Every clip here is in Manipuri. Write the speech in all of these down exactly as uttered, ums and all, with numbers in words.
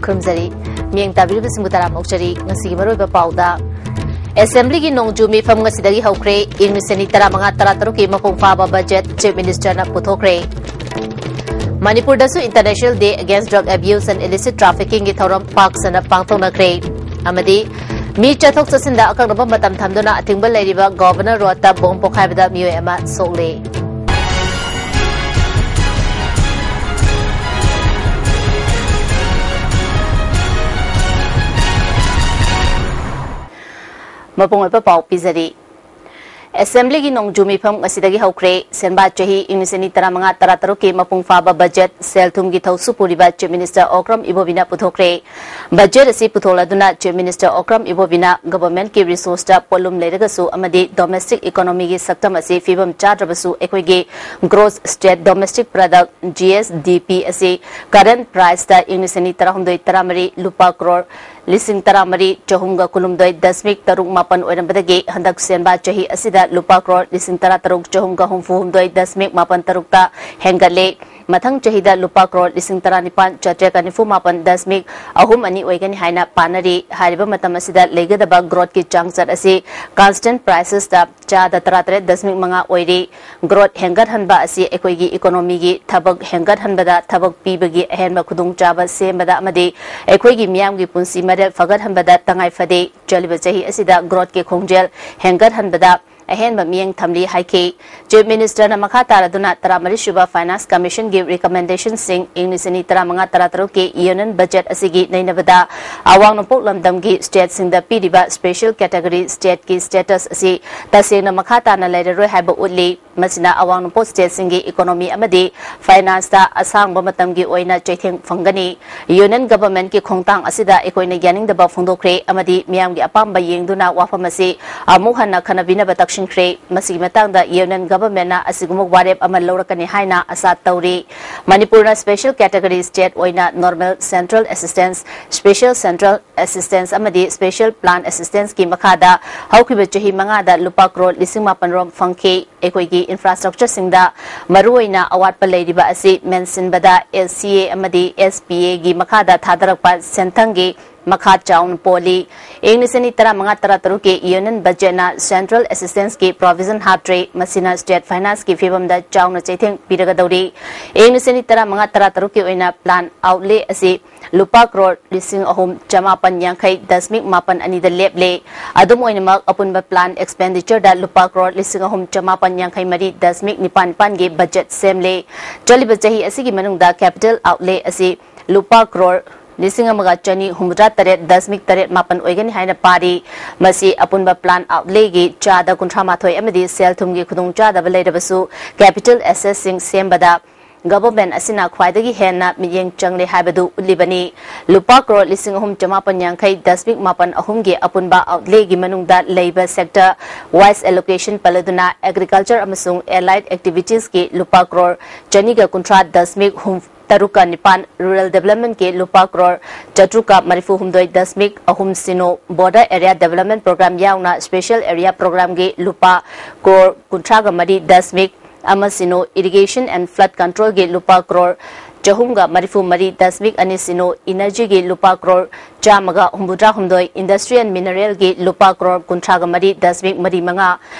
ꯈꯨꯔꯨꯝꯖꯔꯤ꯫ ꯃꯤꯠꯌꯦꯡ ꯇꯥꯕꯤꯔꯤꯕꯁꯤꯡꯕꯨ ꯇꯔꯥꯝꯅ ꯑꯣꯛꯆꯔꯤ꯫ ꯉꯁꯤꯒꯤ ꯃꯔꯨꯑꯣꯏꯕ ꯄꯥꯎꯗ, ꯑꯦꯁꯦꯝꯕ꯭ꯂꯤꯒꯤ ꯅꯣꯡꯖꯨ ꯃꯤꯐꯝ ꯉꯁꯤꯗꯒꯤ ꯍꯧꯈ꯭ꯔꯦ꯫ ꯏꯪ ꯂꯤꯁꯤꯡ ꯑꯅꯤ ꯇꯔꯥꯃꯉꯥ ꯇꯔꯥꯇꯔꯨꯛꯀꯤ ꯃꯄꯨꯡ ꯐꯥꯕ ꯕꯖꯦꯠ ꯆꯤꯐ ꯃꯤꯅꯤꯁꯇꯔꯅ ꯄꯨꯊꯣꯛꯈ꯭ꯔꯦ꯫ ꯃꯅꯤꯄꯨꯔꯗꯁꯨ International Day Against Drug Abuse and Illicit Traffickingꯒꯤ ꯊꯧꯔꯝ ꯄꯥꯛ ꯁꯟꯅ ꯄꯥꯡꯊꯣꯛꯅꯈ꯭ꯔꯦ꯫ ꯑꯃꯗꯤ ꯃꯤ ꯆꯠꯊꯣꯛ ꯆꯠꯁꯤꯟꯗ ꯑꯀꯛꯅꯕ ꯃꯇꯝ ꯊꯝꯗꯨꯅ ꯑꯊꯤꯡꯕ ꯂꯩꯔꯤꯕ ꯒꯣꯚꯔꯅꯔ ꯔꯣꯗꯇ ꯕꯣꯝ ꯄꯣꯈꯥꯏꯕꯗ ꯃꯤꯑꯣꯏ ꯑꯃ ꯁꯣꯛꯂꯦ꯫ ꯃꯄꯨꯡ ꯑꯣꯏꯕ ꯄꯥꯎ ꯄꯤꯖꯔꯤ꯫ ꯑꯦꯁꯦꯝꯕ꯭ꯂꯤꯒꯤ ꯅꯣꯡꯖꯨ ꯃꯤꯐꯝ ꯉꯁꯤꯗꯒꯤ ꯍꯧꯈ꯭ꯔꯦ꯫ ꯁꯦꯟꯕꯥ ꯆꯍꯤ ꯏꯪ ꯂꯤꯁꯤꯡ ꯑꯅꯤ ꯇꯔꯥꯃꯉꯥ ꯇꯔꯥꯇꯔꯨꯛꯀꯤ ꯃꯄꯨꯡ ꯐꯥꯕ ꯕꯖꯦꯠ ꯁꯦꯜ ꯊꯨꯝꯒꯤ ꯊꯧꯁꯨ ꯄꯨꯔꯤꯕ ꯆꯤꯐ ꯃꯤꯅꯤꯁꯇꯔ ꯑꯣꯀ꯭ꯔꯝ ꯏꯕꯣꯕꯤꯅ ꯄꯨꯊꯣꯛꯈ꯭ꯔꯦ꯫ ꯕꯖꯦꯠ ꯑꯁꯤ ꯄꯨꯊꯣꯛꯂꯗꯨꯅ ꯆꯤꯐ ꯃꯤꯅꯤꯁꯇꯔ ꯑꯣꯀ꯭ꯔꯝ ꯏꯕꯣꯕꯤꯅ ꯒꯚꯔꯟꯃꯦꯟꯠꯀꯤ ꯔꯤꯁꯣꯔꯁꯇ ꯄꯣꯠꯂꯨꯝ ꯂꯩꯔꯒꯁꯨ ꯑꯃꯗꯤ ꯗꯣꯃꯦꯁꯇꯤꯛ ꯏꯀꯣꯅꯣꯃꯤꯒꯤ ꯁꯛꯇꯝ ꯑꯁꯤ ꯐꯤꯕꯝ ꯆꯥꯗ꯭ꯔꯕꯁꯨ ꯑꯩꯈꯣꯏꯒꯤ gross state domestic product, G S D P, ꯑꯁꯤ ꯀꯔꯦꯟꯠ ꯄ꯭ꯔꯥꯏꯁꯇ ꯏꯪ ꯂꯤꯁꯤꯡ ꯑꯅꯤ ꯇꯔꯥꯍꯨꯝꯗꯣꯏ ꯇꯔꯥꯃꯔꯤ ꯂꯨꯄꯥ ꯀ꯭ꯔꯣꯔ ꯂꯤꯁꯤꯡ ꯇꯔꯥꯃꯔꯤ ꯆꯍꯨꯝꯒ ꯀꯨꯟꯍꯨꯝꯗꯣꯏ ꯗꯁꯃꯤꯛ ꯇꯔꯨꯛ ꯃꯥꯄꯟ ꯑꯣꯏꯔꯝꯕꯗꯒꯤ ꯍꯟꯗꯛ ꯁꯦꯟꯕꯥ ꯆꯍꯤ ꯑꯁꯤꯗ ꯂꯨꯄꯥ ꯀ꯭ꯔꯣꯔ ꯂꯤꯁꯤꯡ ꯇꯔꯥꯇꯔꯨꯛ ꯆꯍꯨꯝꯒ ꯍꯨꯝꯐꯨꯍꯨꯝꯗꯣꯏ ꯗꯁꯃꯤꯛ ꯃꯥꯄꯟ ꯇꯔꯨꯛꯇ ꯍꯦꯟꯒꯠꯂꯦ꯫ ꯃꯊꯪ ꯆꯍꯤꯗ ꯂꯨꯄꯥ ꯀ꯭ꯔꯣꯔ ꯂꯤꯁꯤꯡ ꯇꯔꯥꯅꯤꯄꯥꯟ ꯆꯥꯇ꯭ꯔꯦꯠꯀ ꯅꯤꯐꯨ ꯃꯥꯄꯟ ꯗꯁꯃꯤꯛ ꯑꯍꯨꯝ ꯑꯅꯤ ꯑꯣꯏꯒꯅꯤ ꯍꯥꯏꯅ ꯄꯥꯅꯔꯤ꯫ ꯍꯥꯏꯔꯤꯕ ꯃꯇꯝ ꯑꯁꯤꯗ ꯂꯩꯒꯗꯕ ꯒ꯭ꯔꯣꯠꯀꯤ ꯆꯥꯡꯆꯠ ꯑꯁꯤ ꯀꯟꯁꯇꯦꯟꯠ ꯄ꯭ꯔꯥꯏꯁꯦꯁꯇ ꯆꯥꯗ ꯇꯔꯥꯇꯔꯦꯠ ꯗꯁꯃꯤꯛ ꯃꯉꯥ ꯑꯣꯏꯔꯤ꯫ ꯒ꯭ꯔꯣꯠ ꯍꯦꯟꯒꯠꯍꯟꯕ ꯑꯁꯤ ꯑꯩꯈꯣꯏꯒꯤ ꯏꯀꯣꯅꯣꯃꯤꯒꯤ ꯊꯕꯛ ꯍꯦꯟꯒꯠꯍꯟꯕꯗ, ꯊꯕꯛ ꯄꯤꯕꯒꯤ ꯑꯍꯦꯟꯕ ꯈꯨꯗꯣꯡꯆꯥꯕ ꯁꯦꯝꯕꯗ ꯑꯃꯗꯤ ꯑꯩꯈꯣꯏꯒꯤ ꯃꯤꯌꯥꯝꯒꯤ ꯄꯨꯟꯁꯤ ꯃꯔꯦꯜ ꯐꯒꯠꯍꯟꯕꯗ ꯇꯉꯥꯏ ꯐꯗꯦ꯫ ꯆꯠꯂꯤꯕ ꯆꯍꯤ ꯑꯁꯤꯗ ꯒ꯭ꯔꯣꯠꯀꯤ ꯈꯣꯡꯖꯦꯜ ꯍꯦꯟꯒꯠꯍꯟꯕꯗ ꯑꯍꯦꯟꯕ ꯃꯤꯠꯌꯦꯡ ꯊꯝꯂꯤ ꯍꯥꯏꯈꯤ꯫ ꯆꯤꯐ ꯃꯤꯅꯤꯁꯇꯔꯅ ꯃꯈꯥ ꯇꯥꯔꯗꯨꯅ ꯇꯔꯥꯃꯔꯤꯁꯨꯕ ꯐꯥꯏꯅꯥꯟꯁ ꯀꯃꯤꯁꯟꯒꯤ ꯔꯤꯀꯃꯦꯟꯗꯦꯁꯟꯁꯤꯡ ꯏꯪ ꯂꯤꯁꯤꯡ ꯑꯅꯤ ꯇꯔꯥꯃꯉꯥ ꯇꯔꯥꯇꯔꯨꯛꯀꯤ ꯌꯨꯅꯤꯌꯟ ꯕꯖꯦꯠ ꯑꯁꯤꯒꯤ ꯅꯩꯅꯕꯗ ꯑꯋꯥꯡ ꯅꯣꯡꯄꯣꯛ ꯂꯝꯗꯝꯒꯤ ꯁ꯭ꯇꯦꯠꯁꯤꯡꯗ ꯄꯤꯔꯤꯕ ꯁ꯭ꯄꯦꯁꯦꯜ ꯀꯦꯇꯒꯣꯔꯤ ꯁ꯭ꯇꯦꯠꯀꯤ ꯁ꯭ꯇꯦꯇꯁ ꯑꯁꯤ ꯇꯁꯦꯡꯅ ꯃꯈꯥ ꯇꯥꯅ ꯂꯩꯔꯔꯣꯏ ꯍꯥꯏꯕ ꯎꯠꯂꯤ꯫ ꯃꯁꯤꯅ ꯑꯋꯥꯡ ꯅꯣꯡꯄꯣꯛ ꯁ꯭ꯇꯦꯠꯁꯤꯡꯒꯤ ꯏꯀꯣꯅꯣꯃꯤ ꯑꯃꯗꯤ ꯐꯥꯏꯅꯥꯟꯁꯇ ꯑꯁꯥꯡꯕ ꯃꯇꯝꯒꯤ ꯑꯣꯏꯅ ꯆꯩꯊꯦꯡ ꯐꯪꯒꯅꯤ꯫ ꯌꯨꯅꯤꯌꯟ ꯒꯚꯔꯟꯃꯦꯟꯠꯀꯤ ꯈꯣꯡꯊꯥꯡ ꯑꯁꯤꯗ ꯑꯩꯈꯣꯏꯅ ꯌꯥꯅꯤꯡꯗꯕ ꯐꯣꯡꯗꯣꯛꯈ꯭ꯔꯦ ꯑꯃꯗꯤ ꯃꯤꯌꯥꯝꯒꯤ ꯑꯄꯥꯝꯕ ꯌꯦꯡꯗꯨꯅ ꯋꯥꯐꯝ ꯑꯁꯤ ꯑꯃꯨꯛ ꯍꯟꯅ ꯈꯟꯅꯕꯤꯅꯕ ꯇꯛꯁꯤꯟꯈ꯭ꯔꯦ꯫ ꯃꯁꯤꯒꯤ ꯃꯇꯥꯡꯗ ꯌꯨꯅꯤꯌꯟ ꯒꯚꯔꯟꯃꯦꯟꯠꯅ ꯑꯁꯤꯒꯨꯝꯕ ꯋꯥꯔꯦꯞ ꯑꯃ ꯂꯧꯔꯛꯀꯅꯤ ꯍꯥꯏꯅ ꯑꯁꯥ ꯇꯧꯔꯤ꯫ ꯃꯅꯤꯄꯨꯔꯅ ꯁ꯭ꯄꯦꯁꯦꯜ ꯀꯦꯇꯒꯣꯔꯤ ꯁ꯭ꯇꯦꯠ ꯑꯣꯏꯅ normal central assistance, special central assistance ꯑꯃꯗꯤ ꯁ꯭ꯄꯦꯁꯦꯜ ꯄ꯭ꯂꯥꯟ ꯑꯦꯁꯤꯁꯇꯦꯟꯁꯀꯤ ꯃꯈꯥꯗ ꯍꯧꯈꯤꯕ ꯆꯍꯤ ꯃꯉꯥꯗ ꯂꯨꯄꯥ ꯀ꯭ꯔꯣꯔ ꯂꯤꯁꯤꯡ ꯃꯥꯄꯟ ꯔꯣꯝ ꯐꯪꯈꯤ꯫ ꯑꯩꯈꯣꯏꯒꯤ ꯏꯟꯐ꯭ꯔꯥꯁ꯭ꯇ꯭ꯔꯛꯆꯔꯁꯤꯡꯗ ꯃꯔꯨꯑꯣꯏꯅ ꯑꯋꯥꯠꯄ ꯂꯩꯔꯤꯕ ꯑꯁꯤ ꯃꯦꯟꯁꯤꯟꯕꯗ ꯑꯦꯁ ꯁꯤ ꯑꯦ ꯑꯃꯗꯤ ꯑꯦꯁ ꯄꯤ ꯑꯦꯒꯤ ꯃꯈꯥꯗ ꯊꯥꯗꯔꯛꯄ ꯁꯦꯟꯊꯪꯒꯤ ꯃꯈꯥ ꯆꯥꯎꯅ ꯄꯣꯜꯂꯤ꯫ ꯏꯪ ꯂꯤꯁꯤꯡ ꯑꯅꯤ ꯇꯔꯥꯃꯉꯥ ꯇꯔꯥꯇꯔꯨꯛꯀꯤ ꯌꯨꯅꯤꯌꯟ ꯕꯖꯦꯠꯅ ꯁꯦꯟꯇ꯭ꯔꯦꯜ ꯑꯦꯁꯤꯁꯇꯦꯟꯁꯀꯤ ꯄ꯭ꯔꯣꯚꯤꯖꯟ ꯍꯥꯞꯇ꯭ꯔꯦ, ꯃꯁꯤꯅ ꯁ꯭ꯇꯦꯠ ꯐꯥꯏꯅꯥꯟꯁꯀꯤ ꯐꯤꯕꯝꯗ ꯆꯥꯎꯅ ꯆꯩꯊꯦꯡ ꯄꯤꯔꯒꯗꯧꯔꯤ꯫ ꯏꯪ ꯂꯤꯁꯤꯡ ꯑꯅꯤ ꯇꯔꯥꯃꯉꯥ ꯇꯔꯥꯇꯔꯨꯛꯀꯤ ꯑꯣꯏꯅ ꯄ꯭ꯂꯥꯟ ꯑꯥꯎꯠꯂꯦ ꯑꯁꯤ ꯂꯨꯄꯥ ꯀ꯭ꯔꯣꯔ ꯂꯤꯁꯤꯡ ꯑꯍꯨꯝ ꯆꯃꯥꯄꯟ ꯌꯥꯡꯈꯩ ꯗꯁꯃꯤꯛ ꯃꯥꯄꯟ ꯑꯅꯤꯗ ꯂꯦꯞꯂꯦ꯫ ꯑꯗꯨꯝ ꯑꯣꯏꯅꯃꯛ, ꯑꯄꯨꯟꯕ ꯄ꯭ꯂꯥꯟ ꯑꯦꯛꯁꯄꯦꯟꯗꯤꯆꯔꯗ ꯂꯨꯄꯥ ꯀ꯭ꯔꯣꯔ ꯂꯤꯁꯤꯡ ꯑꯍꯨꯝ ꯆꯃꯥꯄꯟ ꯌꯥꯡꯈꯩ ꯃꯔꯤ ꯗꯁꯃꯤꯛ ꯅꯤꯄꯥꯟ ꯅꯤꯄꯥꯟꯒꯤ ꯕꯖꯦꯠ ꯁꯦꯝꯂꯦ꯫ ꯆꯠꯂꯤꯕ ꯆꯍꯤ ꯑꯁꯤꯒꯤ ꯃꯅꯨꯡꯗ ꯀꯦꯄꯤꯇꯦꯜ ꯑꯥꯎꯠꯂꯦ ꯑꯁꯤ ꯂꯨꯄꯥ ꯀ꯭ꯔꯣꯔ ꯂꯤꯁꯤꯡ ꯑꯃꯒ ꯆꯅꯤ ꯍꯨꯝꯐꯨꯇꯔꯥ ꯇꯔꯦꯠ ꯗꯁꯃꯤꯛ ꯇꯔꯦꯠ ꯃꯥꯄꯟ ꯑꯣꯏꯒꯅꯤ ꯍꯥꯏꯅ ꯄꯥꯔꯤ꯫ ꯃꯁꯤ ꯑꯄꯨꯟꯕ ꯄ꯭ꯂꯥꯟ ꯑꯥꯎꯠꯂꯦꯒꯤ ꯆꯥꯗ ꯀꯨꯟꯊ꯭ꯔꯥ ꯃꯥꯊꯣꯏ ꯑꯃꯗꯤ ꯁꯦꯜ ꯊꯨꯝꯒꯤ ꯈꯨꯗꯣꯡꯆꯥꯗꯕ ꯂꯩꯔꯕꯁꯨ, ꯀꯦꯄꯤꯇꯦꯜ ꯑꯦꯁꯦꯠꯁꯤꯡ ꯁꯦꯝꯕꯗ ꯒꯚꯔꯟꯃꯦꯟꯠ ꯑꯁꯤꯅ ꯈ꯭ꯋꯥꯏꯗꯒꯤ ꯍꯦꯟꯅ ꯃꯤꯠꯌꯦꯡ ꯆꯪꯂꯦ ꯍꯥꯏꯕꯗꯨ ꯎꯠꯂꯤꯕꯅꯤ꯫ ꯂꯨꯄꯥ ꯀ꯭ꯔꯣꯔ ꯂꯤꯁꯤꯡ ꯑꯍꯨꯝ ꯆꯃꯥꯄꯟ ꯌꯥꯡꯈꯩ ꯗꯁꯃꯤꯛ ꯃꯥꯄꯟ ꯑꯍꯨꯝꯒꯤ ꯑꯄꯨꯟꯕ ꯑꯥꯎꯠꯂꯦꯒꯤ ꯃꯅꯨꯡꯗ ꯂꯩꯕ ꯁꯦꯛꯇꯔ ꯋꯥꯏꯁ ꯑꯦꯂꯣꯀꯦꯁꯟ ꯄꯜꯂꯗꯨꯅ ꯑꯦꯒ꯭ꯔꯤꯀꯜꯆꯔ ꯑꯃꯁꯨꯡ ꯑꯦꯂꯥꯏꯠ ꯑꯦꯛꯇꯤꯚꯤꯇꯤꯁꯀꯤ ꯂꯨꯄꯥ ꯀ꯭ꯔꯣꯔ ꯆꯅꯤꯒ ꯀꯨꯟꯊ꯭ꯔꯥ ꯗꯁꯃꯤꯛ ꯍꯨꯝ ꯇꯔꯨꯛꯀ ꯅꯤꯄꯥꯟ, ꯔꯨꯔꯦꯜ ꯗꯦꯕꯂꯞꯃꯦꯟꯠꯀꯤ ꯂꯨꯄꯥ ꯀ꯭ꯔꯣꯔ ꯆꯥꯇ꯭ꯔꯨꯛꯀ ꯃꯔꯤꯐꯨ ꯍꯨꯝꯗꯣꯏ ꯗꯁꯃꯤꯛ ꯑꯍꯨꯝ ꯁꯤꯅꯣ, ꯕꯣꯔꯗꯔ ꯑꯦꯔꯤꯌꯥ ꯗꯦꯕꯂꯞꯃꯦꯟꯠ ꯄ꯭ꯔꯣꯒ꯭ꯔꯥꯝ ꯌꯥꯎꯅ ꯁ꯭ꯄꯦꯁꯤꯌꯦꯜ ꯑꯦꯔꯤꯌꯥ ꯄ꯭ꯔꯣꯒ꯭ꯔꯥꯝꯒꯤ ꯂꯨꯄꯥ ꯀ꯭ꯔꯣꯔ ꯀꯨꯟꯊ꯭ꯔꯥꯒ ꯃꯔꯤ ꯗꯁꯃꯤꯛ ꯑꯃ ꯁꯤꯅꯣ, ꯏꯔꯤꯒꯦꯁꯟ ꯑꯦꯟ ꯐ꯭ꯂꯗ ꯀꯟꯇ꯭ꯔꯣꯜꯒꯤ ꯂꯨꯄꯥ ꯀ꯭ꯔꯣꯔ ꯆꯍꯨꯝꯒ ꯃꯔꯤꯐꯨ ꯃꯔꯤ ꯗꯁꯃꯤꯛ ꯑꯅꯤ ꯁꯤꯅꯣ, ꯏꯅꯔꯖꯤꯒꯤ ꯂꯨꯄꯥ ꯀ꯭ꯔꯣꯔ ꯆꯥꯝꯃꯒ ꯍꯨꯝꯐꯨꯇꯔꯥ ꯍꯨꯝꯗꯣꯏ, ꯏꯟꯗꯁꯇ꯭ꯔꯤ ꯑꯦꯟ ꯃꯤꯅꯔꯦꯜꯒꯤ ꯂꯨꯄꯥ ꯀ꯭ꯔꯣꯔ ꯀꯨꯟꯊ꯭ꯔꯥꯒ ꯃꯔꯤ ꯗꯁꯃꯤꯛ ꯃꯔꯤ ꯃꯉꯥ,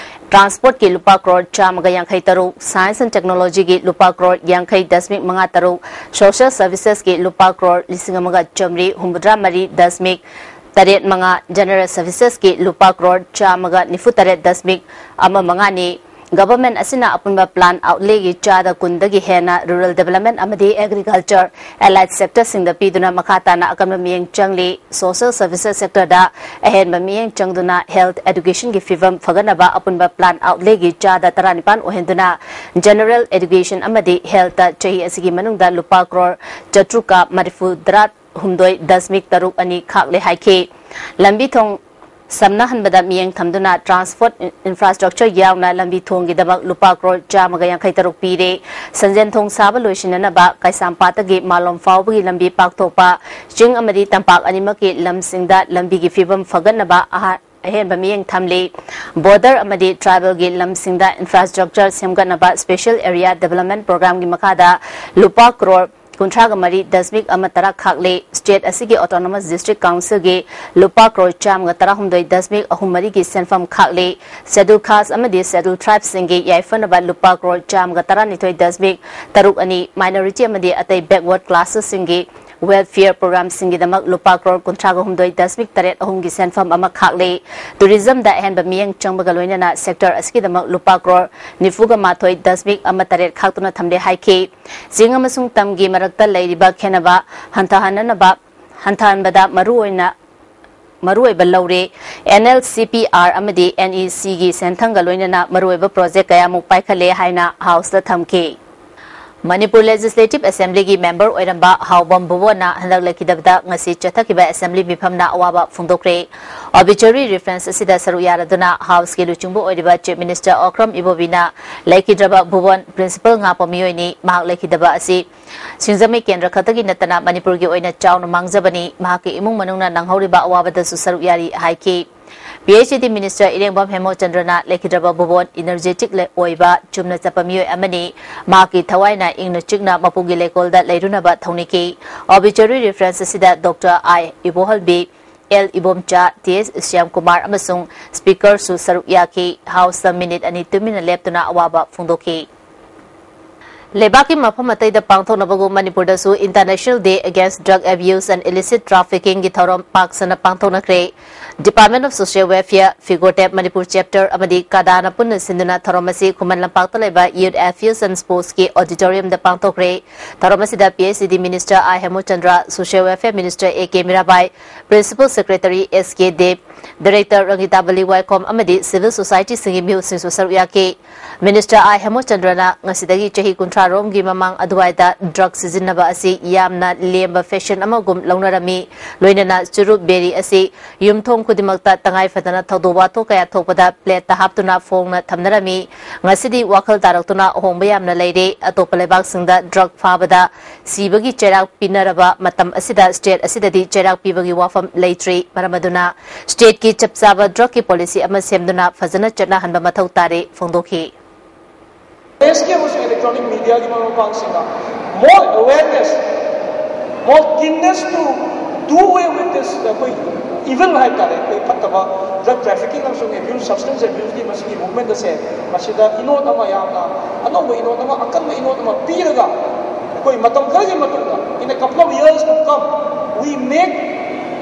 ꯇ꯭ꯔꯥꯟꯁꯄꯣꯔꯠꯀꯤ ꯂꯨꯄꯥ ꯀ꯭ꯔꯣꯔ ꯆꯥꯝꯃꯒ ꯌꯥꯡꯈꯩ ꯇꯔꯨꯛ, ꯁꯥꯏꯟꯁ ꯑꯦꯟ ꯇꯦꯛꯅꯣꯂꯣꯖꯤꯒꯤ ꯂꯨꯄꯥ ꯀ꯭ꯔꯣꯔ ꯌꯥꯡꯈꯩ ꯗꯁꯃꯤꯛ ꯃꯉꯥ ꯇꯔꯨꯛ, ꯁꯣꯁꯤꯌꯦꯜ ꯁꯔꯚꯤꯁꯦꯁꯀꯤ ꯂꯨꯄꯥ ꯀ꯭ꯔꯣꯔ ꯂꯤꯁꯤꯡ ꯑꯃꯒ ꯆꯥꯃꯔꯤ ꯍꯨꯝꯐꯨꯇꯔꯥ ꯃꯔꯤ ꯗꯁꯃꯤꯛ ꯇꯔꯦꯠ ꯃꯉꯥ, ꯖꯦꯅꯔꯦꯜ ꯁꯔꯚꯤꯁꯦꯁꯀꯤ ꯂꯨꯄꯥ ꯀ꯭ꯔꯣꯔ ꯆꯥꯝꯃꯒ ꯅꯤꯐꯨ ꯇꯔꯦꯠ ꯗꯁꯃꯤꯛ ꯑꯃ ꯃꯉꯥꯅꯤ꯫ ꯒꯚꯔꯟꯃꯦꯟꯠ ꯑꯁꯤꯅ ꯑꯄꯨꯟꯕ ꯄ꯭ꯂꯥꯟ ꯑꯥꯎꯠꯂꯦꯒꯤ ꯆꯥꯗ ꯀꯨꯟꯗꯒꯤ ꯍꯦꯟꯅ ꯔꯨꯔꯦꯜ ꯗꯦꯕꯂꯞꯃꯦꯟꯠ ꯑꯃꯗꯤ ꯑꯦꯒ꯭ꯔꯤꯀꯜꯆꯔ, ꯑꯦꯂꯥꯏꯠ ꯁꯦꯛꯇꯔꯁꯤꯡꯗ ꯄꯤꯗꯨꯅ ꯃꯈꯥ ꯇꯥꯅ ꯑꯀꯟꯕ ꯃꯤꯠꯌꯦꯡ ꯆꯪꯂꯤ꯫ ꯁꯣꯁꯤꯌꯦꯜ ꯁꯔꯚꯤꯁꯦꯁ ꯁꯦꯛꯇꯔꯗ ꯑꯍꯦꯟꯕ ꯃꯤꯠꯌꯦꯡ ꯆꯪꯗꯨꯅ ꯍꯦꯜꯊ ꯑꯦꯗꯨꯀꯦꯁꯟꯒꯤ ꯐꯤꯕꯝ ꯐꯒꯠꯅꯕ ꯑꯄꯨꯟꯕ ꯄ꯭ꯂꯥꯟ ꯑꯥꯎꯠꯂꯦꯒꯤ ꯆꯥꯗ ꯇꯔꯥꯅꯤꯄꯥꯟ ꯑꯣꯏꯍꯟꯗꯨꯅ ꯖꯦꯅꯔꯦꯜ ꯑꯦꯗꯨꯀꯦꯁꯟ ꯑꯃꯗꯤ ꯍꯦꯜꯊꯇ ꯆꯍꯤ ꯑꯁꯤꯒꯤ ꯃꯅꯨꯡꯗ ꯂꯨꯄꯥ ꯀ꯭ꯔꯣꯔ ꯆꯥꯇ꯭ꯔꯨꯛꯀ ꯃꯔꯤꯐꯨꯇꯔꯥ ꯍꯨꯝꯗꯣꯏ ꯗꯁꯃꯤꯛ ꯇꯔꯨꯛ ꯑꯅꯤ ꯈꯥꯛꯂꯦ ꯍꯥꯏꯈꯤ꯫ ꯂꯝꯕꯤ ꯊꯣꯡ ꯁꯝꯅꯍꯟꯕꯗ ꯃꯤꯠꯌꯦꯡ ꯊꯝꯗꯨꯅ ꯇ꯭ꯔꯥꯟꯁꯄꯣꯔꯠ ꯏꯟꯐ꯭ꯔꯥꯁ꯭ꯇ꯭ꯔꯛꯆꯔ ꯌꯥꯎꯅ ꯂꯝꯕꯤ ꯊꯣꯡꯒꯤꯗꯃꯛ ꯂꯨꯄꯥ ꯀ꯭ꯔꯣꯔ ꯆꯥꯝꯃꯒ ꯌꯥꯡꯈꯩ ꯇꯔꯨꯛ ꯄꯤꯔꯦ꯫ ꯁꯟꯖꯦꯟ ꯊꯣꯡ ꯁꯥꯕ ꯂꯣꯏꯁꯤꯟꯅꯅꯕ ꯀꯩꯁꯥꯝꯄꯥꯠꯇꯒꯤ ꯃꯥꯂꯣꯝ ꯐꯥꯎꯕꯒꯤ ꯂꯝꯕꯤ ꯄꯥꯛꯊꯣꯛꯄ, ꯆꯤꯡ ꯑꯃꯗꯤ ꯇꯝꯄꯥꯛ ꯑꯅꯤꯃꯛꯀꯤ ꯂꯝꯁꯤꯡꯗ ꯂꯝꯕꯤꯒꯤ ꯐꯤꯕꯝ ꯐꯒꯠꯅꯕ ꯑꯍꯥ-, ꯑꯍꯦꯟꯕ ꯃꯤꯠꯌꯦꯡ ꯊꯝꯂꯤ꯫ ꯕꯣꯔꯗꯔ ꯑꯃꯗꯤ ꯇ꯭ꯔꯥꯏꯕꯦꯜꯒꯤ ꯂꯝꯁꯤꯡꯗ ꯏꯟꯐ꯭ꯔꯥꯁ꯭ꯇ꯭ꯔꯛꯆꯔ ꯁꯦꯝꯒꯠꯅꯕ ꯁ꯭ꯄꯦꯁꯤꯌꯦꯜ ꯑꯦꯔꯤꯌꯥ ꯗꯤꯕꯦꯂꯞꯃꯦꯟꯠ ꯄ꯭ꯔꯣꯒ꯭ꯔꯥꯝꯒꯤ ꯃꯈꯥꯗ ꯂꯨꯄꯥ ꯀ꯭ꯔꯣꯔ ꯀꯨꯟꯊ꯭ꯔꯥꯒ ꯃꯔꯤ ꯗꯁꯃꯤꯛ ꯑꯃ ꯇꯔꯥ ꯈꯥꯛꯂꯤ꯫ ꯁ꯭ꯇꯦꯠ ꯑꯁꯤꯒꯤ ꯑꯣꯇꯣꯅꯣꯃꯁ ꯗꯤꯁꯇ꯭ꯔꯤꯛ ꯀꯥꯎꯟꯁꯤꯜꯒꯤ ꯂꯨꯄꯥ ꯀ꯭ꯔꯣꯔ ꯆꯥꯝꯃꯒ ꯇꯔꯥꯍꯨꯝꯗꯣꯏ ꯗꯁꯃꯤꯛ ꯑꯍꯨꯝ ꯃꯔꯤꯒꯤ ꯁꯦꯟꯐꯝ ꯈꯥꯛꯂꯤ꯫ ꯁꯦꯗꯨꯜ ꯀꯥꯁ꯭ꯠ ꯑꯃꯗꯤ ꯁꯦꯗꯨꯜ ꯇ꯭ꯔꯥꯏꯕꯁꯤꯡꯒꯤ ꯌꯥꯏꯐꯅꯕ ꯂꯨꯄꯥ ꯀ꯭ꯔꯣꯔ ꯆꯥꯝꯃꯒ ꯇꯔꯥꯅꯤꯊꯣꯏ ꯗꯁꯃꯤꯛ ꯇꯔꯨꯛ ꯑꯅꯤ, ꯃꯥꯏꯅꯣꯔꯤꯇꯤ ꯑꯃꯗꯤ ꯑꯇꯩ ꯕꯦꯛꯋꯥꯔꯗ ꯀ꯭ꯂꯥꯁꯦꯁꯁꯤꯡꯒꯤ ꯋꯦꯜꯐꯤꯌꯔ ꯄ꯭ꯔꯣꯒ꯭ꯔꯥꯝꯁꯤꯡꯒꯤꯗꯃꯛ ꯂꯨꯄꯥ ꯀ꯭ꯔꯣꯔ ꯀꯨꯟꯊ꯭ꯔꯥꯒ ꯍꯨꯝꯗꯣꯏ ꯗꯁꯃꯤꯛ ꯇꯔꯦꯠ ꯑꯍꯨꯝꯒꯤ ꯁꯦꯟꯐꯝ ꯑꯃ ꯈꯥꯛꯂꯤ꯫ ꯇꯨꯔꯤꯖꯝꯗ ꯑꯍꯦꯟꯕ ꯃꯤꯠꯌꯦꯡ ꯆꯪꯕꯒ ꯂꯣꯏꯅꯅ ꯁꯦꯛꯇꯔ ꯑꯁꯤꯒꯤꯗꯃꯛ ꯂꯨꯄꯥ ꯀ꯭ꯔꯣꯔ ꯅꯤꯐꯨꯒ ꯃꯥꯊꯣꯏ ꯗꯁꯃꯤꯛ ꯑꯃ ꯇꯔꯦꯠ ꯈꯥꯛꯇꯨꯅ ꯊꯝꯂꯦ ꯍꯥꯏꯈꯤ꯫ ꯆꯤꯡ ꯑꯃꯁꯨꯡ ꯇꯝꯒꯤ ꯃꯔꯛꯇ ꯂꯩꯔꯤꯕ ꯈꯦꯟꯅꯕ ꯍꯟꯊꯍꯟꯅꯅꯕ, ꯍꯟꯊꯍꯟꯕꯗ ꯃꯔꯨꯑꯣꯏꯅ, ꯃꯔꯨꯑꯣꯏꯕ ꯂꯧꯔꯦ꯫ N L C P R ꯑꯃꯗꯤ ꯑꯦꯟ ꯏ ꯁꯤꯒꯤ ꯁꯦꯟꯊꯪꯒ ꯂꯣꯏꯅꯅ ꯃꯔꯨꯑꯣꯏꯕ ꯄ꯭ꯔꯣꯖꯦꯛ ꯀꯌꯥꯃꯨꯛ ꯄꯥꯏꯈꯠꯂꯦ ꯍꯥꯏꯅ ꯍꯥꯎꯁꯇ ꯊꯝꯈꯤ꯫ ꯃꯅꯤꯄꯨꯔ ꯂꯦꯖꯤꯁꯂꯦꯇꯤꯚ ꯑꯦꯁꯦꯝꯕ꯭ꯂꯤꯒꯤ ꯃꯦꯝꯕꯔ ꯑꯣꯏꯔꯝꯕ ꯍꯥꯎꯕꯝ ꯚꯨꯕꯣꯟꯅ ꯍꯟꯗꯛ ꯂꯩꯈꯤꯗꯕꯗ ꯉꯁꯤ ꯆꯠꯊꯈꯤꯕ ꯑꯦꯁꯦꯝꯕ꯭ꯂꯤ ꯃꯤꯐꯝꯅ ꯑꯋꯥꯕ ꯐꯣꯡꯗꯣꯛꯈ꯭ꯔꯦ꯫ ꯑꯣꯕꯤꯆꯔꯤ ꯔꯤꯐꯔꯦꯟꯁ ꯑꯁꯤꯗ ꯁꯔꯨꯛ ꯌꯥꯔꯗꯨꯅ ꯍꯥꯎꯁꯀꯤ ꯂꯨꯆꯤꯡꯕ ꯑꯣꯏꯔꯤꯕ ꯆꯤꯐ ꯃꯤꯅꯤꯁꯇꯔ ꯑꯣꯀ꯭ꯔꯝ ꯏꯕꯣꯕꯤꯅ ꯂꯩꯈꯤꯗ꯭ꯔꯕ ꯚꯨꯕꯣꯟ ꯄ꯭ꯔꯤꯟꯁꯤꯄꯜ ꯉꯥꯛꯄ ꯃꯤꯑꯣꯏꯅꯤ꯫ ꯃꯍꯥꯛ ꯂꯩꯈꯤꯗꯕ ꯑꯁꯤ ꯁꯤꯡꯖꯃꯩ ꯀꯦꯟꯗ꯭ꯔ ꯈꯛꯇꯒꯤ ꯅꯠꯇꯅ ꯃꯅꯤꯄꯨꯔꯒꯤ ꯑꯣꯏꯅ ꯆꯥꯎꯅ ꯃꯥꯡꯖꯕꯅꯤ꯫ ꯃꯍꯥꯛꯀꯤ ꯏꯃꯨꯡ ꯃꯅꯨꯡꯅ ꯅꯪꯍꯧꯔꯤꯕ ꯑꯋꯥꯕꯗꯁꯨ ꯁꯔꯨꯛ ꯌꯥꯔꯤ ꯍꯥꯏꯈꯤ꯫ ꯄꯤ ꯑꯩꯆ ꯏ ꯗꯤ ꯃꯤꯅꯤꯁꯇꯔ ꯏꯔꯦꯡꯕꯝ ꯍꯦꯃꯣꯆꯟꯗ꯭ꯔꯅ ꯂꯩꯈꯤꯗ꯭ꯔꯕ ꯚꯨꯕꯣꯟ ꯏꯅꯔꯖꯦꯇꯤꯛ ꯑꯣꯏꯕ, ꯆꯨꯝꯅ ꯆꯠꯄ ꯃꯤꯑꯣꯏ ꯑꯃꯅꯤ꯫ ꯃꯍꯥꯛꯀꯤ ꯊꯋꯥꯏꯅ ꯏꯪꯅ ꯆꯤꯛꯅ ꯃꯄꯨꯒꯤ ꯂꯩꯀꯣꯜꯗ ꯂꯩꯔꯨꯅꯕ ꯊꯧꯅꯤꯈꯤ꯫ ꯑꯣꯕꯤꯆꯔꯤ ꯔꯤꯐꯔꯦꯟꯁ ꯑꯁꯤꯗ ꯗꯣꯛꯇꯔ ꯑꯥꯏ ꯏꯕꯣꯍꯜꯕꯤ, ꯑꯦꯜ ꯏꯕꯣꯝꯆꯥ, ꯇꯤ ꯑꯦꯁ ꯁ꯭ꯌꯥꯝꯀꯨꯃꯥꯔ ꯑꯃꯁꯨꯡ ꯁ꯭ꯄꯤꯀꯔꯁꯨ ꯁꯔꯨꯛ ꯌꯥꯈꯤ꯫ ꯍꯥꯎꯁꯇ ꯃꯤꯅꯤꯠ ꯑꯅꯤ ꯇꯨꯃꯤꯟꯅ ꯂꯦꯞꯇꯨꯅ ꯑꯋꯥꯕ ꯐꯣꯡꯗꯣꯛꯈꯤ꯫ ꯂꯩꯕꯥꯛꯀꯤ ꯃꯐꯝ ꯑꯇꯩꯗ ꯄꯥꯡꯊꯣꯛꯅꯕꯒꯨꯝ ꯃꯅꯤꯄꯨꯔꯗꯁꯨ International Day Against Drug Abuse and Illicit Traffickingꯒꯤ ꯊꯧꯔꯝ ꯄꯥꯛ ꯁꯟꯅ ꯄꯥꯡꯊꯣꯛꯅꯈ꯭ꯔꯦ꯫ Department of Social Welfare, Figotep Manipur chapter ꯑꯃꯗꯤ ꯀꯥꯗꯥꯅ ꯄꯨꯟꯅ ꯁꯤꯟꯗꯨꯅ ꯊꯧꯔꯝ ꯑꯁꯤ ꯈꯨꯃꯟ ꯂꯝꯄꯥꯛꯇ ꯂꯩꯕ Youth Affairs and Sportsꯀꯤ auditoriumꯗ ꯄꯥꯡꯊꯣꯛꯈ꯭ꯔꯦ꯫ ꯊꯧꯔꯝ ꯑꯁꯤꯗ P H E D minister I Hemochandra, social welfare minister A K Mirabai, principal secretary S K Deb, director Rangitabali Waikhom ꯑꯃꯗꯤ ꯁꯤꯚꯤꯜ ꯁꯣꯁꯥꯏꯇꯤꯁꯤꯡꯒꯤ ꯃꯤꯍꯨꯠꯁꯤꯡꯁꯨ ꯁꯔꯨꯛ ꯌꯥꯈꯤ꯫ ꯃꯤꯅꯤꯁꯇꯔ ꯑꯥꯏ ꯍꯦꯃꯣꯆꯟꯗ꯭ꯔꯅ ꯉꯁꯤꯗꯒꯤ ꯆꯍꯤ ꯀꯨꯟꯊ꯭ꯔꯥ ꯑꯔꯣꯝꯒꯤ ꯃꯃꯥꯡ ꯑꯗꯨꯋꯥꯏꯗ ꯗ꯭ꯔꯒ ꯁꯤꯖꯤꯟꯅꯕ ꯑꯁꯤ ꯌꯥꯝꯅ ꯂꯦꯝꯕ ꯐꯦꯁꯟ ꯑꯃꯒꯨꯝ ꯂꯧꯅꯔꯝꯃꯤ꯫ ꯂꯣꯏꯅꯅ ꯆꯨꯔꯨꯞ ꯕꯦꯔꯤ ꯑꯁꯤ ꯌꯨꯝꯊꯣꯡ ꯈꯨꯗꯤꯡꯃꯛꯇ ꯇꯉꯥꯏ ꯐꯗꯅ ꯊꯧꯗꯣꯛ ꯋꯥꯊꯣꯛ ꯀꯌꯥ ꯊꯣꯛꯄꯗ ꯄ꯭ꯂꯦꯠꯇ ꯍꯥꯞꯇꯨꯅ ꯐꯣꯡꯅ ꯊꯝꯅꯔꯝꯃꯤ꯫ ꯉꯁꯤꯗꯤ ꯋꯥꯈꯜ ꯇꯥꯔꯛꯇꯨꯅ ꯑꯍꯣꯡꯕ ꯌꯥꯝꯅ ꯂꯩꯔꯦ꯫ ꯑꯇꯣꯞꯄ ꯂꯩꯕꯥꯛꯁꯤꯡꯗ ꯗ꯭ꯔꯒ ꯐꯥꯕꯗ ꯁꯤꯕꯒꯤ ꯆꯩꯔꯥꯛ ꯄꯤꯅꯔꯕ ꯃꯇꯝ ꯑꯁꯤꯗ ꯁ꯭ꯇꯦꯠ ꯑꯁꯤꯗꯗꯤ ꯆꯩꯔꯥꯛ ꯄꯤꯕꯒꯤ ꯋꯥꯐꯝ ꯂꯩꯇ꯭ꯔꯤ꯫ ꯃꯔꯝ ꯑꯗꯨꯅ ꯁ꯭ꯇꯦꯠꯀꯤ ꯆꯞ ꯆꯥꯕ ꯗ꯭ꯔꯒꯀꯤ ꯄꯣꯂꯤꯁꯤ ꯑꯃ ꯁꯦꯝꯗꯨꯅ ꯐꯖꯅ ꯆꯠꯅꯍꯟꯕ ꯃꯊꯧ ꯇꯥꯔꯦ ꯐꯣꯡꯗꯣꯛꯈꯤ꯫ ꯄ꯭ꯔꯦꯁꯀꯤ ꯑꯃꯁꯨꯡ ꯏꯂꯦꯛꯇ꯭ꯔꯣꯅꯤꯛ ꯃꯤꯗꯤꯌꯥꯒꯤ ꯃꯔꯨꯞ ꯃꯄꯥꯡꯁꯤꯡꯅ more awareness, more keenness to do away with this ꯑꯩꯈꯣꯏ evil ꯍꯥꯏ ꯇꯥꯔꯦ, ꯑꯩꯈꯣꯏ ꯐꯠꯇꯕ drug trafficking ꯑꯃꯁꯨꯡ abuse, substance abuseꯀꯤ ꯃꯁꯤꯒꯤ movement ꯑꯁꯦ ꯃꯁꯤꯗ ꯏꯅꯣꯠ ꯑꯃ, ꯌꯥꯝꯅ ꯑꯅꯧꯕ ꯏꯅꯣꯠ ꯑꯃ, ꯑꯀꯟꯕ ꯏꯅꯣꯠ ꯑꯃ ꯄꯤꯔꯒ ꯑꯩꯈꯣꯏ ꯃꯇꯝ ꯈꯔꯒꯤ ꯃꯇꯨꯡꯗ, in a couple of years to come, we make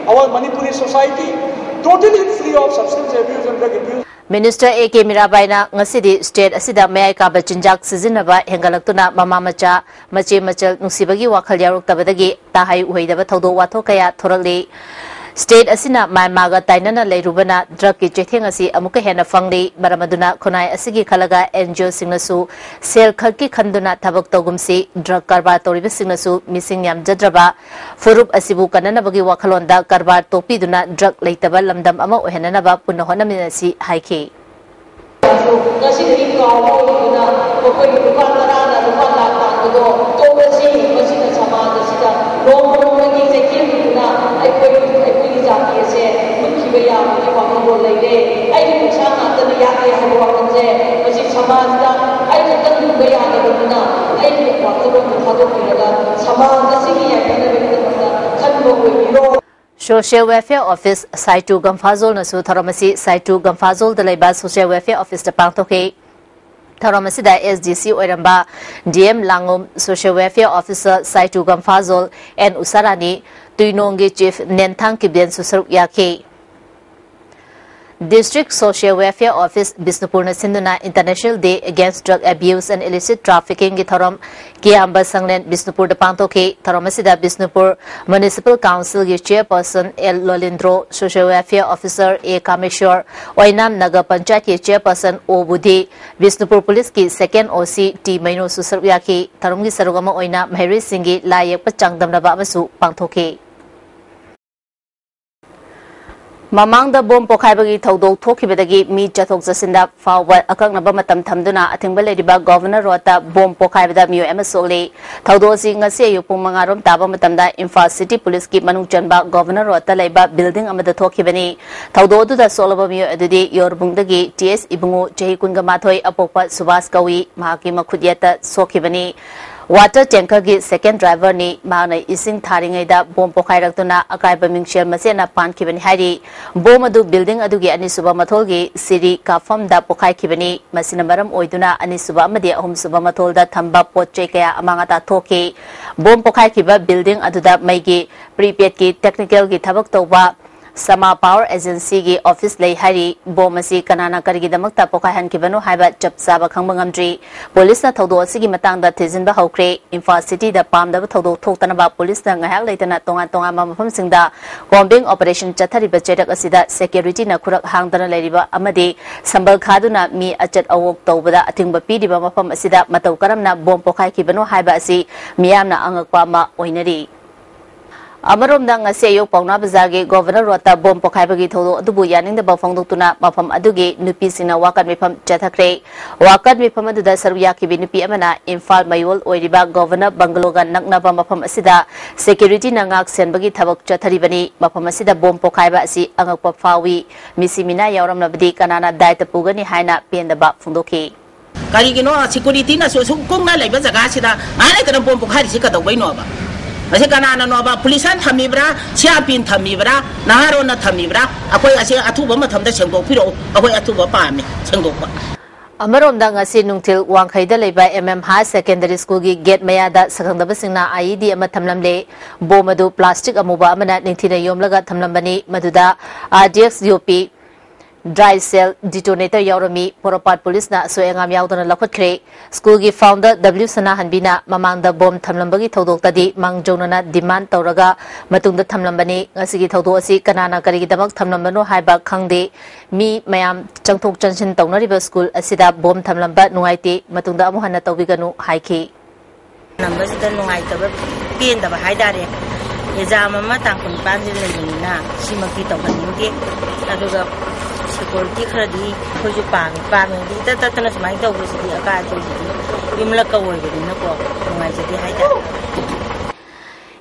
our Manipuri society totally free of substance abuse and drug abuse. Minister A K ꯃꯤꯔꯥꯕꯥꯏꯅ ꯉꯁꯤꯗꯤ ꯁ꯭ꯇꯦꯠ ꯑꯁꯤꯗ ꯃꯌꯥꯏ ꯀꯥꯕ ꯆꯤꯟꯖꯥꯛ ꯁꯤꯖꯤꯟꯅꯕ ꯍꯦꯟꯒꯠꯂꯛꯇꯨꯅ ꯃꯃꯥ ꯃꯆꯥ, ꯃꯆꯦ ꯃꯆꯜ ꯅꯨꯡꯁꯤꯕꯒꯤ ꯋꯥꯈꯜ ꯌꯥꯎꯔꯛꯇꯕꯗꯒꯤ ꯇꯥꯍꯩ ꯎꯍꯩꯗꯕ ꯊꯧꯗꯣꯛ ꯋꯥꯊꯣꯛ ꯀꯌꯥ ꯊꯣꯔꯛꯂꯤ꯫ ꯁ꯭ꯇꯦꯠ ꯑꯁꯤꯅ ꯃ꯭ꯌꯥꯟꯃꯥꯔꯒ ꯇꯥꯏꯅꯅ ꯂꯩꯔꯨꯕꯅ ꯗ꯭ꯔꯒꯀꯤ ꯆꯩꯊꯦꯡ ꯑꯁꯤ ꯑꯃꯨꯛꯀ ꯍꯦꯟꯅ ꯐꯪꯂꯤ꯫ ꯃꯔꯝ ꯑꯗꯨꯅ ꯈꯨꯟꯅꯥꯏ ꯑꯁꯤꯒꯤ ꯈꯜꯂꯒ ꯑꯦꯟ ꯖꯤ ꯑꯣꯁꯤꯡꯅꯁꯨ ꯁꯦꯜ ꯈꯛꯀꯤ ꯈꯟꯗꯨꯅ ꯊꯕꯛ ꯇꯧꯒꯨꯝꯁꯤ꯫ ꯗ꯭ꯔꯒ ꯀꯔꯕꯥꯔ ꯇꯧꯔꯤꯕꯁꯤꯡꯅꯁꯨ ꯃꯤꯁꯤꯡ ꯌꯥꯝꯖꯗ꯭ꯔꯕ ꯐꯨꯔꯨꯞ ꯑꯁꯤꯕꯨ ꯀꯟꯅꯅꯕꯒꯤ ꯋꯥꯈꯜꯂꯣꯟꯗ ꯀꯔꯕꯥꯔ ꯇꯣꯛꯄꯤꯗꯨꯅ ꯗ꯭ꯔꯒ ꯂꯩꯇꯕ ꯂꯝꯗꯝ ꯑꯃ ꯑꯣꯏꯍꯟꯅꯅꯕ ꯄꯨꯟꯅ ꯍꯣꯠꯅꯃꯤꯟꯅꯁꯤ ꯍꯥꯏꯈꯤ꯫ ꯉꯁꯤꯗꯤ ꯀꯥꯎꯕ ꯑꯣꯏꯗꯨꯅ ꯃꯈꯣꯏꯒꯤ ꯂꯨꯄꯥ ꯇꯔꯥꯅ ꯂꯨꯄꯥ ꯂꯥꯛ ꯇꯥꯟꯕꯗꯣ ꯇꯣꯛꯂꯁꯤ꯫ ꯃꯁꯤꯅ ꯁꯃꯥꯖ ꯑꯁꯤꯗ ꯅꯣꯡꯃ ꯅꯣꯡꯃꯒꯤ ꯆꯩꯊꯦꯡ ꯄꯤꯗꯨꯅ ꯑꯩꯈꯣꯏ, ꯑꯩꯈꯣꯏꯒꯤ ꯖꯥꯇꯤ ꯑꯁꯦ ꯃꯨꯠꯈꯤꯕ ꯌꯥꯕꯒꯤ ꯋꯥꯈꯜꯂꯣꯟ ꯂꯩꯔꯦ꯫ ꯑꯩꯒꯤ ꯄꯩꯁꯥ ꯉꯥꯛꯇꯅ ꯌꯥꯗꯦ ꯍꯥꯏꯕ ꯋꯥꯈꯜꯁꯦ ꯃꯁꯤ ꯁꯃꯥꯖꯗ ꯑꯩ ꯈꯛꯇꯪ ꯍꯤꯡꯕ ꯌꯥꯗꯕꯅꯤꯅ ꯑꯩꯒꯤ ꯋꯥꯈꯜꯂꯣꯟꯗꯨ ꯊꯥꯗꯣꯛꯄꯤꯔꯒ ꯁꯃꯥꯖ ꯑꯁꯤꯒꯤ ꯌꯥꯏꯐꯅꯕꯒꯤꯗꯃꯛꯇ ꯈꯟꯕ ꯑꯣꯏꯕꯤꯔꯣ꯫ Social Welfare Office ꯁꯥꯏꯇꯨ ꯒꯝꯐꯥꯖꯣꯜꯅꯁꯨ ꯊꯧꯔꯝ ꯑꯁꯤ ꯁꯥꯏꯇꯨ ꯒꯝꯐꯥꯖꯣꯜꯗ ꯂꯩꯕ Social Welfare Officeꯇ ꯄꯥꯡꯊꯣꯛꯈꯤ꯫ ꯊꯧꯔꯝ ꯑꯁꯤꯗ ꯑꯦꯁ ꯗꯤ ꯁꯤ ꯑꯣꯏꯔꯝꯕ ꯗꯤ ꯑꯦꯝ ꯂꯥꯡꯉꯨꯝ, Social Welfare Officer Saitu Gamphazol N Usharani, ꯇꯨꯏꯅꯣꯡꯒꯤ ꯆꯤꯐ ꯅꯦꯟꯊꯥꯡ ꯀꯤꯕꯦꯟꯁꯨ ꯁꯔꯨꯛ ꯌꯥꯈꯤ꯫ District Social Welfare Office ꯕꯤꯁꯅꯨꯄꯨꯔꯅ ꯁꯤꯟꯗꯨꯅ International Day Against Drug Abuse and Illicit Traffickingꯒꯤ ꯊꯧꯔꯝ ꯀꯤꯌꯥꯝꯕ ꯁꯪꯂꯦꯟ ꯕꯤꯁꯅꯨꯄꯨꯔꯗ ꯄꯥꯡꯊꯣꯛꯈꯤ꯫ ꯊꯧꯔꯝ ꯑꯁꯤꯗ ꯕꯤꯁꯅꯨꯄꯨꯔ Municipal Councilꯒꯤ Chairperson L Lolindro, Social Welfare Officer A Kameshor, Oinam Nagar ꯄꯟꯆꯥꯌꯠꯀꯤ Chairperson ꯑꯣ ꯕꯨꯙꯤ, ꯕꯤꯁꯅꯨꯄꯨꯔ Policeꯀꯤ Second OC ꯇꯤ ꯃꯩꯅꯣꯁꯨ ꯁꯔꯨꯛ ꯌꯥꯈꯤ꯫ ꯊꯧꯔꯝꯒꯤ ꯁꯔꯨꯛ ꯑꯃ ꯑꯣꯏꯅ ꯃꯍꯩꯔꯣꯏꯁꯤꯡꯒꯤ ꯂꯥꯏ ꯌꯦꯛꯄ ꯆꯥꯡꯗꯝꯅꯕ ꯑꯃꯁꯨ ꯄꯥꯡꯊꯣꯛꯈꯤ꯫ ꯃꯃꯥꯡꯗ ꯕꯣꯝ ꯄꯣꯈꯥꯏꯕꯒꯤ ꯊꯧꯗꯣꯛ ꯊꯣꯛꯈꯤꯕꯗꯒꯤ ꯃꯤ ꯆꯠꯊꯣꯛ ꯆꯠꯁꯤꯟꯗ ꯐꯥꯎꯕ ꯑꯀꯛꯅꯕ ꯃꯇꯝ ꯊꯝꯗꯨꯅ ꯑꯊꯤꯡꯕ ꯂꯩꯔꯤꯕ ꯒꯣꯚꯔꯅꯔ ꯔꯣꯗꯇ ꯕꯣꯝ ꯄꯣꯈꯥꯏꯕꯗ ꯃꯤꯑꯣꯏ ꯑꯃ ꯁꯣꯛꯂꯤ꯫ ꯊꯧꯗꯣꯛ ꯑꯁꯤ ꯉꯁꯤ ꯑꯌꯨꯛ ꯄꯨꯡ ꯃꯉꯥ ꯔꯣꯝ ꯇꯥꯕ ꯃꯇꯝꯗ ꯏꯝꯐꯥꯜ City Policeꯀꯤ ꯃꯅꯨꯡ ꯆꯟꯕ ꯒꯣꯚꯔꯅꯔ ꯔꯣꯗꯇ ꯂꯩꯕ building ꯑꯃꯗ ꯊꯣꯛꯈꯤꯕꯅꯤ꯫ ꯊꯧꯗꯣꯛ ꯑꯗꯨꯗ ꯁꯣꯛꯂꯕ ꯃꯤꯑꯣꯏ ꯑꯗꯨꯗꯤ ꯌꯣꯔꯕꯨꯡꯗꯒꯤ ꯇꯤ ꯑꯦꯁ ꯏꯕꯨꯡꯉꯣ, ꯆꯍꯤ ꯀꯨꯟꯒ ꯃꯥꯊꯣꯏ, ꯑꯄꯣꯛꯄ ꯁꯨꯕꯥꯁ ꯀꯧꯏ꯫ ꯃꯍꯥꯛꯀꯤ ꯃꯈꯨꯠ ꯌꯦꯠꯇ ꯁꯣꯛꯈꯤꯕꯅꯤ꯫ Water tankerꯒꯤ second driverꯅꯤ꯫ ꯃꯍꯥꯛꯅ ꯏꯁꯤꯡ ꯊꯥꯔꯤꯉꯩꯗ ꯕꯣꯝ ꯄꯣꯈꯥꯏꯔꯛꯇꯨꯅ ꯑꯀꯥꯏꯕ ꯃꯤꯡꯁꯦꯜ ꯃꯆꯦꯠꯅ ꯄꯥꯟꯈꯤꯕꯅꯤ ꯍꯥꯏꯔꯤ꯫ ꯕꯣꯝ ꯑꯗꯨ building ꯑꯗꯨꯒꯤ ꯑꯅꯤꯁꯨꯕ ꯃꯊꯣꯜꯒꯤ ꯁꯤꯔꯤ ꯀꯥꯞꯐꯝꯗ ꯄꯣꯈꯥꯏꯈꯤꯕꯅꯤ꯫ ꯃꯁꯤꯅ ꯃꯔꯝ ꯑꯣꯏꯗꯨꯅ ꯑꯅꯤꯁꯨꯕ ꯑꯃꯗꯤ ꯑꯍꯨꯝꯁꯨꯕ ꯃꯊꯣꯜꯗ ꯊꯝꯕ ꯄꯣꯠ ꯆꯩ ꯀꯌꯥ ꯑꯃꯥꯡ ꯑꯇꯥ ꯊꯣꯛꯈꯤ꯫ ꯕꯣꯝ ꯄꯣꯈꯥꯏꯈꯤꯕ building ꯑꯗꯨꯗ ꯃꯩꯒꯤ prepaidꯀꯤ technicalꯒꯤ ꯊꯕꯛ ꯇꯧꯕ Sama Power Agencyꯒꯤ office ꯂꯩ ꯍꯥꯏꯔꯤ꯫ ꯕꯣꯝ ꯑꯁꯤ ꯀꯅꯥꯅ ꯀꯔꯤꯒꯤꯗꯃꯛꯇ ꯄꯣꯈꯥꯏꯍꯟꯈꯤꯕꯅꯣ ꯍꯥꯏꯕ ꯆꯞ ꯆꯥꯕ ꯈꯪꯕ ꯉꯝꯗ꯭ꯔꯤ꯫ Policeꯅ ꯊꯧꯗꯣꯛ ꯑꯁꯤꯒꯤ ꯃꯇꯥꯡꯗ ꯊꯤꯖꯤꯟꯕ ꯍꯧꯈ꯭ꯔꯦ꯫ ꯏꯝꯐꯥꯜ Cityꯗ ꯄꯥꯝꯗꯕ ꯊꯧꯗꯣꯛ ꯊꯣꯛꯇꯅꯕ policeꯅ ꯉꯥꯏꯍꯥꯛ ꯂꯩꯇꯅ ꯇꯣꯉꯥꯟ ꯇꯣꯉꯥꯟꯕ ꯃꯐꯝꯁꯤꯡꯗ combing operation ꯆꯠꯊꯔꯤꯕ ꯆꯩꯔꯛ ꯑꯁꯤꯗ securityꯅ ꯈꯨꯔꯛ ꯍꯥꯡꯗꯅ ꯂꯩꯔꯤꯕ ꯑꯃꯗꯤ ꯁꯝꯕꯜ ꯈꯥꯗꯨꯅ ꯃꯤ ꯑꯆꯠ ꯑꯋꯣꯛ ꯇꯧꯕꯗ ꯑꯊꯤꯡꯕ ꯄꯤꯔꯤꯕ ꯃꯐꯝ ꯑꯁꯤꯗ ꯃꯇꯧ ꯀꯔꯝꯅ ꯕꯣꯝ ꯄꯣꯈꯥꯏꯈꯤꯕꯅꯣ ꯍꯥꯏꯕ ꯑꯁꯤ ꯃꯤꯌꯥꯝꯅ ꯑꯉꯛꯄ ꯑꯃ ꯑꯣꯏꯅꯔꯤ꯫ ꯑꯃꯔꯣꯝꯗ, ꯉꯁꯤ ꯑꯌꯨꯛ ꯄꯥꯎꯅꯥ ꯕꯖꯥꯔꯒꯤ ꯒꯣꯚꯔꯅꯔ ꯔꯣꯗꯇ ꯕꯣꯝ ꯄꯣꯈꯥꯏꯕꯒꯤ ꯊꯧꯗꯣꯛ ꯑꯗꯨꯕꯨ ꯌꯥꯅꯤꯡꯗꯕ ꯐꯣꯡꯗꯣꯛꯇꯨꯅ ꯃꯐꯝ ꯑꯗꯨꯒꯤ ꯅꯨꯄꯤꯁꯤꯡꯅ ꯋꯥꯀꯠ ꯃꯤꯐꯝ ꯆꯠꯊꯈ꯭ꯔꯦ꯫ ꯋꯥꯀꯠ ꯃꯤꯐꯝ ꯑꯗꯨꯗ ꯁꯔꯨꯛ ꯌꯥꯈꯤꯕꯤ ꯅꯨꯄꯤ ꯑꯃꯅ ꯏꯝꯐꯥꯜ ꯃꯌꯣꯜ ꯑꯣꯏꯔꯤꯕ ꯒꯣꯚꯔꯅꯔ ꯕꯪꯒꯂꯣꯒ ꯅꯛꯅꯕ ꯃꯐꯝ ꯑꯁꯤꯗ securityꯅ ꯉꯥꯛ ꯁꯦꯟꯕꯒꯤ ꯊꯕꯛ ꯆꯠꯊꯔꯤꯕꯅꯤ꯫ ꯃꯐꯝ ꯑꯁꯤꯗ ꯕꯣꯝ ꯄꯣꯈꯥꯏꯕ ꯑꯁꯤ ꯑꯉꯛꯄ ꯐꯥꯎꯏ꯫ ꯃꯤꯁꯤ ꯃꯤꯅꯥ ꯌꯥꯎꯔꯝꯂꯕꯗꯤ ꯀꯅꯥꯅ ꯗꯥꯏꯇ ꯄꯨꯒꯅꯤ ꯍꯥꯏꯅ ꯄꯦꯟꯗꯕ ꯐꯣꯡꯗꯣꯛꯈꯤ꯫ ꯀꯔꯤꯒꯤꯅꯣ securityꯅꯁꯨ ꯑꯁꯨꯛ ꯀꯨꯡꯅ ꯂꯩꯕ ꯖꯒꯥꯁꯤꯗ ꯉꯥꯏ ꯂꯩꯇꯅ ꯕꯣꯝ ꯄꯣꯈꯥꯏꯔꯤꯁꯤ ꯀꯩꯗꯧꯕꯩꯅꯣꯕ? ꯃꯁꯤ ꯀꯅꯥꯅꯅꯣꯕ? Policeꯅ ꯊꯝꯃꯤꯕ꯭ꯔꯥ? CRPꯅ ꯊꯝꯃꯤꯕ꯭ꯔꯥ? ꯅꯍꯥꯔꯣꯟꯅ ꯊꯝꯃꯤꯕ꯭ꯔꯥ? ꯑꯩꯈꯣꯏ ꯑꯁꯤ ꯑꯊꯨꯕ ꯃꯇꯝꯗ ꯁꯦꯡꯗꯣꯛꯄꯤꯔꯛꯎ꯫ ꯑꯩꯈꯣꯏ ꯑꯊꯨꯕ ꯄꯥꯝꯃꯤ ꯁꯦꯡꯗꯣꯛꯄ꯫ ꯑꯃꯔꯣꯝꯗ, ꯉꯁꯤ ꯅꯨꯡꯊꯤꯜ ꯋꯥꯡꯈꯩꯗ ꯂꯩꯕ M M Higher Secondary Schoolꯒꯤ gate ꯃꯌꯥꯗ ꯁꯛꯈꯪꯗꯕꯁꯤꯡꯅ IED ꯑꯃ ꯊꯝꯂꯝꯂꯦ꯫ ꯕꯣꯝ ꯑꯗꯨ plastic ꯑꯃꯨꯕ ꯑꯃꯅ ꯅꯤꯡꯊꯤꯅ ꯌꯣꯝꯂꯒ ꯊꯝꯂꯝꯕꯅꯤ꯫ ꯃꯗꯨꯗ RDX ꯌꯣꯄꯤ Dry cell detonator ꯌꯥꯎꯔꯝꯃꯤ꯫ ꯄꯣꯔꯣꯝꯄꯥꯠ ꯄꯨꯂꯤꯁꯅ ꯑꯁꯣꯏ ꯑꯉꯥꯝ ꯌꯥꯎꯗꯅ ꯂꯧꯈꯠꯈ꯭ꯔꯦ꯫ ꯁ꯭ꯀꯨꯜꯒꯤ ꯐꯥꯎꯟꯗꯔ ꯗꯕ꯭ꯂꯤꯎ ꯁꯅꯥꯍꯟꯕꯤꯅ ꯃꯃꯥꯡꯗ ꯕꯣꯝ ꯊꯝꯂꯝꯕꯒꯤ ꯊꯧꯗꯣꯛꯇꯗꯤ ꯃꯥꯡꯖꯧꯅꯅ ꯗꯤꯃꯥꯟ ꯇꯧꯔꯒ ꯃꯇꯨꯡꯗ ꯊꯝꯂꯝꯕꯅꯤ꯫ ꯉꯁꯤꯒꯤ ꯊꯧꯗꯣꯛ ꯑꯁꯤ ꯀꯅꯥꯅ ꯀꯔꯤꯒꯤꯗꯃꯛ ꯊꯝꯂꯝꯕꯅꯣ ꯍꯥꯏꯕ ꯈꯪꯗꯦ꯫ ꯃꯤ ꯃꯌꯥꯝ ꯆꯪꯊꯣꯛ ꯆꯪꯁꯤꯟ ꯇꯧꯅꯔꯤꯕ ꯁ꯭ꯀꯨꯜ ꯑꯁꯤꯗ ꯕꯣꯝ ꯊꯝꯂꯝꯕ ꯅꯨꯡꯉꯥꯏꯇꯦ꯫ ꯃꯇꯨꯡꯗ ꯑꯃꯨꯛ ꯍꯟꯅ ꯇꯧꯕꯤꯒꯅꯨ ꯍꯥꯏꯈꯤ꯫ ꯅꯝꯕꯁꯤꯗ ꯅꯨꯡꯉꯥꯏꯇꯕ, ꯄꯦꯟꯗꯕ ꯍꯥꯏꯇꯥꯔꯦ꯫ ꯑꯦꯛꯖꯥꯝ ꯑꯃ ꯇꯥꯡ ꯀꯨꯟꯅꯤꯄꯥꯟꯁꯤꯗ ꯂꯩꯕꯅꯤꯅ ꯁꯤꯃꯛꯇꯤ ꯇꯧꯍꯟꯅꯤꯡꯗꯦ꯫ ꯑꯗꯨꯒ ꯁꯦꯀ꯭ꯌꯨꯔꯤꯇꯤ ꯈꯔꯗꯤ ꯑꯩꯈꯣꯏꯁꯨ ꯄꯥꯝꯃꯤ꯫ ꯄꯥꯝꯃꯤꯗꯤ ꯏꯇꯠ ꯇꯠꯇꯅ ꯁꯨꯃꯥꯏꯅ ꯇꯧꯕꯁꯤꯗꯤ ꯑꯀꯥꯏ ꯑꯇꯣꯏꯁꯤꯗꯤ ꯌꯨꯝꯂꯛꯀ ꯑꯣꯏꯕꯅꯤꯅꯀꯣ, ꯅꯨꯡꯉꯥꯏꯖꯗꯦ ꯍꯥꯏꯇꯥꯔꯦ꯫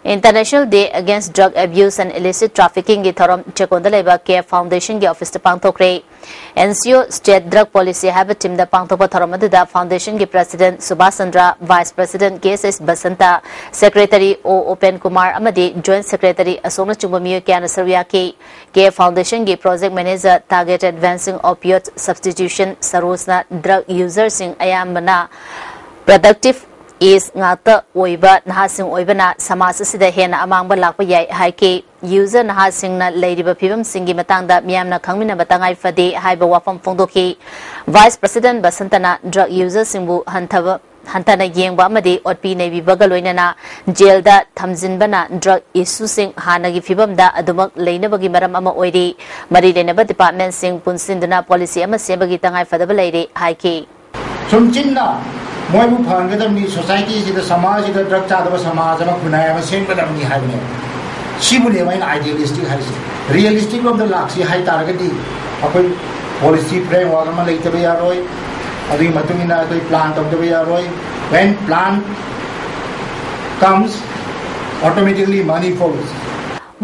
International Day Against Drug Abuse and Illicit Traffickingꯒꯤ ꯊꯧꯔꯝ ꯆꯦꯛꯀꯣꯟꯗ ꯂꯩꯕ ꯀꯦ ꯐꯥꯎꯟꯗꯦꯁꯟꯒꯤ ꯑꯣꯐꯤꯁꯇ ꯄꯥꯡꯊꯣꯛꯈ꯭ꯔꯦ꯫ ꯑꯦꯟ ꯁꯤ ꯑꯣ State Drug Policy ꯍꯥꯏꯕ ꯊꯤꯝꯗ ꯄꯥꯡꯊꯣꯛꯄ ꯊꯧꯔꯝ ꯑꯗꯨꯗ ꯐꯥꯎꯟꯗꯦꯁꯟꯒꯤ ꯄ꯭ꯔꯁꯤꯗꯦꯟꯠ ꯁꯨꯕꯥꯁ Chandra, vice president K S S Basanta, secretary O Upen Kumar ꯑꯃꯗꯤ ꯖꯣꯏꯟꯠ ꯁꯦꯀ꯭ꯔꯦꯇꯔꯤ ꯑꯁꯣꯛꯅꯆꯤꯡꯕ ꯃꯤꯑꯣꯏ ꯀꯌꯥꯅ ꯁꯔꯨꯛ ꯌꯥꯈꯤ꯫ ꯀꯦ ꯐꯥꯎꯟꯗꯦꯁꯟꯒꯤ project manager Targeted Fencing Opiate Substitution ꯁꯔꯣꯖꯅ ꯗ꯭ꯔꯒ ꯌꯨꯖꯔꯁꯤꯡ ꯑꯌꯥꯝꯕꯅ ꯄ꯭ꯔꯗꯛꯇꯤꯚ ꯑꯦꯖ ꯉꯥꯛꯇ ꯑꯣꯏꯕ ꯅꯍꯥꯁꯤꯡ ꯑꯣꯏꯕꯅ ꯁꯃꯥꯖ ꯑꯁꯤꯗ ꯍꯦꯟꯅ ꯑꯃꯥꯡꯕ ꯂꯥꯛꯄ ꯌꯥꯏ ꯍꯥꯏꯈꯤ꯫ ꯌꯨꯖꯔ ꯅꯍꯥꯁꯤꯡꯅ ꯂꯩꯔꯤꯕ ꯐꯤꯕꯝꯁꯤꯡꯒꯤ ꯃꯇꯥꯡꯗ ꯃꯤꯌꯥꯝꯅ ꯈꯪꯃꯤꯟꯅꯕ ꯇꯉꯥꯏ ꯐꯗꯦ ꯍꯥꯏꯕ ꯋꯥꯐꯝ ꯐꯣꯡꯗꯣꯛꯈꯤ꯫ ꯚꯥꯏꯁ ꯄ꯭ꯔꯁꯤꯗꯦꯟꯠ ꯕꯁꯟꯇꯅ ꯗ꯭ꯔꯒ ꯌꯨꯖꯔꯁꯤꯡꯕꯨ ꯍꯟꯊꯕ, ꯍꯟꯊꯅ ꯌꯦꯡꯕ ꯑꯃꯗꯤ ꯑꯣꯠꯄꯤ ꯅꯩꯕꯤꯕꯒ ꯂꯣꯏꯅꯅ ꯖꯦꯜꯗ ꯊꯝꯖꯤꯟꯕꯅ ꯗ꯭ꯔꯒ ꯏꯁꯨꯁꯤꯡ ꯍꯥꯟꯅꯒꯤ ꯐꯤꯕꯝꯗ ꯑꯗꯨꯃꯛ ꯂꯩꯅꯕꯒꯤ ꯃꯔꯝ ꯑꯃ ꯑꯣꯏꯔꯤ꯫ ꯃꯔꯤ ꯂꯩꯅꯕ ꯗꯤꯄꯥꯔꯠꯃꯦꯟꯠꯁꯤꯡ ꯄꯨꯟꯁꯤꯟꯗꯨꯅ ꯄꯣꯂꯤꯁꯤ ꯑꯃ ꯁꯦꯝꯕꯒꯤ ꯇꯉꯥꯏ ꯐꯗꯕ ꯂꯩꯔꯦ ꯍꯥꯏꯈꯤ꯫ ꯁꯨꯝ ꯆꯤꯟꯅ ꯃꯣꯏꯕꯨ ꯐꯍꯟꯒꯗꯕꯅꯤ, ꯁꯣꯁꯥꯏꯇꯤꯁꯤꯗ, ꯁꯃꯥꯖꯁꯤꯗ ꯗ꯭ꯔꯒ ꯆꯥꯗꯕ ꯁꯃꯥꯖ ꯑꯃ, ꯈꯨꯟꯅꯥꯏ ꯑꯃ ꯁꯦꯝꯒꯗꯕꯅꯤ ꯍꯥꯏꯕꯅꯦꯕ꯫ ꯁꯤꯕꯨꯅꯦꯕ ꯑꯩꯅ ꯑꯥꯏꯗꯤꯌꯦꯂꯤꯁꯇꯤꯛ ꯍꯥꯏꯔꯤꯁꯦ꯫ ꯔꯤꯌꯦꯂꯤꯁꯇꯤꯛ ꯂꯣꯝꯗ ꯂꯥꯛꯁꯤ ꯍꯥꯏ ꯇꯥꯔꯒꯗꯤ ꯑꯩꯈꯣꯏ ꯄꯣꯂꯤꯁꯤ ꯐ꯭ꯔꯦꯝꯋꯥꯔꯛ ꯑꯃ ꯂꯩꯇꯕ ꯌꯥꯔꯣꯏ꯫ ꯑꯗꯨꯒꯤ ꯃꯇꯨꯡ ꯏꯟꯅ ꯑꯩꯈꯣꯏ ꯄ꯭ꯂꯥꯟ ꯇꯧꯗꯕ ꯌꯥꯔꯣꯏ꯫ When plan comes, automatically money follows.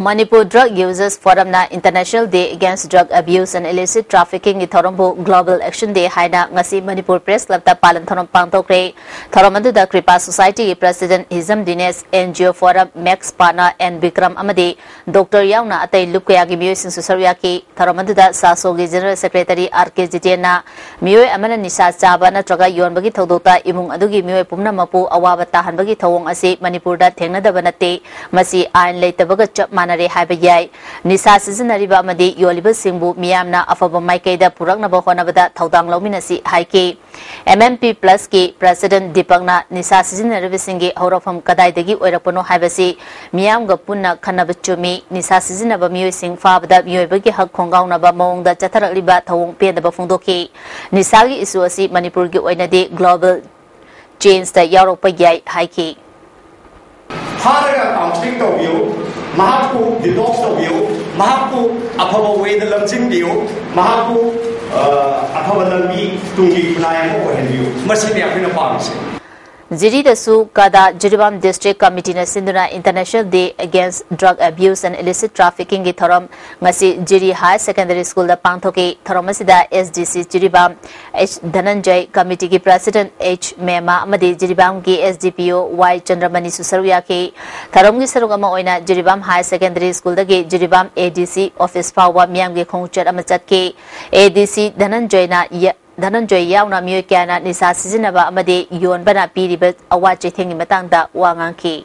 Manipur Drug Users Forumꯅ International Day Against Drug Abuse and Illicit Traffickingꯒꯤ ꯊꯧꯔꯝꯕꯨ Global Action Day ꯍꯥꯏꯅ ꯉꯁꯤ ꯃꯅꯤꯄꯨꯔ ꯄ꯭ꯔꯦꯁ ꯀ꯭ꯂꯕꯇ ꯄꯥꯂꯟ ꯊꯧꯔꯝ ꯄꯥꯡꯊꯣꯛꯈ꯭ꯔꯦ꯫ ꯊꯧꯔꯝ ꯑꯗꯨꯗ ꯀ꯭ꯔꯤꯄꯥ ꯁꯣꯁꯥꯏꯇꯤꯒꯤ president Hijam Dinesh, and G O form max ꯄꯥꯅ, ꯑꯦꯟ ꯕꯤꯀ꯭ꯔꯝ ꯑꯃꯗꯤ ꯗꯣꯛꯇꯔ ꯌꯥꯎꯅ ꯑꯇꯩ ꯂꯨꯞ ꯀꯌꯥꯒꯤ ꯃꯤꯑꯣꯏꯁꯤꯡꯁꯨ ꯁꯔꯨꯛ ꯌꯥꯈꯤ꯫ ꯊꯧꯔꯝ ꯑꯗꯨꯗ ꯁꯥꯁꯣꯒꯤ ꯖꯦꯅꯔꯦꯜ ꯁꯦꯀ꯭ꯔꯦꯇꯔꯤ ꯑꯥꯔ ꯀꯦ ꯖꯤꯇꯦꯟꯅ ꯃꯤꯑꯣꯏ ꯑꯃꯅ ꯅꯤꯁꯥ ꯆꯥꯕ ꯅꯠꯇ꯭ꯔꯒ ꯌꯣꯟꯕꯒꯤ ꯊꯧꯗꯣꯛꯇ ꯏꯃꯨꯡ ꯑꯗꯨꯒꯤ ꯃꯤꯑꯣꯏ ꯄꯨꯝꯅꯃꯛꯄꯨ ꯑꯋꯥꯕ ꯇꯥꯍꯟꯕꯒꯤ ꯊꯧꯑꯣꯡ ꯑꯁꯤ ꯃꯅꯤꯄꯨꯔꯗ ꯊꯦꯡꯅꯗꯕ ꯅꯠꯇꯦ꯫ ꯃꯁꯤ ꯑꯥꯏꯟ ꯂꯩꯇꯕꯒ ꯆꯞ ꯃꯥꯟꯅꯩ꯫ ꯅꯔꯦ ꯍꯥꯏꯕ ꯌꯥꯏ꯫ ꯅꯤꯁꯥ ꯁꯤꯖꯤꯟꯅꯔꯤꯕ ꯑꯃꯗꯤ ꯌꯣꯜꯂꯤꯕꯁꯤꯡꯕꯨ ꯃꯤꯌꯥꯝꯅ ꯑꯐꯕ ꯃꯥꯏꯀꯩꯗ ꯄꯨꯔꯛꯅꯕ ꯍꯣꯠꯅꯕꯗ ꯊꯧꯗꯥꯡ ꯂꯧꯃꯤꯟꯅꯁꯤ ꯍꯥꯏꯈꯤ꯫ M M P Plus ꯀꯤ President ꯗꯤꯄꯛꯅ ꯅꯤꯁꯥ ꯁꯤꯖꯤꯟꯅꯔꯤꯕꯁꯤꯡꯒꯤ ꯍꯧꯔꯛꯐꯝ ꯀꯗꯥꯏꯗꯒꯤ ꯑꯣꯏꯔꯛꯄꯅꯣ ꯍꯥꯏꯕꯁꯤ ꯃꯤꯌꯥꯝꯒ ꯄꯨꯟꯅ ꯈꯟꯅꯕ ꯆꯨꯝꯃꯤ꯫ ꯅꯤꯁꯥ ꯁꯤꯖꯤꯟꯅꯕ ꯃꯤꯑꯣꯏꯁꯤꯡ ꯐꯥꯕꯗ ꯃꯤꯑꯣꯏꯕꯒꯤ ꯍꯛ ꯈꯣꯡꯒꯥꯎꯅꯕ ꯃꯑꯣꯡꯗ ꯆꯠꯊꯔꯛꯂꯤꯕ ꯊꯧꯑꯣꯡ ꯄꯦꯟꯗꯕ ꯐꯣꯡꯗꯣꯛꯈꯤ꯫ ꯅꯤꯁꯥꯒꯤ issue ꯑꯁꯤ ꯃꯅꯤꯄꯨꯔꯒꯤ ꯑꯣꯏꯅꯗꯤ global change ꯇ ꯌꯥꯎꯔꯛꯄ ꯌꯥꯏ ꯍꯥꯏꯈꯤ꯫ ꯐꯥꯔꯒ counselling ꯇꯧꯕꯤꯌꯨ꯫ ꯃꯍꯥꯛꯄꯨ detox ꯇꯧꯕꯤꯌꯨ꯫ ꯃꯍꯥꯛꯄꯨ ꯑꯐꯕ way ꯗ ꯂꯝꯖꯤꯡꯕꯤꯌꯨ꯫ ꯃꯍꯥꯛꯄꯨ ꯑꯐꯕ ꯂꯝꯕꯤ ꯇꯨꯡꯒꯤ ꯈꯨꯟꯅꯥꯏ ꯑꯃ ꯑꯣꯏꯍꯟꯕꯤꯌꯨ꯫ ꯃꯁꯤꯅꯤ ꯑꯩꯈꯣꯏꯅ ꯄꯥꯝꯃꯤꯁꯦ꯫ ꯖꯤꯔꯤꯗꯁꯨ ꯀꯗꯥ ꯖꯤꯔꯤꯕꯥꯝ District Committee ꯅ ꯁꯤꯟꯗꯨꯅ International Day Against Drug Abuse and Illicit Trafficking ꯒꯤ ꯊꯧꯔꯝ ꯉꯁꯤ ꯖꯤꯔꯤ Higher Secondary School ꯗ ꯄꯥꯡꯊꯣꯛꯈꯤ꯫ ꯊꯧꯔꯝ ꯑꯁꯤꯗ S D C Jiribam H ꯙꯅꯟꯖꯌ, committee ꯒꯤ President H ꯃꯦꯃꯥ ꯑꯃꯗꯤ ꯖꯤꯔꯤꯕꯥꯝꯒꯤ S D P O Y ꯆꯟꯗ꯭ꯔꯃꯅꯤꯁꯨ ꯁꯔꯨꯛ ꯌꯥꯈꯤ꯫ ꯊꯧꯔꯝꯒꯤ ꯁꯔꯨꯛ ꯑꯃ ꯑꯣꯏꯅ ꯖꯤꯔꯤꯕꯥꯝ Higher Secondary School ꯗꯒꯤ Jiribam A D C office ꯐꯥꯎꯕ ꯃꯤꯌꯥꯝꯒꯤ ꯈꯣꯡꯆꯠ ꯑꯃ ꯆꯠꯈꯤ꯫ A D C ꯙꯅꯟꯖꯌꯅ ꯌ-, ꯙꯅꯟꯖꯌ ꯌꯥꯎꯅ ꯃꯤꯑꯣꯏ ꯀꯌꯥꯅ ꯅꯤꯁꯥ ꯁꯤꯖꯤꯟꯅꯕ ꯑꯃꯗꯤ ꯌꯣꯟꯕꯅ ꯄꯤꯔꯤꯕ ꯑꯋꯥ ꯆꯩꯊꯦꯡꯒꯤ ꯃꯇꯥꯡꯗ ꯋꯥ ꯉꯥꯡꯈꯤ꯫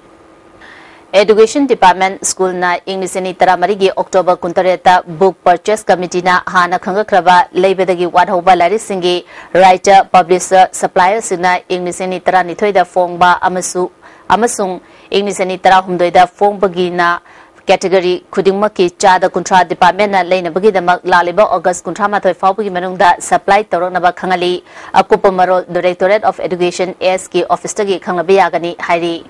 Education Department School ꯅ ꯏꯪ ꯂꯤꯁꯤꯡ ꯑꯅꯤ ꯇꯔꯥꯃꯔꯤꯒꯤ October ꯀꯨꯟꯇꯔꯦꯠꯇ Book Purchase Committee ꯅ ꯍꯥꯟꯅ ꯈꯪꯒꯠꯈ꯭ꯔꯕ ꯂꯩꯕꯗꯒꯤ ꯋꯥꯠꯍꯧꯕ ꯂꯥꯏꯔꯤꯛꯁꯤꯡꯒꯤ writer, publisher, supplier ꯁꯤꯡꯅ ꯏꯪ ꯂꯤꯁꯤꯡ ꯑꯅꯤ ꯇꯔꯥꯅꯤꯊꯣꯏꯗ ꯐꯣꯡꯕ ꯑꯃꯁꯨ-, ꯑꯃꯁꯨꯡ ꯏꯪ ꯂꯤꯁꯤꯡ ꯑꯅꯤ ꯇꯔꯥꯍꯨꯝꯗꯣꯏꯗ ꯐꯣꯡꯕꯒꯤꯅ category ꯈꯨꯗꯤꯡꯃꯛꯀꯤ ꯆꯥꯗ ꯀꯨꯟꯊ꯭ꯔꯥ department ꯅ ꯂꯩꯅꯕꯒꯤꯗꯃꯛ ꯂꯥꯛꯂꯤꯕ August ꯀꯨꯟꯊ꯭ꯔꯥ ꯃꯥꯊꯣꯏ ꯐꯥꯎꯕꯒꯤ ꯃꯅꯨꯡꯗ supply ꯇꯧꯔꯛꯅꯕ ꯈꯪꯍꯜꯂꯤ꯫ ꯑꯀꯨꯞꯄ ꯃꯔꯣꯜ Directorate of Education S ꯀꯤ office ꯇꯒꯤ ꯈꯪꯂꯕ ꯌꯥꯒꯅꯤ ꯍꯥꯏꯔꯤ꯫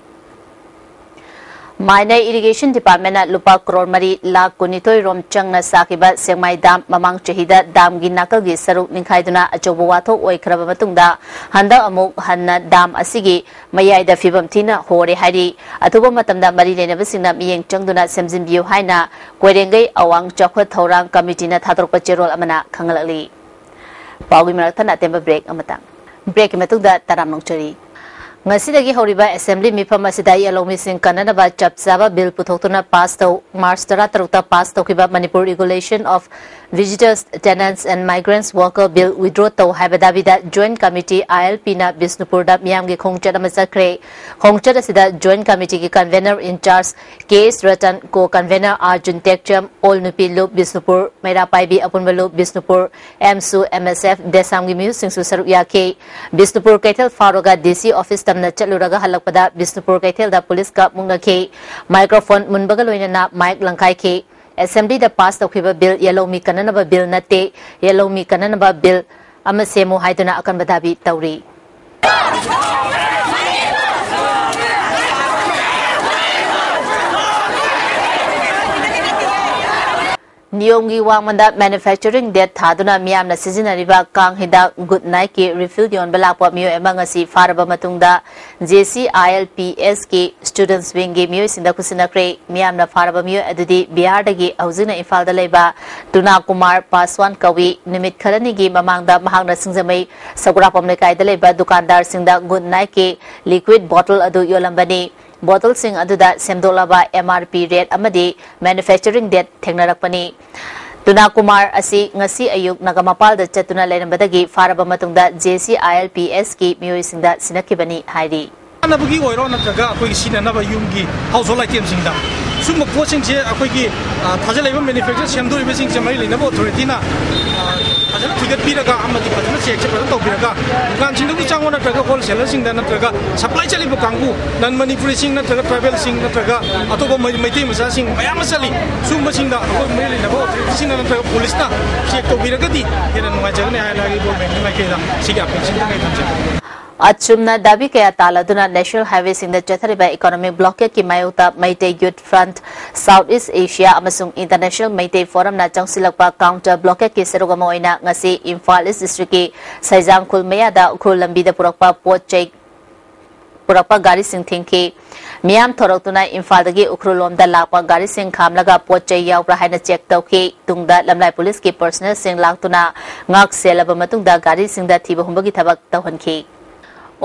Minor Irrigation Department ꯅ ꯂꯨꯄꯥ ꯀ꯭ꯔꯣꯔ ꯃꯔꯤ ꯂꯥꯈ ꯀꯨꯟꯅꯤꯊꯣꯏ ꯔꯣꯝ ꯆꯪꯅ ꯁꯥꯈꯤꯕ ꯁꯦꯛꯃꯥꯏ dam ꯃꯃꯥꯡ ꯆꯍꯤꯗ dam ꯒꯤ ꯅꯥꯀꯜꯒꯤ ꯁꯔꯨꯛ ꯅꯤꯡꯈꯥꯏꯗꯨꯅ ꯑꯆꯧꯕ ꯋꯥꯊꯣꯛ ꯑꯣꯏꯈ꯭ꯔꯕ ꯃꯇꯨꯡꯗ ꯍꯟꯗꯛ ꯑꯃꯨꯛ ꯍꯟꯅ dam ꯑꯁꯤꯒꯤ ꯃꯌꯥꯏꯗ ꯐꯤꯕꯝ ꯊꯤꯅ ꯍꯣꯔꯦ ꯍꯥꯏꯔꯤ꯫ ꯑꯊꯨꯕ ꯃꯇꯝꯗ ꯃꯔꯤ ꯂꯩꯅꯕꯁꯤꯡꯅ ꯃꯤꯠꯌꯦꯡ ꯆꯪꯗꯨꯅ ꯁꯦꯝꯖꯤꯟꯕꯤꯌꯨ ꯍꯥꯏꯅ ꯀꯣꯏꯔꯦꯡꯒꯩ ꯑꯋꯥꯡ ꯆꯥꯎꯈꯠ ꯊꯧꯔꯥꯡ committee ꯅ ꯊꯥꯗꯣꯔꯛꯄ ꯆꯦꯔꯣꯜ ꯑꯃꯅ ꯈꯪꯍꯜꯂꯛꯂꯤ꯫ ꯄꯥꯎꯒꯤ ꯃꯔꯛ ꯊꯠꯅ ꯑꯇꯦꯟꯕ break ꯑꯃꯇꯪ꯫ Break ꯀꯤ ꯃꯇꯨꯡꯗ ꯇꯔꯥꯝ ꯅꯣꯡꯆꯔꯤ꯫ ꯉꯁꯤꯗꯒꯤ ꯍꯧꯔꯤꯕ ꯑꯦꯁꯦꯝꯕ꯭ꯂꯤ ꯃꯤꯐꯝ ꯑꯁꯤꯗ ꯌꯦꯜꯍꯧꯃꯤꯁꯤꯡ ꯀꯟꯅꯅꯕ ꯆꯞ ꯆꯥꯕ ꯕꯤꯜ ꯄꯨꯊꯣꯛꯇꯨꯅ ꯄꯥꯁ ꯇꯧ꯫ ꯃꯥꯔꯆ ꯇꯔꯥꯇꯔꯨꯛꯇ ꯄꯥꯁ ꯇꯧꯈꯤꯕ Manipur Regulation of Visitors, Tenants and Migrants Worker Bill withdraw ꯇꯧ ꯍꯥꯏꯕ ꯗꯥꯕꯤꯗ Joint Committee, ILP ꯅ ꯕꯤꯁꯅꯨꯄꯨꯔꯗ ꯃꯤꯌꯥꯝꯒꯤ ꯈꯣꯡꯆꯠ ꯑꯃ ꯆꯠꯈ꯭ꯔꯦ꯫ ꯈꯣꯡꯆꯠ ꯑꯁꯤꯗ Joint Committee ꯒꯤ Convener in Charge K S Ratan, Co-Convener Arjun Tekcham, All ꯅꯨꯄꯤ ꯂꯨꯞ ꯕꯤꯁꯅꯨꯄꯨꯔ, ꯃꯩꯔꯥ ꯄꯥꯏꯕꯤ ꯑꯄꯨꯟꯕ ꯂꯨꯞ Bishnupur, M S U, M S F, DESAM ꯒꯤ ꯃꯤꯑꯣꯏꯁꯤꯡꯁꯨ ꯁꯔꯨꯛ ꯌꯥꯈꯤ꯫ ꯕꯤꯁꯅꯨꯄꯨꯔ ꯀꯩꯊꯦꯜ ꯐꯥꯎꯔꯒ D C office ꯇꯝꯅ ꯆꯠꯂꯨꯔꯒ ꯍꯜꯂꯛꯄꯗ ꯕꯤꯁꯅꯨꯄꯨꯔ ꯀꯩꯊꯦꯜꯗ ꯄꯨꯂꯤꯁꯀ ꯃꯨꯛꯅꯈꯤ꯫ Microphone ꯃꯨꯟꯕꯒ ꯂꯣꯏꯅꯅ mic ꯂꯪꯈꯥꯏꯈꯤ꯫ ꯑꯦꯁꯦꯝꯕ꯭ꯂꯤꯗ ꯄꯥꯁ ꯇꯧꯈꯤꯕ ꯕꯤꯜ ꯌꯦꯜꯍꯧꯃꯤ ꯀꯟꯅꯅꯕ ꯕꯤꯜ ꯅꯠꯇꯦ, ꯌꯦꯜꯍꯧꯃꯤ ꯀꯟꯅꯅꯕ ꯕꯤꯜ ꯑꯃ ꯁꯦꯝꯃꯨ ꯍꯥꯏꯗꯨꯅ ꯑꯀꯟꯕ ꯗꯥꯕꯤ ꯇꯧꯔꯤ꯫ ꯅꯤꯌꯣꯝꯒꯤ ꯋꯥꯡꯃꯗ manufacturing date ꯊꯥꯗꯨꯅ ꯃꯤꯌꯥꯝꯅ ꯁꯤꯖꯤꯟꯅꯔꯤꯕ ꯀꯥꯡ ꯍꯤꯗꯥꯛ Good Night ꯀꯤ refill ꯌꯣꯟꯕ ꯂꯥꯛꯄ ꯃꯤꯑꯣꯏ ꯑꯃ ꯉꯁꯤ ꯐꯥꯔꯕ ꯃꯇꯨꯡꯗ J C I L P S ꯀꯤ Students Wing ꯒꯤ ꯃꯤꯑꯣꯏꯁꯤꯡꯗ ꯈꯨꯠꯁꯤꯟꯅꯈ꯭ꯔꯦ꯫ ꯃꯤꯌꯥꯝꯅ ꯐꯥꯔꯕ ꯃꯤꯑꯣꯏ ꯑꯗꯨꯗꯤ ꯕꯤꯍꯥꯔꯗꯒꯤ ꯍꯧꯖꯤꯛꯅ ꯏꯝꯐꯥꯜꯗ ꯂꯩꯕ ꯇꯨꯅꯥ ꯀꯨꯃꯥꯔ ꯄꯥꯁꯋꯥꯟ ꯀꯧꯏ꯫ ꯅꯨꯃꯤꯠ ꯈꯔꯅꯤꯒꯤ ꯃꯃꯥꯡꯗ ꯃꯍꯥꯛꯅ ꯁꯤꯡꯖꯃꯩ ꯁꯒꯨꯔꯥꯄꯝ ꯂꯩꯀꯥꯏꯗ ꯂꯩꯕ ꯗꯨꯀꯥꯟꯗꯥꯔꯁꯤꯡꯗ Good Night ꯀꯤ liquid bottle ꯑꯗꯨ ꯌꯣꯜꯂꯝꯕꯅꯤ꯫ Bottleꯁꯤꯡ ꯑꯗꯨꯗ ꯁꯦꯝꯗꯣꯛꯂꯕ M R P rate ꯑꯃꯗꯤ manufacturing date ꯊꯦꯡꯅꯔꯛꯄꯅꯤ꯫ ꯇꯨꯅꯥ ꯀꯨꯃꯥꯔ ꯑꯁꯤ ꯉꯁꯤ ꯑꯌꯨꯛ ꯅꯒꯥꯃꯄꯥꯜꯗ ꯆꯠꯇꯨꯅ ꯂꯩꯔꯝꯕꯗꯒꯤ ꯐꯥꯔꯕ ꯃꯇꯨꯡꯗ J C I L P S ꯀꯤ ꯃꯤꯑꯣꯏꯁꯤꯡꯗ ꯁꯤꯟꯅꯈꯤꯕꯅꯤ ꯍꯥꯏꯔꯤ꯫ ꯆꯥꯅꯕꯒꯤ ꯑꯣꯏꯔꯣ ꯅꯠꯇ꯭ꯔꯒ ꯑꯩꯈꯣꯏꯒꯤ ꯁꯤꯖꯤꯟꯅꯅꯕ ꯌꯨꯝꯒꯤ household itemꯁꯤꯡꯗ ꯁꯨꯝꯕ ꯄꯣꯠꯁꯤꯡꯁꯦ ꯑꯩꯈꯣꯏꯒꯤ, ꯑ, ꯊꯥꯖꯜꯂꯛꯏꯕ manufacture ꯁꯦꯝꯗꯣꯔꯤꯕꯁꯤꯡꯁꯦ ꯃꯔꯤ ꯂꯩꯅꯕ authorityꯅ, ꯑ, ꯐꯖꯅ ꯊꯤꯒꯠꯄꯤꯔꯒ ꯑꯃꯗꯤ ꯐꯖꯅ checkꯁꯦ ꯐꯖꯅ ꯇꯧꯕꯤꯔꯒ ꯗꯨꯀꯥꯟꯁꯤꯡꯗꯕꯨ ꯆꯪꯉꯣ ꯅꯠꯇ꯭ꯔꯒ wholesalerꯁꯤꯡꯗ ꯅꯠꯇ꯭ꯔꯒ supply ꯆꯠꯂꯤꯕ ꯀꯥꯡꯕꯨ non Manipuriꯁꯤꯡ ꯅꯠꯇ꯭ꯔꯒ tribalꯁꯤꯡ ꯅꯠꯇ꯭ꯔꯒ ꯑꯇꯣꯞꯄ ꯃꯩ-, ꯃꯩꯇꯩ ꯃꯆꯥꯁꯤꯡ ꯃꯌꯥꯝ ꯑꯃ ꯆꯠꯂꯤ꯫ ꯁꯨꯝꯕꯁꯤꯡꯗ ꯑꯩꯈꯣꯏ ꯃꯔꯤ ꯂꯩꯅꯕ authorityꯁꯤꯡꯅ ꯅꯠꯇ꯭ꯔꯒ ꯄꯨꯂꯤꯁꯅ check ꯇꯧꯕꯤꯔꯒꯗꯤ ꯍꯦꯟꯅ ꯅꯨꯡꯉꯥꯏꯖꯒꯅꯤ ꯍꯥꯏꯅ ꯑꯩꯒꯤ governmentꯀꯤ ꯃꯥꯏꯀꯩꯗ ꯁꯤꯒꯤ appealꯁꯤꯡꯗꯪ ꯑꯩ ꯊꯝꯖꯒꯦ꯫ ꯑꯆꯨꯝꯅ ꯗꯥꯕꯤ ꯀꯌꯥ ꯇꯥꯜꯂꯗꯨꯅ national highwayꯁꯤꯡꯗ ꯆꯠꯊꯔꯤꯕ economic blockadeꯀꯤ ꯃꯥꯌꯣꯛꯇ Meitei Youth Front, South East Asia ꯑꯃꯁꯨꯡ International Meitei Forumꯅ ꯆꯪꯁꯤꯜꯂꯛꯄ counter blockadeꯀꯤ ꯁꯔꯨꯛ ꯑꯃ ꯑꯣꯏꯅ ꯉꯁꯤ ꯏꯝꯐꯥꯜ East Districtꯀꯤ ꯁꯩꯖꯥꯡꯈꯨꯜ ꯃꯌꯥꯗ ꯎꯈ꯭ꯔꯨꯜ ꯂꯝꯕꯤꯗ ꯄꯨꯔꯛꯄ ꯄꯣꯠ ꯆꯩ ꯄꯨꯔꯛꯄ ꯒꯥꯔꯤꯁꯤꯡ ꯊꯤꯡꯈꯤ꯫ ꯃꯤꯌꯥꯝ ꯊꯣꯔꯛꯇꯨꯅ ꯏꯝꯐꯥꯜꯗꯒꯤ ꯎꯈ꯭ꯔꯨꯜ ꯂꯣꯝꯗ ꯂꯥꯛꯄ ꯒꯥꯔꯤꯁꯤꯡ ꯈꯥꯝꯂꯒ ꯄꯣꯠ ꯆꯩ ꯌꯥꯎꯕ꯭ꯔꯥ ꯍꯥꯏꯅ check ꯇꯧꯈꯤ꯫ ꯇꯨꯡꯗ ꯂꯝꯂꯥꯏ ꯄꯨꯂꯤꯁꯀꯤ personnelꯁꯤꯡ ꯂꯥꯛꯇꯨꯅ ꯉꯥꯛ ꯁꯦꯜꯂꯕ ꯃꯇꯨꯡꯗ ꯒꯥꯔꯤꯁꯤꯡꯗ ꯊꯤꯕ ꯍꯨꯝꯕꯒꯤ ꯊꯕꯛ ꯇꯧꯍꯟꯈꯤ꯫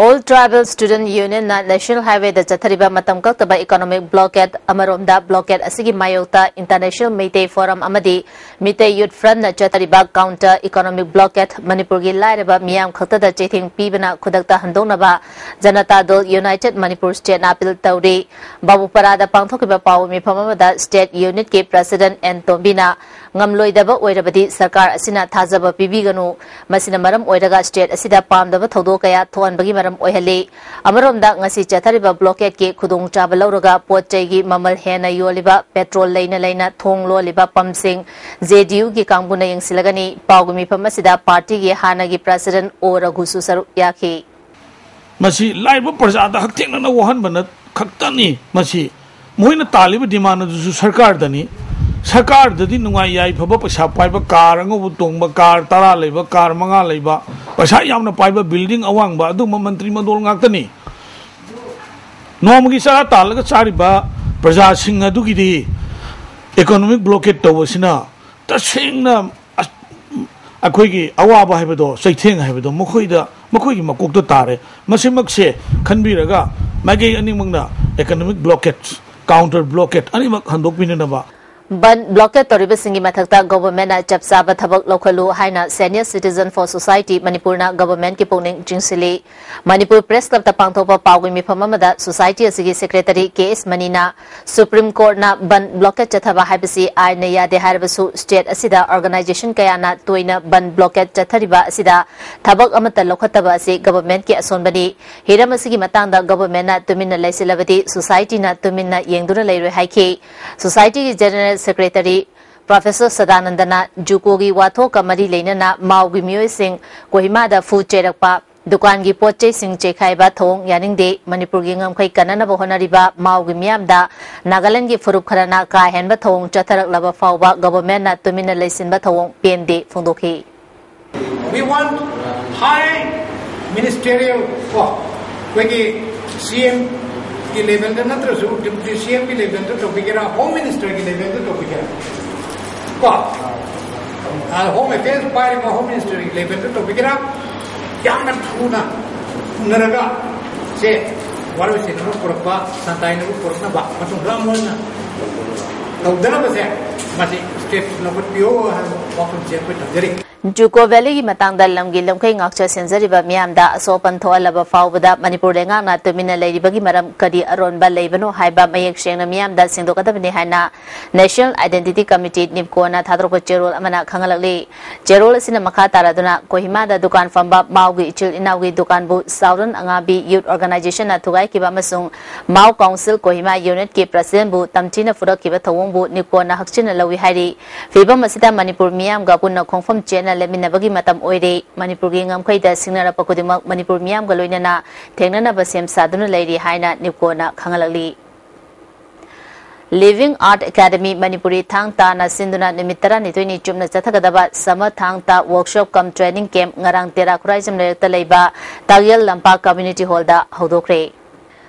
All Tribal Student Unionꯅ National Highwayꯗ ꯆꯠꯊꯔꯤꯕ ꯃꯇꯝ ꯀꯛꯇꯕ economic blockade, ꯑꯃꯔꯣꯝꯗ blockade ꯑꯁꯤꯒꯤ ꯃꯥꯌꯣꯛꯇ International Meitei Forum ꯑꯃꯗꯤ Meitei Youth Frontꯅ ꯆꯠꯊꯔꯤꯕ counter economic blockade, ꯃꯅꯤꯄꯨꯔꯒꯤ ꯂꯥꯏꯔꯕ ꯃꯤꯌꯥꯝ ꯈꯛꯇꯗ ꯆꯩꯊꯦꯡ ꯄꯤꯕꯅ ꯈꯨꯗꯛꯇ ꯍꯟꯗꯣꯛꯅꯕ Janata Dal United Manipur Stateꯅ appeal ꯇꯧꯔꯤ꯫ ꯕꯥꯕꯨꯄꯥꯔꯥꯗ ꯄꯥꯡꯊꯣꯛꯈꯤꯕ ꯄꯥꯎ ꯃꯤꯐꯝ ꯑꯃꯗ state unitꯀꯤ president ꯑꯦꯟ ꯇꯣꯝꯕꯤꯅ ꯉꯝꯂꯣꯏꯗꯕ ꯑꯣꯏꯔꯕꯗꯤ ꯁꯔꯀꯥꯔ ꯑꯁꯤꯅ ꯊꯥꯖꯕ ꯄꯤꯕꯤꯒꯅꯨ꯫ ꯃꯁꯤꯅ ꯃꯔꯝ ꯑꯣꯏꯔꯒ state ꯑꯁꯤꯗ ꯄꯥꯝꯗꯕ ꯊꯧꯗꯣꯛ ꯀꯌꯥ ꯊꯣꯛꯍꯟꯕꯒꯤ ꯃꯔꯝ ꯑꯣꯏꯍꯜꯂꯤ꯫ ꯑꯃꯔꯣꯝꯗ ꯉꯁꯤ ꯆꯠꯊꯔꯤꯕ blockadeꯀꯤ ꯈꯨꯗꯣꯡꯆꯥꯕ ꯂꯧꯔꯒ ꯄꯣꯠ ꯆꯩꯒꯤ ꯃꯃꯜ ꯍꯦꯟꯅ ꯌꯣꯜꯂꯤꯕ, petrol ꯂꯩꯅ ꯂꯩꯅ ꯊꯣꯡ ꯂꯣꯜꯂꯤꯕ ꯄꯝꯁꯤꯡ JDUꯒꯤ ꯀꯥꯡꯕꯨꯅ ꯌꯦꯡꯁꯤꯜꯂꯒꯅꯤ꯫ ꯄꯥꯎꯒꯤ ꯃꯤꯐꯝ ꯑꯁꯤꯗ partyꯒꯤ ꯍꯥꯟꯅꯒꯤ president ꯑꯣ ꯔꯘꯨꯁꯨ ꯁꯔꯨꯛ ꯌꯥꯈꯤ꯫ ꯃꯁꯤ ꯂꯥꯏꯔꯕ ꯄ꯭ꯔꯖꯥꯗ ꯍꯛꯊꯦꯡꯅꯅ ꯋꯥꯍꯟꯕꯅ ꯈꯛꯇꯅꯤ꯫ ꯃꯁꯤ ꯃꯈꯣꯏꯅ ꯇꯥꯜꯂꯤꯕ demand ꯑꯗꯨꯁꯨ ꯁꯔꯀꯥꯔꯗꯅꯤ꯫ ꯁꯔꯀꯥꯔꯗꯗꯤ ꯅꯨꯡꯉꯥꯏ ꯌꯥꯏꯐꯕ, ꯄꯩꯁꯥ ꯄꯥꯏꯕ, car ꯑꯉꯧꯕ ꯇꯣꯡꯕ, car ꯇꯔꯥ ꯂꯩꯕ, car ꯃꯉꯥ ꯂꯩꯕ, ꯄꯩꯁꯥ ꯌꯥꯝꯅ ꯄꯥꯏꯕ, building ꯑꯋꯥꯡꯕ, ꯑꯗꯨꯒꯨꯝꯕ ꯃꯟꯇ꯭ꯔꯤ ꯃꯟꯗꯣꯜ ꯉꯥꯛꯇꯅꯤ꯫ ꯅꯣꯡꯃꯒꯤ ꯆꯔꯥ ꯇꯥꯜꯂꯒ ꯆꯥꯔꯤꯕ ꯄ꯭ꯔꯖꯥꯁꯤꯡ ꯑꯗꯨꯒꯤꯗꯤ economic blockade ꯇꯧꯕꯁꯤꯅ ꯇꯁꯦꯡꯅ ꯑꯁ, ꯑꯩꯈꯣꯏꯒꯤ ꯑꯋꯥꯕ ꯍꯥꯏꯕꯗꯣ, ꯆꯩꯊꯦꯡ ꯍꯥꯏꯕꯗꯣ ꯃꯈꯣꯏꯗ, ꯃꯈꯣꯏꯒꯤ ꯃꯀꯣꯛꯇ ꯇꯥꯔꯦ꯫ ꯃꯁꯤꯃꯛꯁꯦ ꯈꯟꯕꯤꯔꯒ ꯃꯥꯏꯀꯩ ꯑꯅꯤꯃꯛꯅ economic blockade, counter blockade ꯑꯅꯤꯃꯛ ꯍꯟꯗꯣꯛꯄꯤꯅꯅꯕ꯫ Bandh blockade ꯇꯧꯔꯤꯕꯁꯤꯡꯒꯤ ꯃꯊꯛꯇ governmentꯅ ꯆꯞ ꯆꯥꯕ ꯊꯕꯛ ꯂꯧꯈꯠꯂꯨ ꯍꯥꯏꯅ Senior Citizen for Society ꯃꯅꯤꯄꯨꯔꯅ governmentꯀꯤ ꯄꯨꯛꯅꯤꯡ ꯆꯤꯡꯁꯤꯜꯂꯤ꯫ ꯃꯅꯤꯄꯨꯔ Press Clubꯇ ꯄꯥꯡꯊꯣꯛꯄ ꯄꯥꯎꯒꯤ ꯃꯤꯐꯝ ꯑꯃꯗ society ꯑꯁꯤꯒꯤ secretary ꯀꯦ ꯑꯦꯁ ꯃꯅꯤꯅ Supreme Courtꯅ bandh blockade ꯆꯠꯊꯕ ꯍꯥꯏꯕꯁꯤ ꯑꯥꯏꯟꯅ ꯌꯥꯗꯦ ꯍꯥꯏꯔꯕꯁꯨ state ꯑꯁꯤꯗ organization ꯀꯌꯥꯅ ꯇꯣꯏꯅ bandh blockade ꯆꯠꯊꯔꯤꯕ ꯑꯁꯤꯗ ꯊꯕꯛ ꯑꯃꯠꯇ ꯂꯧꯈꯠꯇꯕ ꯑꯁꯤ governmentꯀꯤ ꯑꯁꯣꯟꯕꯅꯤ꯫ ꯍꯤꯔꯝ ꯑꯁꯤꯒꯤ ꯃꯇꯥꯡꯗ governmentꯅ ꯇꯨꯃꯤꯟꯅ ꯂꯩꯁꯤꯜꯂꯕꯗꯤ societyꯅ ꯇꯨꯃꯤꯟꯅ ꯌꯦꯡꯗꯨꯅ ꯂꯩꯔꯣꯏ ꯍꯥꯏꯈꯤ꯫ Societyꯒꯤ General Secretary Professor ꯁꯗꯥꯅꯟꯗꯅ JUCOꯒꯤ ꯋꯥꯊꯣꯛꯀ ꯃꯔꯤ ꯂꯩꯅꯅ ꯃꯥꯎꯒꯤ ꯃꯤꯑꯣꯏꯁꯤꯡ ꯀꯣꯍꯤꯃꯥꯗ ꯐꯨ ꯆꯩꯔꯛꯄ, ꯗꯨꯀꯥꯟꯒꯤ ꯄꯣꯠ ꯆꯩꯁꯤꯡ ꯆꯩꯈꯥꯏꯕ ꯊꯧꯑꯣꯡ ꯌꯥꯅꯤꯡꯗꯦ꯫ ꯃꯅꯤꯄꯨꯔꯒꯤ ꯉꯝꯈꯩ ꯀꯟꯅꯅꯕ ꯍꯣꯠꯅꯔꯤꯕ ꯃꯥꯎꯒꯤ ꯃꯤꯌꯥꯝꯗ ꯅꯥꯒꯥꯂꯦꯟꯗꯒꯤ ꯐꯨꯔꯨꯞ ꯈꯔꯅ ꯀꯥ ꯍꯦꯟꯕ ꯊꯧꯑꯣꯡ ꯆꯠꯊꯔꯛꯂꯕ ꯐꯥꯎꯕ governmentꯅ ꯇꯨꯃꯤꯟꯅ ꯂꯩꯁꯤꯟꯕ ꯊꯧꯑꯣꯡ ꯄꯦꯟꯗꯦ ꯐꯣꯡꯗꯣꯛꯈꯤ꯫ We want high ministerial ꯀꯣ, ꯑꯩꯈꯣꯏꯒꯤ CMꯒꯤ levelꯗ ꯅꯠꯇ꯭ꯔꯁꯨ Deputy CMꯒꯤ levelꯗ ꯇꯧꯕꯤꯒꯦꯔꯥ, Home Ministerꯒꯤ levelꯗ ꯇꯧꯕꯤꯒꯦꯔꯥ ꯀꯣ, Home Affairs ꯄꯥꯏꯔꯤꯕ Home Ministerꯒꯤ levelꯗ ꯇꯧꯕꯤꯒꯦꯔꯥ, ꯌꯥꯝꯅ ꯊꯨꯅ ꯈꯪꯅꯔꯒ ꯁꯦ ꯋꯥꯔꯣꯏꯁꯤꯟꯅꯕ ꯄꯨꯔꯛꯄ, ꯁꯟꯇꯥꯏꯅꯕ ꯄꯨꯔꯛꯅꯕ, ꯃꯇꯨꯡꯗ ꯑꯃꯨꯛ ꯍꯟꯅ ꯇꯧꯗꯅꯕꯁꯦ ꯃꯁꯤ ꯁ꯭ꯇꯦꯞ ꯂꯧꯈꯠꯄꯤꯌꯣ ꯍꯥꯏꯕ ꯋꯥꯐꯝꯁꯦ ꯑꯩꯈꯣꯏ ꯊꯝꯖꯔꯤ꯫ ꯖꯨꯀꯣ ꯚꯦꯂꯤꯒꯤ ꯃꯇꯥꯡꯗ ꯂꯝꯒꯤ ꯂꯝꯈꯩ ꯉꯥꯛꯆ ꯁꯦꯟꯖꯔꯤꯕ ꯃꯤꯌꯥꯝꯗ ꯑꯁꯣꯛ ꯑꯄꯟ ꯊꯣꯛꯍꯜꯂꯕ ꯐꯥꯎꯕꯗ ꯃꯅꯤꯄꯨꯔ ꯂꯩꯉꯥꯛꯅ ꯇꯨꯃꯤꯟꯅ ꯂꯩꯔꯤꯕꯒꯤ ꯃꯔꯝ ꯀꯔꯤ ꯑꯔꯣꯟꯕ ꯂꯩꯕꯅꯣ ꯍꯥꯏꯕ ꯃꯌꯦꯛ ꯁꯦꯡꯅ ꯃꯤꯌꯥꯝꯗ ꯁꯦꯡꯗꯣꯛꯀꯗꯕꯅꯤ ꯍꯥꯏꯅ National Identity Committee, ꯅꯤꯞꯀꯣꯅ ꯊꯥꯗꯣꯔꯛꯄ ꯆꯦꯔꯣꯜ ꯑꯃꯅ ꯈꯪꯍꯜꯂꯛꯂꯤ꯫ ꯆꯦꯔꯣꯜ ꯑꯁꯤꯅ ꯃꯈꯥ ꯇꯥꯔꯗꯨꯅ ꯀꯣꯍꯤꯃꯥꯗ ꯗꯨꯀꯥꯟ ꯐꯝꯕ ꯃꯥꯎꯒꯤ ꯏꯆꯤꯜ ꯏꯅꯥꯎꯒꯤ ꯗꯨꯀꯥꯟꯕꯨ ꯆꯥꯎꯔꯟ ꯑꯉꯥꯕꯤ ꯌꯨꯠ ꯑꯣꯔꯒꯅꯥꯏꯖꯦꯁꯟꯅ ꯊꯨꯒꯥꯏꯈꯤꯕ ꯑꯃꯁꯨꯡ ꯃꯥꯎ ꯀꯥꯎꯟꯁꯤꯜ ꯀꯣꯍꯤꯃꯥ ꯌꯨꯅꯤꯠꯀꯤ ꯄ꯭ꯔꯁꯤꯗꯦꯟꯕꯨ ꯇꯝꯊꯤꯅ ꯐꯨꯔꯛꯈꯤꯕ ꯊꯧꯑꯣꯡꯕꯨ ꯅꯤꯞꯀꯣꯅ ꯍꯛꯆꯤꯟꯅ ꯂꯧꯏ ꯍꯥꯏꯔꯤ꯫ ꯐꯤꯕꯝ ꯑꯁꯤꯗ ꯃꯅꯤꯄꯨꯔ ꯃꯤꯌꯥꯝꯒ ꯄꯨꯟꯅ ꯈꯣꯡꯐꯝ ꯆꯦꯠꯅ ꯂꯦꯞꯃꯤꯟꯅꯕꯒꯤ ꯃꯇꯝ ꯑꯣꯏꯔꯦ꯫ ꯃꯅꯤꯄꯨꯔꯒꯤ ꯉꯝꯈꯩꯗ ꯁꯤꯡꯅꯔꯛꯄ ꯈꯨꯗꯤꯡꯃꯛ ꯃꯅꯤꯄꯨꯔ ꯃꯤꯌꯥꯝꯒ ꯂꯣꯏꯅꯅ ꯊꯦꯡꯅꯅꯕ ꯁꯦꯝ ꯁꯥꯗꯨꯅ ꯂꯩꯔꯤ ꯍꯥꯏꯅ ꯅꯤꯞꯀꯣꯅ ꯈꯪꯍꯜꯂꯛꯂꯤ꯫ Living Art Academy ꯃꯅꯤꯄꯨꯔꯤ ꯊꯥꯡ ꯇꯥꯅ ꯁꯤꯟꯗꯨꯅ ꯅꯨꯃꯤꯠ ꯇꯔꯥꯅꯤꯊꯣꯏꯅꯤ ꯆꯨꯞꯅ ꯆꯠꯊꯒꯗꯕ Summer ꯊꯥꯡ ꯇꯥ Workshop cum Training Camp ꯉꯔꯥꯡ ꯇꯦꯔꯥ ꯈꯨꯔꯥꯏꯖꯝ ꯂꯩꯔꯛꯇ ꯂꯩꯕ ꯇꯥꯛꯌꯦꯜ ꯂꯝꯄꯥꯛ Community Hallꯗ ꯍꯧꯗꯣꯛꯈ꯭ꯔꯦ꯫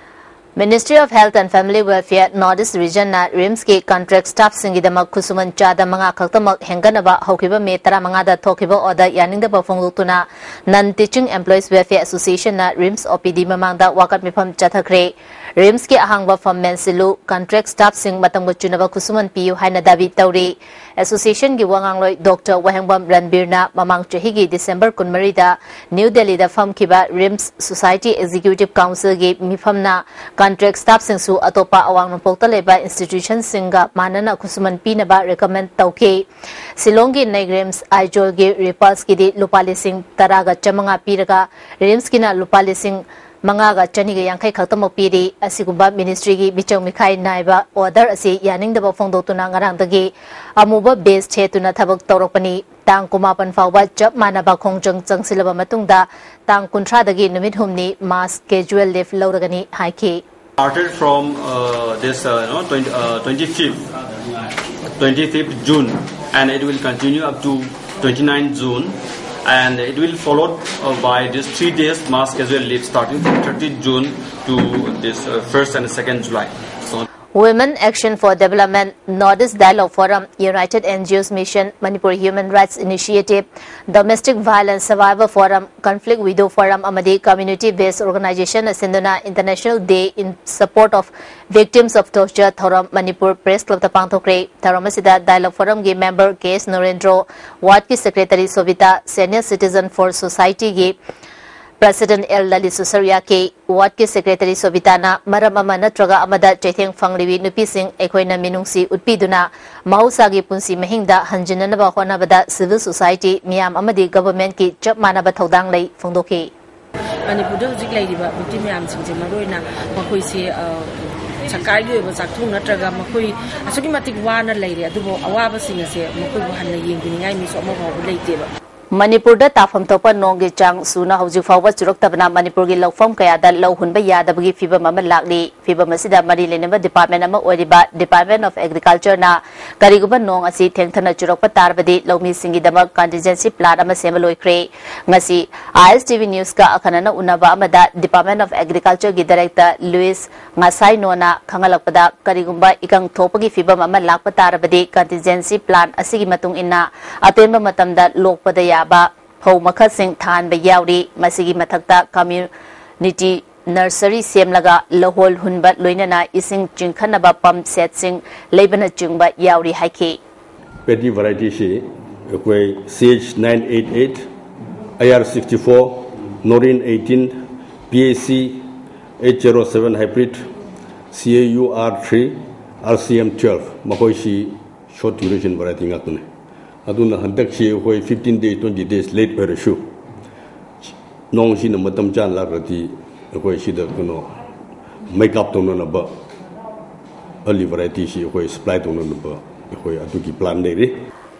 Ministry of Health and Family Welfare North East Regionꯅ RIMSꯀꯤ contract staffꯁꯤꯡꯒꯤꯗꯃꯛ ꯈꯨꯠꯁꯨꯃꯟ ꯆꯥꯗ ꯃꯉꯥ ꯈꯛꯇꯃꯛ ꯍꯦꯟꯒꯠꯅꯕ ꯍꯧꯈꯤꯕ ꯃꯦ ꯇꯔꯥꯃꯉꯥꯗ ꯊꯣꯛꯈꯤꯕ order ꯌꯥꯅꯤꯡꯗꯕ ꯐꯣꯡꯗꯣꯛꯇꯨꯅ Non Teaching Employees Welfare Associationꯅ RIMS OPD ꯃꯃꯥꯡꯗ ꯋꯥꯀꯠ ꯃꯤꯐꯝ ꯆꯠꯊꯈ꯭ꯔꯦ꯫ RIMSꯀꯤ ꯑꯍꯥꯡꯕ ꯐꯝ ꯃꯦꯟꯁꯤꯜꯂꯨ, contract staffꯁꯤꯡ ꯃꯇꯝꯒ ꯆꯨꯅꯕ ꯈꯨꯠꯁꯨꯃꯟ ꯄꯤꯌꯨ ꯍꯥꯏꯅ ꯗꯥꯕꯤ ꯇꯧꯔꯤ꯫ Associationꯒꯤ ꯋꯥ ꯉꯥꯡꯂꯣꯏ ꯗꯣꯛꯇꯔ ꯋꯥꯍꯦꯡꯕꯝ ꯔꯟꯕꯤꯔꯅ ꯃꯃꯥꯡ ꯆꯍꯤꯒꯤ ꯗꯤꯁꯦꯝꯕꯔ ꯀꯨꯟꯃꯔꯤꯗ ꯅ꯭ꯌꯨ ꯗꯦꯜꯂꯤꯗ ꯐꯝꯈꯤꯕ RIMS Society Executive Councilꯒꯤ ꯃꯤꯐꯝꯅ contract staffꯁꯤꯡꯁꯨ ꯑꯇꯣꯞꯄ ꯑꯋꯥꯡ ꯅꯣꯡꯄꯣꯛꯇ ꯂꯩꯕ institutionꯁꯤꯡꯒ ꯃꯥꯟꯅꯅ ꯈꯨꯠꯁꯨꯃꯟ ꯄꯤꯅꯕ recommend ꯇꯧꯈꯤ꯫ ꯁꯤꯂꯣꯡꯒꯤ ꯅꯦꯛ RIMS, ꯑꯥꯏꯖꯣꯜꯒꯤ ꯔꯤꯄꯜꯁꯀꯤꯗꯤ ꯂꯨꯄꯥ ꯂꯤꯁꯤꯡ ꯇꯔꯥꯒ ꯆꯥꯃꯉꯥ ꯄꯤꯔꯒ RIMSꯀꯤꯅ ꯂꯨꯄꯥ ꯂꯤꯁꯤꯡ ꯃꯉꯥꯒ ꯆꯅꯤꯒ ꯌꯥꯡꯈꯩ ꯈꯛꯇꯃꯛ ꯄꯤꯔꯤ꯫ ꯑꯁꯤꯒꯨꯝꯕ ministryꯒꯤ ꯃꯤꯆꯪ ꯃꯤꯈꯥꯏ ꯅꯥꯏꯕ order ꯑꯁꯤ ꯌꯥꯅꯤꯡꯗꯕ ꯐꯣꯡꯗꯣꯛꯇꯨꯅ ꯉꯔꯥꯡꯗꯒꯤ ꯑꯃꯨꯕ badge ꯁꯦꯠꯇꯨꯅ ꯊꯕꯛ ꯇꯧꯔꯛꯄꯅꯤ꯫ ꯇꯥꯡ ꯀꯨꯟꯃꯥꯄꯟ ꯐꯥꯎꯕ ꯆꯞ ꯃꯥꯟꯅꯕ ꯈꯣꯡꯖꯪ ꯆꯪꯁꯤꯜꯂꯕ ꯃꯇꯨꯡꯗ ꯇꯥꯡ ꯀꯨꯟꯊ꯭ꯔꯥꯗꯒꯤ ꯅꯨꯃꯤꯠ ꯍꯨꯝꯅꯤ mass casual leave ꯂꯧꯔꯒꯅꯤ ꯍꯥꯏꯈꯤ꯫ Started from uh, this uh, you know, twenty, uh, twenty-fifth, twenty-fifth June, and it will continue up to twenty-ninth June, and it will followed uh, by these three days mass casual leave starting from thirtieth June to this uh, first and second July. So Women Action for Development, North East Dialogue Forum, United N G Os Mission, Manipur Human Rights Initiative, Domestic Violence Survivor Forum, Conflict Widow Forum ꯑꯃꯗꯤ Community Based Organization ꯑꯁꯤꯟꯗꯨꯅ International Day in Support of Victims of Torture ꯊꯧꯔꯝ ꯃꯅꯤꯄꯨꯔ Press Clubꯇ ꯄꯥꯡꯊꯣꯛꯈ꯭ꯔꯦ꯫ ꯊꯧꯔꯝ ꯑꯁꯤꯗ Dialogue Forumꯒꯤ member K S ꯅꯔꯦꯟꯗ꯭ꯔꯣ, wardꯀꯤ secretary ꯁꯣꯕꯤꯇꯥ, Senior Citizen for Societyꯒꯤ President L ꯂꯂꯤꯁꯨꯁꯔ ꯌꯥꯈꯤ꯫ Wardꯀꯤ secretary ꯁꯣꯕꯤꯇꯥꯅ ꯃꯔꯝ ꯑꯃ ꯅꯠꯇ꯭ꯔꯒ ꯑꯃꯗ ꯆꯩꯊꯦꯡ ꯐꯪꯂꯤꯕꯤ ꯅꯨꯄꯤꯁꯤꯡ ꯑꯩꯈꯣꯏꯅ ꯃꯤꯅꯨꯡꯁꯤ ꯎꯠꯄꯤꯗꯨꯅ ꯃꯍꯧꯁꯥꯒꯤ ꯄꯨꯟꯁꯤ ꯃꯍꯤꯡꯗ ꯍꯟꯖꯤꯟꯅꯅꯕ ꯍꯣꯠꯅꯕꯗ civil society ꯃꯤꯌꯥꯝ ꯑꯃꯗꯤ governmentꯀꯤ ꯆꯞ ꯃꯥꯟꯅꯕ ꯊꯧꯗꯥꯡ ꯂꯩ ꯐꯣꯡꯗꯣꯛꯈꯤ꯫ ꯃꯅꯤꯄꯨꯔꯗ ꯍꯧꯖꯤꯛ ꯂꯩꯔꯤꯕ victim ꯃꯌꯥꯝꯁꯤꯡꯁꯦ, ꯃꯔꯨꯑꯣꯏꯅ ꯃꯈꯣꯏꯁꯦ, ꯑ, ꯁꯔꯀꯥꯔꯒꯤ ꯑꯣꯏꯕ ꯆꯥꯛꯊꯣꯡ ꯅꯠꯇ꯭ꯔꯒ ꯃꯈꯣꯏ ꯑꯁꯨꯛꯀꯤ ꯃꯇꯤꯛ ꯋꯥꯅ ꯂꯩꯔꯦ, ꯑꯗꯨꯕꯨ ꯑꯋꯥꯕꯁꯤꯡ ꯑꯁꯦ ꯃꯈꯣꯏꯕꯨ ꯍꯟꯅ ꯌꯦꯡꯕꯤꯅꯤꯡꯉꯥꯏ ꯃꯤꯁꯨ ꯑꯃ ꯐꯥꯎꯕ ꯂꯩꯇꯦꯕ꯫ ꯃꯅꯤꯄꯨꯔꯗ ꯇꯥꯐꯝ ꯊꯣꯛꯄ ꯅꯣꯡꯒꯤ ꯆꯥꯡ ꯁꯨꯅ ꯍꯧꯖꯤꯛ ꯐꯥꯎꯕ ꯆꯨꯔꯛꯇꯕꯅ ꯃꯅꯤꯄꯨꯔꯒꯤ ꯂꯧꯐꯝ ꯀꯌꯥꯗ ꯂꯧ ꯍꯨꯟꯕ ꯌꯥꯗꯕꯒꯤ ꯐꯤꯕꯝ ꯑꯃ ꯂꯥꯛꯂꯤ꯫ ꯐꯤꯕꯝ ꯑꯁꯤꯗ ꯃꯔꯤ ꯂꯩꯅꯕ department ꯑꯃ ꯑꯣꯏꯔꯤꯕ Department of Agricultureꯅ ꯀꯔꯤꯒꯨꯝꯕ ꯅꯣꯡ ꯑꯁꯤ ꯊꯦꯡꯊꯅ ꯆꯨꯔꯛꯄ ꯇꯥꯔꯕꯗꯤ ꯂꯧꯃꯤꯁꯤꯡꯒꯤꯗꯃꯛ contingency plan ꯑꯃ ꯁꯦꯝꯕ ꯂꯣꯏꯈ꯭ꯔꯦ꯫ ꯉꯁꯤ I S T V Newsꯀ ꯑꯈꯟꯅꯅ ꯎꯅꯕ ꯑꯃꯗ Department of Agricultureꯒꯤ Director Louis ꯉꯁꯥꯏ ꯅꯣꯅ ꯈꯪꯍꯜꯂꯛꯄꯗ, ꯀꯔꯤꯒꯨꯝꯕ ꯏꯀꯪ ꯊꯣꯛꯄꯒꯤ ꯐꯤꯕꯝ ꯑꯃ ꯂꯥꯛꯄ ꯇꯥꯔꯕꯗꯤ contingency plan ꯑꯁꯤꯒꯤ ꯃꯇꯨꯡ ꯏꯟꯅ ꯑꯇꯦꯟꯕ ꯃꯇꯝꯗ ꯂꯣꯛꯄꯗ ꯌꯥꯕ ꯐꯧ ꯃꯈꯜꯁꯤꯡ ꯊꯥꯍꯟꯕ ꯌꯥꯎꯔꯤ꯫ ꯃꯁꯤꯒꯤ ꯃꯊꯛꯇ community nursery ꯁꯦꯝꯂꯒ ꯂꯧꯍꯣꯜ ꯍꯨꯟꯕ ꯂꯣꯏꯅꯅ ꯏꯁꯤꯡ ꯆꯤꯡꯈꯠꯅꯕ pump setꯁꯤꯡ ꯂꯩꯕꯅꯆꯤꯡꯕ ꯌꯥꯎꯔꯤ ꯍꯥꯏꯈꯤ꯫ Paddy varietyꯁꯤ ꯑꯩꯈꯣꯏ C H nine eight eight, I R sixty four, Norin eighteen, P A C eight zero seven hybrid, C A U R three, R C M twelve, ꯃꯈꯣꯏꯁꯤ short duration variety ꯉꯥꯛꯇꯅꯤ꯫ ꯑꯗꯨꯅ ꯍꯟꯗꯛꯁꯤ ꯑꯩꯈꯣꯏ fifteen days, twenty days late ꯑꯣꯏꯔꯁꯨ, ꯅꯣꯡꯁꯤꯅ ꯃꯇꯝ ꯆꯥꯅ ꯂꯥꯛꯂꯗꯤ ꯑꯩꯈꯣꯏ ꯁꯤꯗ ꯀꯩꯅꯣ make up ꯇꯧꯅꯅꯕ, early varietyꯁꯤ ꯑꯩꯈꯣꯏ supply ꯇꯧꯅꯅꯕ ꯑꯩꯈꯣꯏ ꯑꯗꯨꯒꯤ plan ꯂꯩꯔꯤ꯫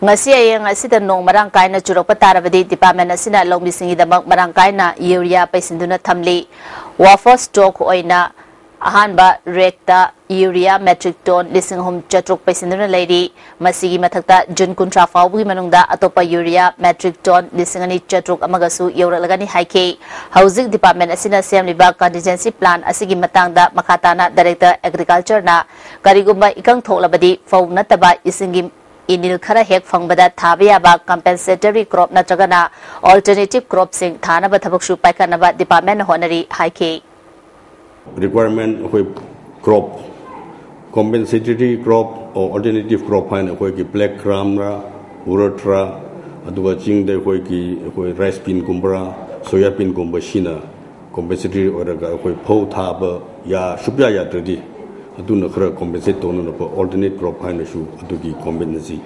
ꯉꯁꯤ ꯑꯌꯦꯡ ꯑꯁꯤꯗ ꯅꯣꯡ ꯃꯔꯥꯡ ꯀꯥꯏꯅ ꯆꯨꯔꯛꯄ ꯇꯥꯔꯕꯗꯤ department ꯑꯁꯤꯅ ꯂꯧꯃꯤꯁꯤꯡꯒꯤꯗꯃꯛ ꯃꯔꯥꯡ ꯀꯥꯏꯅ urea ꯄꯩꯁꯤꯟꯗꯨꯅ ꯊꯝꯂꯤ꯫ Buffer stock ꯑꯣꯏꯅ ꯑꯍꯥꯟꯕ ꯔꯦꯛꯇ ꯌꯨꯔꯤꯌꯥ ꯃꯦꯇ꯭ꯔꯤꯛ ꯇꯣꯟ ꯂꯤꯁꯤꯡ ꯑꯍꯨꯝ ꯆꯥꯇ꯭ꯔꯨꯛ ꯄꯩꯁꯤꯟꯗꯨꯅ ꯂꯩꯔꯤ꯫ ꯃꯁꯤꯒꯤ ꯃꯊꯛꯇ ꯖꯨꯟ ꯀꯨꯟꯊ꯭ꯔꯥ ꯐꯥꯎꯕꯒꯤ ꯃꯅꯨꯡꯗ ꯑꯇꯣꯞꯄ ꯌꯨꯔꯤꯌꯥ ꯃꯦꯇ꯭ꯔꯤꯛ ꯇꯣꯟ ꯂꯤꯁꯤꯡ ꯑꯅꯤ ꯆꯥꯇ꯭ꯔꯨꯛ ꯑꯃꯒꯁꯨ ꯌꯧꯔꯛꯂꯒꯅꯤ ꯍꯥꯏꯈꯤ꯫ ꯍꯧꯖꯤꯛ ꯗꯤꯄꯥꯔꯠꯃꯦꯟ ꯑꯁꯤꯅ ꯁꯦꯝꯂꯤꯕ ꯀꯟꯇꯤꯟꯖꯦꯟꯁꯤ ꯄ꯭ꯂꯥꯟ ꯑꯁꯤꯒꯤ ꯃꯇꯥꯡꯗ ꯃꯈꯥ ꯇꯥꯅ ꯗꯥꯏꯔꯦꯛꯇꯔ ꯑꯦꯒ꯭ꯔꯤꯀꯜꯆꯔꯅ ꯀꯔꯤꯒꯨꯝꯕ ꯏꯀꯪ ꯊꯣꯛꯂꯕꯗꯤ ꯐꯧ ꯅꯠꯇꯕ ꯏꯁꯤꯡꯒꯤ ꯏꯅꯤꯜ ꯈꯔ ꯍꯦꯛ ꯐꯪꯕꯗ ꯊꯥꯕ ꯌꯥꯕ ꯀꯝꯄꯦꯟꯁꯦꯇꯔꯤ ꯀ꯭ꯔꯣꯞ ꯅꯠꯇ꯭ꯔꯒꯅ ꯑꯜꯇꯔꯅꯦꯇꯤꯚ ꯀ꯭ꯔꯣꯞꯁꯤꯡ ꯊꯥꯅꯕ ꯊꯕꯛꯁꯨ ꯄꯥꯏꯈꯠꯅꯕ ꯗꯤꯄꯥꯔꯠꯃꯦꯟꯅ ꯍꯣꯠꯅꯔꯤ ꯍꯥꯏꯈꯤ꯫ ꯔꯤꯀ꯭ꯋꯥꯏꯔꯃꯦꯟ ꯑꯩꯈꯣꯏ crop, compensatory crop or alternative crop ꯍꯥꯏꯅ ꯑꯩꯈꯣꯏꯒꯤ ꯕ꯭ꯂꯦꯛ ꯒ꯭ꯔꯥꯝꯔ, ꯎꯔꯠꯔ, ꯑꯗꯨꯒ ꯆꯤꯡꯗ ꯑꯩꯈꯣꯏꯒꯤ ꯑꯩꯈꯣꯏ ꯔꯥꯏꯁ ꯕꯤꯟꯒꯨꯝꯕꯔ, ꯁꯣꯌꯥ ꯕꯤꯟꯒꯨꯝꯕ ꯁꯤꯅ ꯀꯣꯝꯄꯦꯟꯁꯦꯇꯔꯤ ꯑꯣꯏꯔꯒ ꯑꯩꯈꯣꯏ ꯐꯧ ꯊꯥꯕ ꯌꯥ ꯁꯨꯞꯌꯥ ꯌꯥꯗ꯭ꯔꯗꯤ ꯑꯗꯨꯅ ꯈꯔ ꯀꯣꯝꯄꯦꯟꯁꯦꯠ ꯇꯧꯅꯅꯕ ꯑꯜꯇꯔꯅꯦꯠ ꯀ꯭ꯔꯣꯞ ꯍꯥꯏꯅꯁꯨ ꯑꯗꯨꯒꯤ ꯀꯣꯝꯄꯦꯟꯁꯤ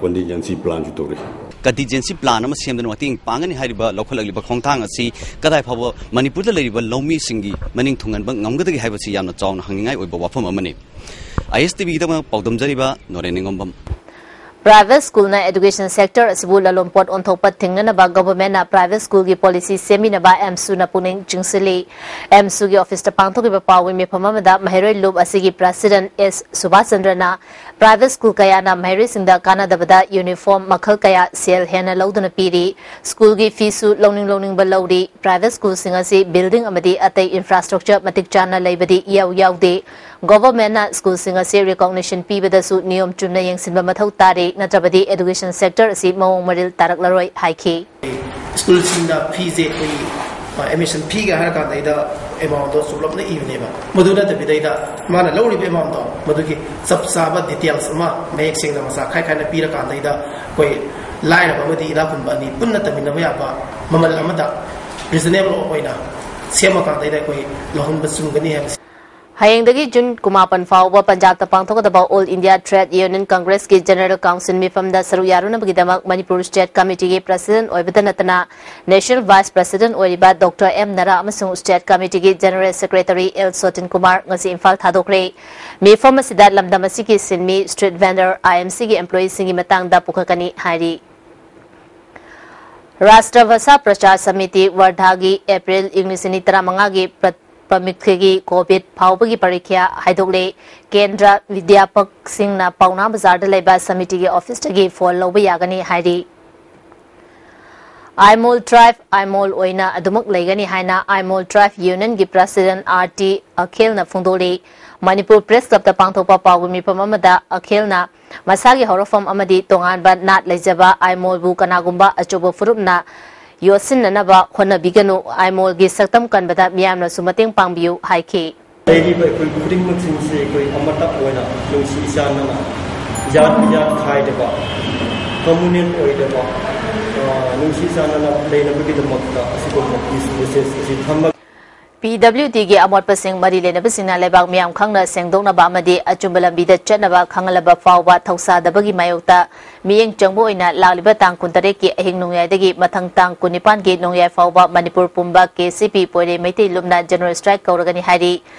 ꯀꯟꯇꯤꯟꯖꯦꯟꯁꯤ ꯄ꯭ꯂꯥꯟꯁꯨ ꯇꯧꯔꯤ꯫ ꯀꯟꯇꯤꯟꯖꯦꯟꯁꯤ ꯄ꯭ꯂꯥꯟ ꯑꯃ ꯁꯦꯝꯗꯨꯅ ꯃꯇꯦꯡ ꯄꯥꯡꯒꯅꯤ ꯍꯥꯏꯔꯤꯕ ꯂꯧꯈꯠꯂꯛꯂꯤꯕ ꯈꯣꯡꯊꯥꯡ ꯑꯁꯤ ꯀꯗꯥꯏ ꯐꯥꯎꯕ ꯃꯅꯤꯄꯨꯔꯗ ꯂꯩꯔꯤꯕ ꯂꯧꯃꯤꯁꯤꯡꯒꯤ ꯃꯅꯤꯡ ꯊꯨꯡꯍꯟꯕ ꯉꯝꯒꯗꯒꯦ ꯍꯥꯏꯕꯁꯤ ꯌꯥꯝꯅ ꯆꯥꯎꯅ ꯍꯪꯅꯤꯡꯉꯥꯏ ꯑꯣꯏꯕ ꯋꯥꯐꯝ ꯑꯃꯅꯤ꯫ ꯑꯥꯏ ꯑꯦꯁ T ꯚꯤꯒꯤꯗꯃꯛ ꯄꯥꯎꯗꯝꯖꯔꯤꯕ Noren ꯅꯤꯉꯣꯝꯕꯝ꯫ Private ꯁ꯭ꯀꯨꯜꯅ education sector ꯑꯁꯤꯕꯨ ꯂꯂꯣꯟꯄꯣꯠ ꯑꯣꯟꯊꯣꯛꯄ ꯊꯤꯡꯅꯅꯕ ꯒꯚꯔꯟꯃꯦꯟꯠꯅ ꯄ꯭ꯔꯥꯏꯚꯦꯠ ꯁ꯭ꯀꯨꯜꯒꯤ ꯄꯣꯂꯤꯁꯤ ꯁꯦꯝꯃꯤꯟꯅꯕ ꯑꯦꯝꯁꯨꯅ ꯄꯨꯛꯅꯤꯡ ꯆꯤꯡꯁꯤꯜꯂꯤ꯫ ꯑꯦꯝꯁꯨꯒꯤ ꯑꯣꯐꯤꯁꯇ ꯄꯥꯡꯊꯣꯛꯈꯤꯕ ꯄꯥꯎꯒꯤ ꯃꯤꯐꯝ ꯑꯃꯗ ꯃꯍꯩꯔꯣꯏ ꯂꯨꯞ ꯑꯁꯤꯒꯤ ꯄ꯭ꯔꯁꯤꯗꯦꯟꯠ ꯑꯦꯁ ꯁꯨꯕꯥꯁ ꯆꯟꯗ꯭ꯔꯅ ꯄ꯭ꯔꯥꯏꯚꯦꯠ ꯁ꯭ꯀꯨꯜ ꯀꯌꯥꯅ ꯃꯍꯩꯔꯣꯏꯁꯤꯡꯗ ꯀꯥꯟꯅꯗꯕꯗ ꯌꯨꯅꯤꯐꯣꯔꯝ ꯃꯈꯜ ꯀꯌꯥ ꯁꯦꯜ ꯍꯦꯟꯅ ꯂꯧꯗꯨꯅ ꯄꯤꯔꯤ꯫ ꯁ꯭ꯀꯨꯜꯒꯤ ꯐꯤꯁꯨ ꯂꯧꯅꯤꯡ ꯂꯧꯅꯤꯡꯕ ꯂꯧꯔꯤ꯫ ꯄ꯭ꯔꯥꯏꯚꯦꯠ ꯁ꯭ꯀꯨꯜꯁꯤꯡ ꯑꯁꯤ ꯕꯤꯜꯗꯤꯡ ꯑꯃꯗꯤ ꯑꯇꯩ ꯏꯟꯐ꯭ꯔꯥꯁ꯭ꯇ꯭ꯔꯛꯆꯔ ꯃꯇꯤꯛ ꯆꯥꯅ ꯂꯩꯕꯗꯤ ꯏꯌꯥꯎ ꯌꯥꯎꯗꯦ꯫ ꯒꯣꯚꯔꯟꯃꯦꯟꯠꯅ ꯁ꯭ꯀꯨꯜꯁꯤꯡ ꯑꯁꯤ ꯔꯤꯀꯣꯒꯅꯤꯁꯟ ꯄꯤꯕꯗꯁꯨ ꯅꯤꯌꯣꯝ ꯆꯨꯝꯅ ꯌꯦꯡꯁꯤꯟꯕ ꯃꯊꯧ ꯇꯥꯔꯤ, ꯅꯠꯇ꯭ꯔꯕꯗꯤ ꯑꯦꯗꯨꯀꯦꯁꯟ ꯁꯦꯛꯇꯔ ꯑꯁꯤ ꯃꯑꯣꯡ ꯃꯔꯤꯜ ꯇꯥꯔꯛꯂꯔꯣꯏ ꯍꯥꯏꯈꯤ꯫ ꯁ꯭ꯀꯨꯜꯁꯤꯡꯗ ꯐꯤꯁꯦ ꯑꯩꯈꯣꯏꯒꯤ ꯑꯦꯗꯃꯤꯁꯟ ꯐꯤꯒ ꯍꯥꯏꯔ ꯀꯥꯟꯗꯩꯗ ꯑꯦꯃꯥꯎꯟꯗꯣ ꯆꯨꯞꯂꯞꯅ ꯏꯕꯅꯦꯕ꯫ ꯃꯗꯨ ꯅꯠꯇꯕꯤꯗꯩꯗ ꯃꯥꯅ ꯂꯧꯔꯤꯕ ꯑꯦꯃꯥꯎꯟꯗꯣ ꯃꯗꯨꯒꯤ ꯆꯞ ꯆꯥꯕ ꯗꯤꯇꯦꯜꯁ ꯑꯃ ꯃꯌꯦꯛ ꯁꯦꯡꯅ ꯃꯆꯥ ꯈꯥꯏ ꯈꯥꯏꯅ ꯄꯤꯔꯀꯥꯟꯗꯩꯗ ꯑꯩꯈꯣꯏ ꯂꯥꯏꯔꯕ ꯑꯃꯗꯤ ꯏꯅꯥꯛ ꯈꯨꯟꯕ ꯑꯅꯤ ꯄꯨꯟꯅ ꯇꯝꯃꯤꯟꯅꯕ ꯌꯥꯕ ꯃꯃꯜ ꯑꯃꯗ ꯔꯤꯖꯅꯦꯕꯜ ꯑꯣꯏꯅ ꯁꯦꯝꯃꯀꯥꯟꯗꯩꯗ ꯑꯩꯈꯣꯏ ꯂꯧꯍꯟꯕ ꯆꯨꯝꯒꯅꯤ ꯍꯥꯏꯕꯁꯤ꯫ ꯍꯌꯦꯡꯗꯒꯤ ꯖꯨꯟ ꯀꯨꯟꯃꯥꯄꯟ ꯐꯥꯎꯕ ꯄꯟꯖꯥꯕꯇ ꯄꯥꯡꯊꯣꯛꯀꯗꯕ ꯑꯣꯜ ꯏꯟꯗꯤꯌꯥ ꯇ꯭ꯔꯦꯗ ꯌꯨꯅꯤꯌꯟ ꯀꯪꯒ꯭ꯔꯦꯁꯀꯤ ꯖꯦꯅꯔꯦꯜ ꯀꯥꯎꯟꯁꯤꯜ ꯃꯤꯐꯝꯗ ꯁꯔꯨꯛ ꯌꯥꯔꯨꯅꯕꯒꯤꯗꯃꯛ ꯃꯅꯤꯄꯨꯔ ꯁ꯭ꯇꯦꯠ ꯀꯃꯤꯇꯤꯒꯤ ꯄ꯭ꯔꯁꯤꯗꯦꯟꯠ ꯑꯣꯏꯕꯇ ꯅꯠꯇꯅ ꯅꯦꯁꯅꯦꯜ ꯚꯥꯏꯁ ꯄ꯭ꯔꯁꯤꯗꯦꯟꯠ ꯑꯣꯏꯔꯤꯕ ꯗꯣꯛꯇꯔ ꯑꯦꯝ ꯅꯔꯥ ꯑꯃꯁꯨꯡ ꯁ꯭ꯇꯦꯠ ꯀꯃꯤꯇꯤꯒꯤ general secretary L Sotin Kumar ꯉꯁꯤ ꯏꯝꯐꯥꯜ ꯊꯥꯗꯣꯛꯈ꯭ꯔꯦ꯫ ꯃꯤꯐꯝ ꯑꯁꯤꯗ ꯂꯝꯗꯝ ꯑꯁꯤꯒꯤ ꯁꯤꯟꯃꯤ, ꯁ꯭ꯇ꯭ꯔꯤꯠ ꯚꯦꯟꯗꯔ, ꯑꯥꯏ ꯑꯦꯝ ꯁꯤꯒꯤ ꯑꯦꯝꯄ꯭ꯂꯣꯌꯤꯁꯤꯡꯒꯤ ꯃꯇꯥꯡꯗ ꯄꯨꯈꯠꯀꯅꯤ ꯍꯥꯏꯔꯤ꯫ ꯔꯥꯁꯇ꯭ꯔ ꯚꯥꯁꯥ ꯄ꯭ꯔꯆꯥꯔ ꯁꯃꯤꯇꯤ ꯋꯥꯔꯙꯥꯒꯤ ꯑꯦꯄ꯭ꯔꯤꯜ ꯏꯪ ꯂꯤꯁꯤꯡ ꯑꯅꯤ ꯇꯔꯥꯃꯉꯥꯒꯤ ꯄ꯭ꯔ- ꯄ꯭ꯔꯃꯤꯛꯈꯒꯤ ꯀꯣꯚꯤꯗ ꯐꯥꯎꯕꯒꯤ ꯄꯔꯤꯈ꯭ꯌꯥ ꯍꯥꯏꯗꯣꯛꯂꯦ꯫ ꯀꯦꯟꯗ꯭ꯔ ꯕꯤꯗ꯭ꯌꯥꯄꯛꯁꯤꯡꯅ ꯄꯥꯎꯅꯥ ꯕꯖꯥꯔꯗ ꯂꯩꯕ ꯁꯃꯤꯇꯤꯒꯤ ꯑꯣꯐꯤꯁꯇꯒꯤ ꯐꯣꯟ ꯂꯧꯕ ꯌꯥꯒꯅꯤ ꯍꯥꯏꯔꯤ꯫ ꯑꯥꯏꯃꯣꯜ ꯇ꯭ꯔꯥꯏꯕ ꯑꯥꯏꯃꯣꯜ ꯑꯣꯏꯅ ꯑꯗꯨꯃꯛ ꯂꯩꯒꯅꯤ ꯍꯥꯏꯅ ꯑꯥꯏꯃꯣꯜ ꯇ꯭ꯔꯥꯏꯕ ꯌꯨꯅꯤꯌꯟꯒꯤ ꯄ꯭ꯔꯁꯤꯗꯦꯟ ꯑꯥꯔ ꯇꯤ ꯑꯈꯤꯜꯅ ꯐꯣꯡꯗꯣꯛꯂꯤ꯫ ꯃꯅꯤꯄꯨꯔ ꯄ꯭ꯔꯦꯁ ꯀ꯭ꯂꯕꯇ ꯄꯥꯡꯊꯣꯛꯄ ꯄꯥꯎꯒꯤ ꯃꯤꯐꯝ ꯑꯃꯗ ꯑꯈꯤꯜꯅ ꯃꯁꯥꯒꯤ ꯍꯧꯔꯛꯐꯝ ꯑꯃꯗꯤ ꯇꯣꯉꯥꯟꯕ ꯅꯥꯠ ꯂꯩꯖꯕ ꯑꯥꯏꯃꯣꯜꯕꯨ ꯀꯅꯥꯒꯨꯝꯕ ꯑꯆꯧꯕ ꯐꯨꯔꯨꯞꯅ ꯌꯣꯠꯁꯤꯟꯅꯅꯕ ꯍꯣꯠꯅꯕꯤꯒꯅꯨ, ꯑꯥꯏꯃꯣꯜꯒꯤ ꯁꯛꯇꯝ ꯀꯟꯕꯗ ꯃꯤꯌꯥꯝꯅꯁꯨ ꯃꯇꯦꯡ ꯄꯥꯡꯕꯤꯌꯨ ꯍꯥꯏꯈꯤ꯫ ꯂꯩꯔꯤꯕ ꯑꯩꯈꯣꯏ ꯈꯨꯗꯤꯡꯃꯛꯁꯤꯡꯁꯦ ꯑꯩꯈꯣꯏ ꯑꯃꯇ ꯑꯣꯏꯅ ꯅꯨꯡꯁꯤ ꯆꯥꯟꯅꯅ, ꯖꯥꯠ ꯕꯤꯖꯥꯠ ꯈꯥꯏꯗꯕ, ꯀꯝꯃꯨꯅꯦꯜ ꯑꯣꯏꯗꯕ, ꯑ, ꯅꯨꯡꯁꯤ ꯆꯥꯟꯅꯅ ꯂꯩꯅꯕꯒꯤꯗꯃꯛꯇ ꯑꯁꯤꯒꯨꯝꯕ ꯄꯤꯁ ꯃꯦꯁꯦꯖ ꯑꯁꯤ ꯊꯝꯃꯒ ꯄꯤ ꯗꯕ꯭ꯂꯤꯎ ꯗꯤꯒꯤ ꯑꯃꯣꯠꯄꯁꯤꯡ ꯃꯔꯤ ꯂꯩꯅꯕꯁꯤꯡꯅ ꯂꯩꯕꯥꯛ ꯃꯤꯌꯥꯝ ꯈꯪꯅ ꯁꯦꯡꯗꯣꯛꯅꯕ ꯑꯃꯗꯤ ꯑꯆꯨꯝꯕ ꯂꯝꯕꯤꯗ ꯆꯠꯅꯕ ꯈꯪꯍꯜꯂꯕ ꯐꯥꯎꯕ ꯊꯧꯁꯥꯗꯕꯒꯤ ꯃꯥꯌꯣꯛꯇ ꯃꯤꯠꯌꯦꯡ ꯆꯪꯕ ꯑꯣꯏꯅ ꯂꯥꯛꯂꯤꯕ ꯇꯥꯡ ꯀꯨꯟꯇꯔꯦꯠꯀꯤ ꯑꯍꯤꯡ ꯅꯣꯡꯌꯥꯏꯗꯒꯤ ꯃꯊꯪ ꯇꯥꯡ ꯀꯨꯟꯅꯤꯄꯥꯟꯒꯤ ꯅꯣꯡꯌꯥꯏ ꯐꯥꯎꯕ ꯃꯅꯤꯄꯨꯔ ꯄꯨꯝꯕ ꯀꯦ ꯁꯤ ꯄꯤ ꯄꯣꯏꯔꯩ ꯃꯩꯇꯩ ꯂꯨꯞꯅ ꯖꯦꯅꯔꯦꯜ ꯁ꯭ꯇ꯭ꯔꯥꯏꯛ ꯀꯧꯔꯒꯅꯤ ꯍꯥꯏꯔꯤ꯫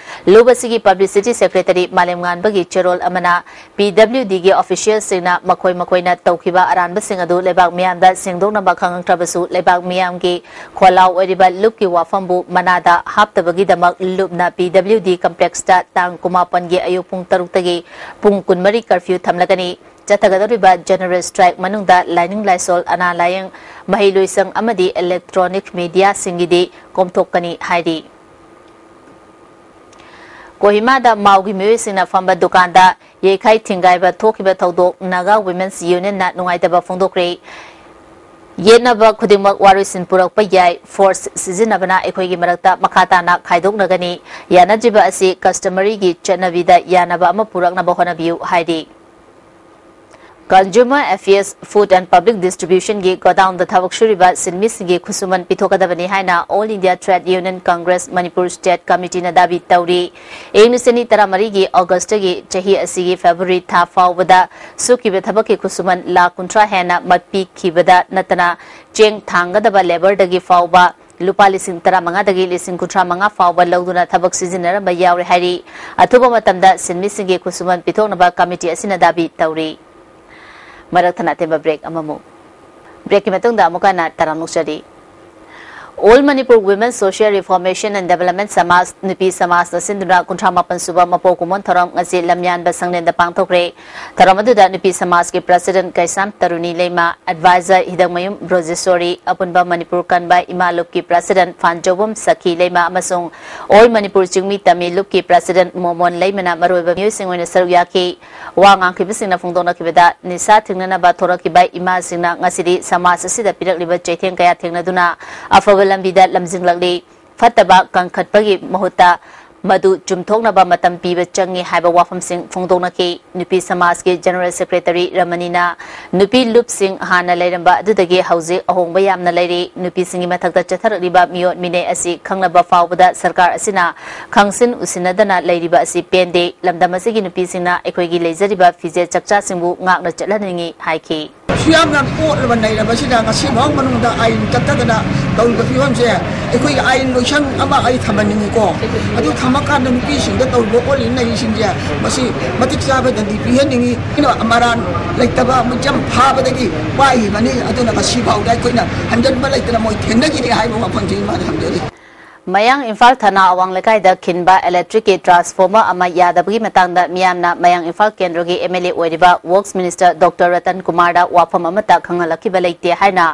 ꯂꯨꯞ ꯑꯁꯤꯒꯤ ꯄꯕ꯭ꯂꯤꯁꯤꯇꯤ ꯁꯦꯀ꯭ꯔꯦꯇꯔꯤ ꯃꯥꯂꯦꯝꯉꯥꯟꯕꯒꯤ ꯆꯦꯔꯣꯜ ꯑꯃꯅ ꯄꯤ ꯗꯕ꯭ꯂꯤꯎ ꯗꯤꯒꯤ ꯑꯣꯐꯤꯁꯤꯌꯦꯜꯁꯤꯡꯅ ꯃꯈꯣꯏ ꯃꯈꯣꯏꯅ ꯇꯧꯈꯤꯕ ꯑꯔꯥꯟꯕꯁꯤꯡ ꯑꯗꯨ ꯂꯩꯕꯥꯛ ꯃꯤꯌꯥꯝꯗ ꯁꯦꯡꯗꯣꯛꯅꯕ ꯈꯪꯉꯛꯇ꯭ꯔꯕꯁꯨ ꯂꯩꯕꯥꯛ ꯃꯤꯌꯥꯝꯒꯤ ꯈꯣꯜꯂꯥꯎ ꯑꯣꯏꯔꯤꯕ ꯂꯨꯞꯀꯤ ꯋꯥꯐꯝꯕꯨ ꯃꯅꯥꯗ ꯍꯥꯞꯇꯕꯒꯤꯗꯃꯛ ꯂꯨꯞꯅ ꯄꯤ ꯗꯕ꯭ꯂꯤꯎ ꯗꯤ ꯀꯝꯄ꯭ꯂꯦꯛꯁꯇ ꯇꯥꯡ ꯀꯨꯟꯃꯥꯄꯟꯒꯤ ꯑꯌꯨꯛ ꯄꯨꯡ ꯇꯔꯨꯛꯇꯒꯤ ꯄꯨꯡ ꯀꯨꯟꯃꯔꯤ ꯀꯔꯐ꯭ꯌꯨ ꯊꯝꯂꯒꯅꯤ꯫ ꯆꯠꯊꯒꯗꯧꯔꯤꯕ ꯖꯦꯅꯔꯦꯜ ꯁ꯭ꯇ꯭ꯔꯥꯏꯛ ꯃꯅꯨꯡꯗ ꯂꯥꯏꯅꯤꯡ ꯂꯥꯏꯁꯣꯜ, ꯑꯅꯥ ꯂꯥꯏꯌꯦꯡ, ꯃꯍꯩ ꯂꯣꯏꯁꯪ ꯑꯃꯗꯤ ꯏꯂꯦꯛꯇ꯭ꯔꯣꯅꯤꯛ ꯃꯤꯗꯤꯌꯥꯁꯤꯡꯒꯤꯗꯤ ꯀꯣꯝꯊꯣꯛꯀꯅꯤ ꯍꯥꯏꯔꯤ꯫ ꯀꯣꯍꯤꯃꯥꯗ ꯃꯥꯎꯒꯤ ꯃꯤꯑꯣꯏꯁꯤꯡꯅ ꯐꯝꯕ ꯗꯨꯀꯥꯟꯗ ꯌꯩꯈꯥꯏ ꯊꯤꯡꯒꯥꯏꯕ ꯊꯣꯛꯈꯤꯕ ꯊꯧꯗꯣꯛ ꯅꯥꯒꯥ ꯋꯤꯃꯦꯟꯁ ꯌꯨꯅꯤꯌꯟꯅ ꯅꯨꯡꯉꯥꯏꯇꯕ ꯐꯣꯡꯗꯣꯛꯈ꯭ꯔꯦ꯫ ꯌꯦꯠꯅꯕ ꯈꯨꯗꯤꯡꯃꯛ ꯋꯥꯔꯣꯏꯁꯤꯟ ꯄꯨꯔꯛꯄ ꯌꯥꯏ, ꯐꯣꯔꯁ ꯁꯤꯖꯤꯟꯅꯕꯅ ꯑꯩꯈꯣꯏꯒꯤ ꯃꯔꯛꯇ ꯃꯈꯥ ꯇꯥꯅ ꯈꯥꯏꯗꯣꯛꯅꯒꯅꯤ꯫ ꯌꯥꯅꯗ꯭ꯔꯤꯕ ꯑꯁꯤ ꯀꯁꯇꯃꯔꯤꯒꯤ ꯆꯠꯅꯕꯤꯗ ꯌꯥꯅꯕ ꯑꯃ ꯄꯨꯔꯛꯅꯕ ꯍꯣꯠꯅꯕꯤꯌꯨ ꯍꯥꯏꯔꯤ꯫ Consumer Affairs, Food and Public Distribution ꯒꯤ ꯒꯣꯗꯥꯎꯟꯗ ꯊꯕꯛ ꯁꯨꯔꯤꯕ ꯁꯤꯟꯃꯤꯁꯤꯡꯒꯤ ꯈꯨꯠꯁꯨꯃꯟ ꯄꯤꯊꯣꯛꯀꯗꯕꯅꯤ ꯍꯥꯏꯅ All India Trade Union Congress Manipur State Committee ꯅ ꯗꯥꯕꯤ ꯇꯧꯔꯤ꯫ ꯏꯪ ꯂꯤꯁꯤꯡ ꯑꯅꯤ ꯇꯔꯥꯃꯔꯤꯒꯤ ꯑꯣꯒꯁꯇꯒꯤ ꯆꯍꯤ ꯑꯁꯤꯒꯤ ꯐꯦꯕ꯭ꯔꯨꯋꯥꯔꯤ ꯊꯥ ꯐꯥꯎꯕꯗ ꯁꯨꯈꯤꯕ ꯊꯕꯛꯀꯤ ꯈꯨꯠꯁꯨꯃꯟ ꯂꯥꯈ ꯀꯨꯟꯊ꯭ꯔꯥ ꯍꯦꯟꯅ ꯃꯠꯄꯤꯈꯤꯕꯗ ꯅꯠꯇꯅ ꯆꯦꯡ ꯊꯥꯡꯒꯗꯕ ꯂꯦꯕꯔꯗꯒꯤ ꯐꯥꯎꯕ ꯂꯨꯄꯥ ꯂꯤꯁꯤꯡ ꯇꯔꯥꯃꯉꯥꯗꯒꯤ ꯂꯤꯁꯤꯡ ꯀꯨꯟꯊ꯭ꯔꯥ ꯃꯉꯥ ꯐꯥꯎꯕ ꯂꯧꯗꯨꯅ ꯊꯕꯛ ꯁꯤꯖꯤꯟꯅꯔꯝꯕ ꯌꯥꯎꯔꯦ ꯍꯥꯏꯔꯤ꯫ ꯑꯊꯨꯕ ꯃꯇꯝꯗ ꯁꯤꯟꯃꯤꯁꯤꯡꯒꯤ ꯈꯨꯠꯁꯨꯃꯟ ꯄꯤꯊꯣꯛꯅꯕ ꯀꯃꯤꯇꯤ ꯑꯁꯤꯅ ꯗꯥꯕꯤ ꯇꯧꯔꯤ꯫ ꯃꯔꯛ ꯊꯠꯅ ꯑꯇꯦꯟꯕ ꯕ꯭ꯔꯦꯛ ꯑꯃꯃꯨꯛ꯫ ꯕ꯭ꯔꯦꯛꯀꯤ ꯃꯇꯨꯡꯗ ꯑꯃꯨꯛꯀ ꯍꯟꯅ ꯇꯔꯥꯝꯅ ꯑꯣꯛꯆꯔꯤ꯫ All Manipur Women Social Reformation and Development Samaj, ꯅꯨꯄꯤ ꯁꯃꯥꯖꯅ ꯁꯤꯟꯗꯨꯅ ꯀꯨꯟꯊ꯭ꯔꯥ ꯃꯥꯄꯟ ꯁꯨꯕ ꯃꯄꯣꯛ ꯀꯨꯝꯑꯣꯟ ꯊꯧꯔꯝ ꯉꯁꯤ ꯂꯝꯌꯥꯟꯕ ꯁꯪꯂꯦꯟꯗ ꯄꯥꯡꯊꯣꯛꯈ꯭ꯔꯦ꯫ ꯊꯧꯔꯝ ꯑꯗꯨꯗ ꯅꯨꯄꯤ ꯁꯃꯥꯖꯀꯤ President ꯀꯩꯁꯥꯝ ꯇꯔꯨꯅꯤ ꯂꯩꯃ, Advisor ꯍꯤꯗꯛꯃꯌꯨꯝ ꯕ꯭ꯔꯣꯖꯦꯁꯣꯔꯤ, ꯑꯄꯨꯟꯕ ꯃꯅꯤꯄꯨꯔ ꯀꯟꯕ ꯏꯃꯥ ꯂꯨꯞꯀꯤ President ꯐꯥꯟꯖꯧꯕꯝ ꯁꯈꯤ ꯂꯩꯃ ꯑꯃꯁꯨꯡ All Manipur ꯆꯤꯡꯃꯤ ꯇꯝꯃꯤ ꯂꯨꯞꯀꯤ President ꯃꯣꯃꯣꯟ ꯂꯩꯃꯅ ꯃꯔꯨꯑꯣꯏꯕ ꯃꯤꯑꯣꯏꯁꯤꯡ ꯑꯣꯏꯅ ꯁꯔꯨꯛ ꯌꯥꯈꯤ꯫ ꯋꯥ ꯉꯥꯡꯈꯤꯕꯁꯤꯡꯅ ꯐꯣꯡꯗꯣꯛꯅꯈꯤꯕꯗ, ꯅꯤꯁꯥ ꯊꯤꯡꯅꯅꯕ ꯊꯣꯔꯛꯈꯤꯕ ꯏꯃꯥꯁꯤꯡꯅ ꯉꯁꯤꯗꯤ ꯁꯃꯥꯖ ꯑꯁꯤꯗ ꯄꯤꯔꯛꯂꯤꯕ ꯆꯩꯊꯦꯡ ꯀꯌꯥ ꯊꯦꯡꯅꯗꯨꯅ ꯑꯐꯕ ꯂꯝꯕꯤꯗ ꯂꯝꯖꯤꯡꯂꯛꯂꯤ꯫ ꯐꯠꯇꯕ ꯀꯟꯈꯠꯄꯒꯤ ꯃꯍꯨꯠꯇ ꯃꯗꯨ ꯆꯨꯝꯊꯣꯛꯅꯕ ꯃꯇꯝ ꯄꯤꯕ ꯆꯪꯏ ꯍꯥꯏꯕ ꯋꯥꯐꯝꯁꯤꯡ ꯐꯣꯡꯗꯣꯛꯅꯈꯤ꯫ ꯅꯨꯄꯤ ꯁꯃꯥꯖꯀꯤ General Secretary ꯔꯃꯅꯤꯅ ꯅꯨꯄꯤ ꯂꯨꯞꯁꯤꯡ ꯍꯥꯟꯅ ꯂꯩꯔꯝꯕ ꯑꯗꯨꯗꯒꯤ ꯍꯧꯖꯤꯛ ꯑꯍꯣꯡꯕ ꯌꯥꯝꯅ ꯂꯩꯔꯤ꯫ ꯅꯨꯄꯤꯁꯤꯡꯒꯤ ꯃꯊꯛꯇ ꯆꯠꯊꯔꯛꯂꯤꯕ ꯃꯤꯑꯣꯠ ꯃꯤꯅꯩ ꯑꯁꯤ ꯈꯪꯂꯕ ꯐꯥꯎꯕꯗ ꯁꯔꯀꯥꯔ ꯑꯁꯤꯅ ꯈꯪꯁꯤꯟ ꯎꯁꯤꯟꯅꯗꯅ ꯂꯩꯔꯤꯕ ꯑꯁꯤ ꯄꯦꯟꯗꯦ꯫ ꯂꯝꯗꯝ ꯑꯁꯤꯒꯤ ꯅꯨꯄꯤꯁꯤꯡꯅ ꯑꯩꯈꯣꯏꯒꯤ ꯂꯩꯖꯔꯤꯕ ꯐꯤꯖꯦꯠ ꯆꯛꯆꯥꯁꯤꯡꯕꯨ ꯉꯥꯛꯅ ꯆꯠꯍꯟꯅꯤꯡꯏ ꯍꯥꯏꯈꯤ꯫ ꯑꯁꯨꯛ ꯌꯥꯝꯅ ꯑꯣꯠꯂꯕ ꯅꯩꯔꯕꯁꯤꯗ ꯉꯁꯤꯐꯥꯎ ꯃꯅꯨꯡꯗ ꯑꯥꯏꯟ ꯆꯠꯊꯗꯅ ꯇꯧꯔꯤꯕ ꯐꯤꯕꯝꯁꯦ ꯑꯩꯈꯣꯏꯒꯤ ꯑꯥꯏꯟ ꯂꯣꯏꯁꯪ ꯑꯃ ꯑꯩ ꯊꯝꯍꯟꯅꯤꯡꯉꯤꯀꯣ꯫ ꯑꯗꯨ ꯊꯝꯃꯀꯥꯟꯗ ꯅꯨꯄꯤꯁꯤꯡꯗ ꯇꯧꯔꯤꯕ ꯑꯣꯠꯂꯤ ꯅꯩꯁꯤꯡꯁꯦ ꯃꯁꯤ ꯃꯇꯤꯛ ꯆꯥꯕ ꯗꯟꯗꯤ ꯄꯤꯍꯟꯅꯤꯡꯉꯤ꯫ ꯑꯩꯅ ꯃꯔꯥꯟ ꯂꯩꯇꯕ ꯃꯤꯆꯝ ꯐꯥꯕꯗꯒꯤ ꯄꯥꯏꯈꯤꯕꯅꯤ꯫ ꯑꯗꯨꯅ ꯉꯁꯤꯐꯥꯎꯗ ꯑꯩꯈꯣꯏꯅ ꯍꯟꯖꯟꯕ ꯂꯩꯇꯅ ꯃꯣꯏ ꯊꯦꯡꯅꯈꯤꯅꯤ ꯍꯥꯏꯕ ꯋꯥꯐꯝꯁꯤ ꯏꯃꯥꯗ ꯊꯝꯖꯔꯤ꯫ ꯃꯌꯥꯡ ꯏꯝꯐꯥꯜ ꯊꯅꯥ ꯑꯋꯥꯡ ꯂꯩꯀꯥꯏꯗ ꯈꯤꯟꯕ electric ꯀꯤ transformer ꯑꯃ ꯌꯥꯗꯕꯒꯤ ꯃꯇꯥꯡꯗ ꯃꯤꯌꯥꯝꯅ ꯃꯌꯥꯡ ꯏꯝꯐꯥꯜ ꯀꯦꯟꯗ꯭ꯔꯒꯤ MLA ꯑꯣꯏꯔꯤꯕ Works Minister Doctor ꯔꯇꯟ ꯀꯨꯃꯥꯔꯗ ꯋꯥꯐꯝ ꯑꯃꯠꯇ ꯈꯪꯍꯜꯂꯛꯈꯤꯕ ꯂꯩꯇꯦ ꯍꯥꯏꯅ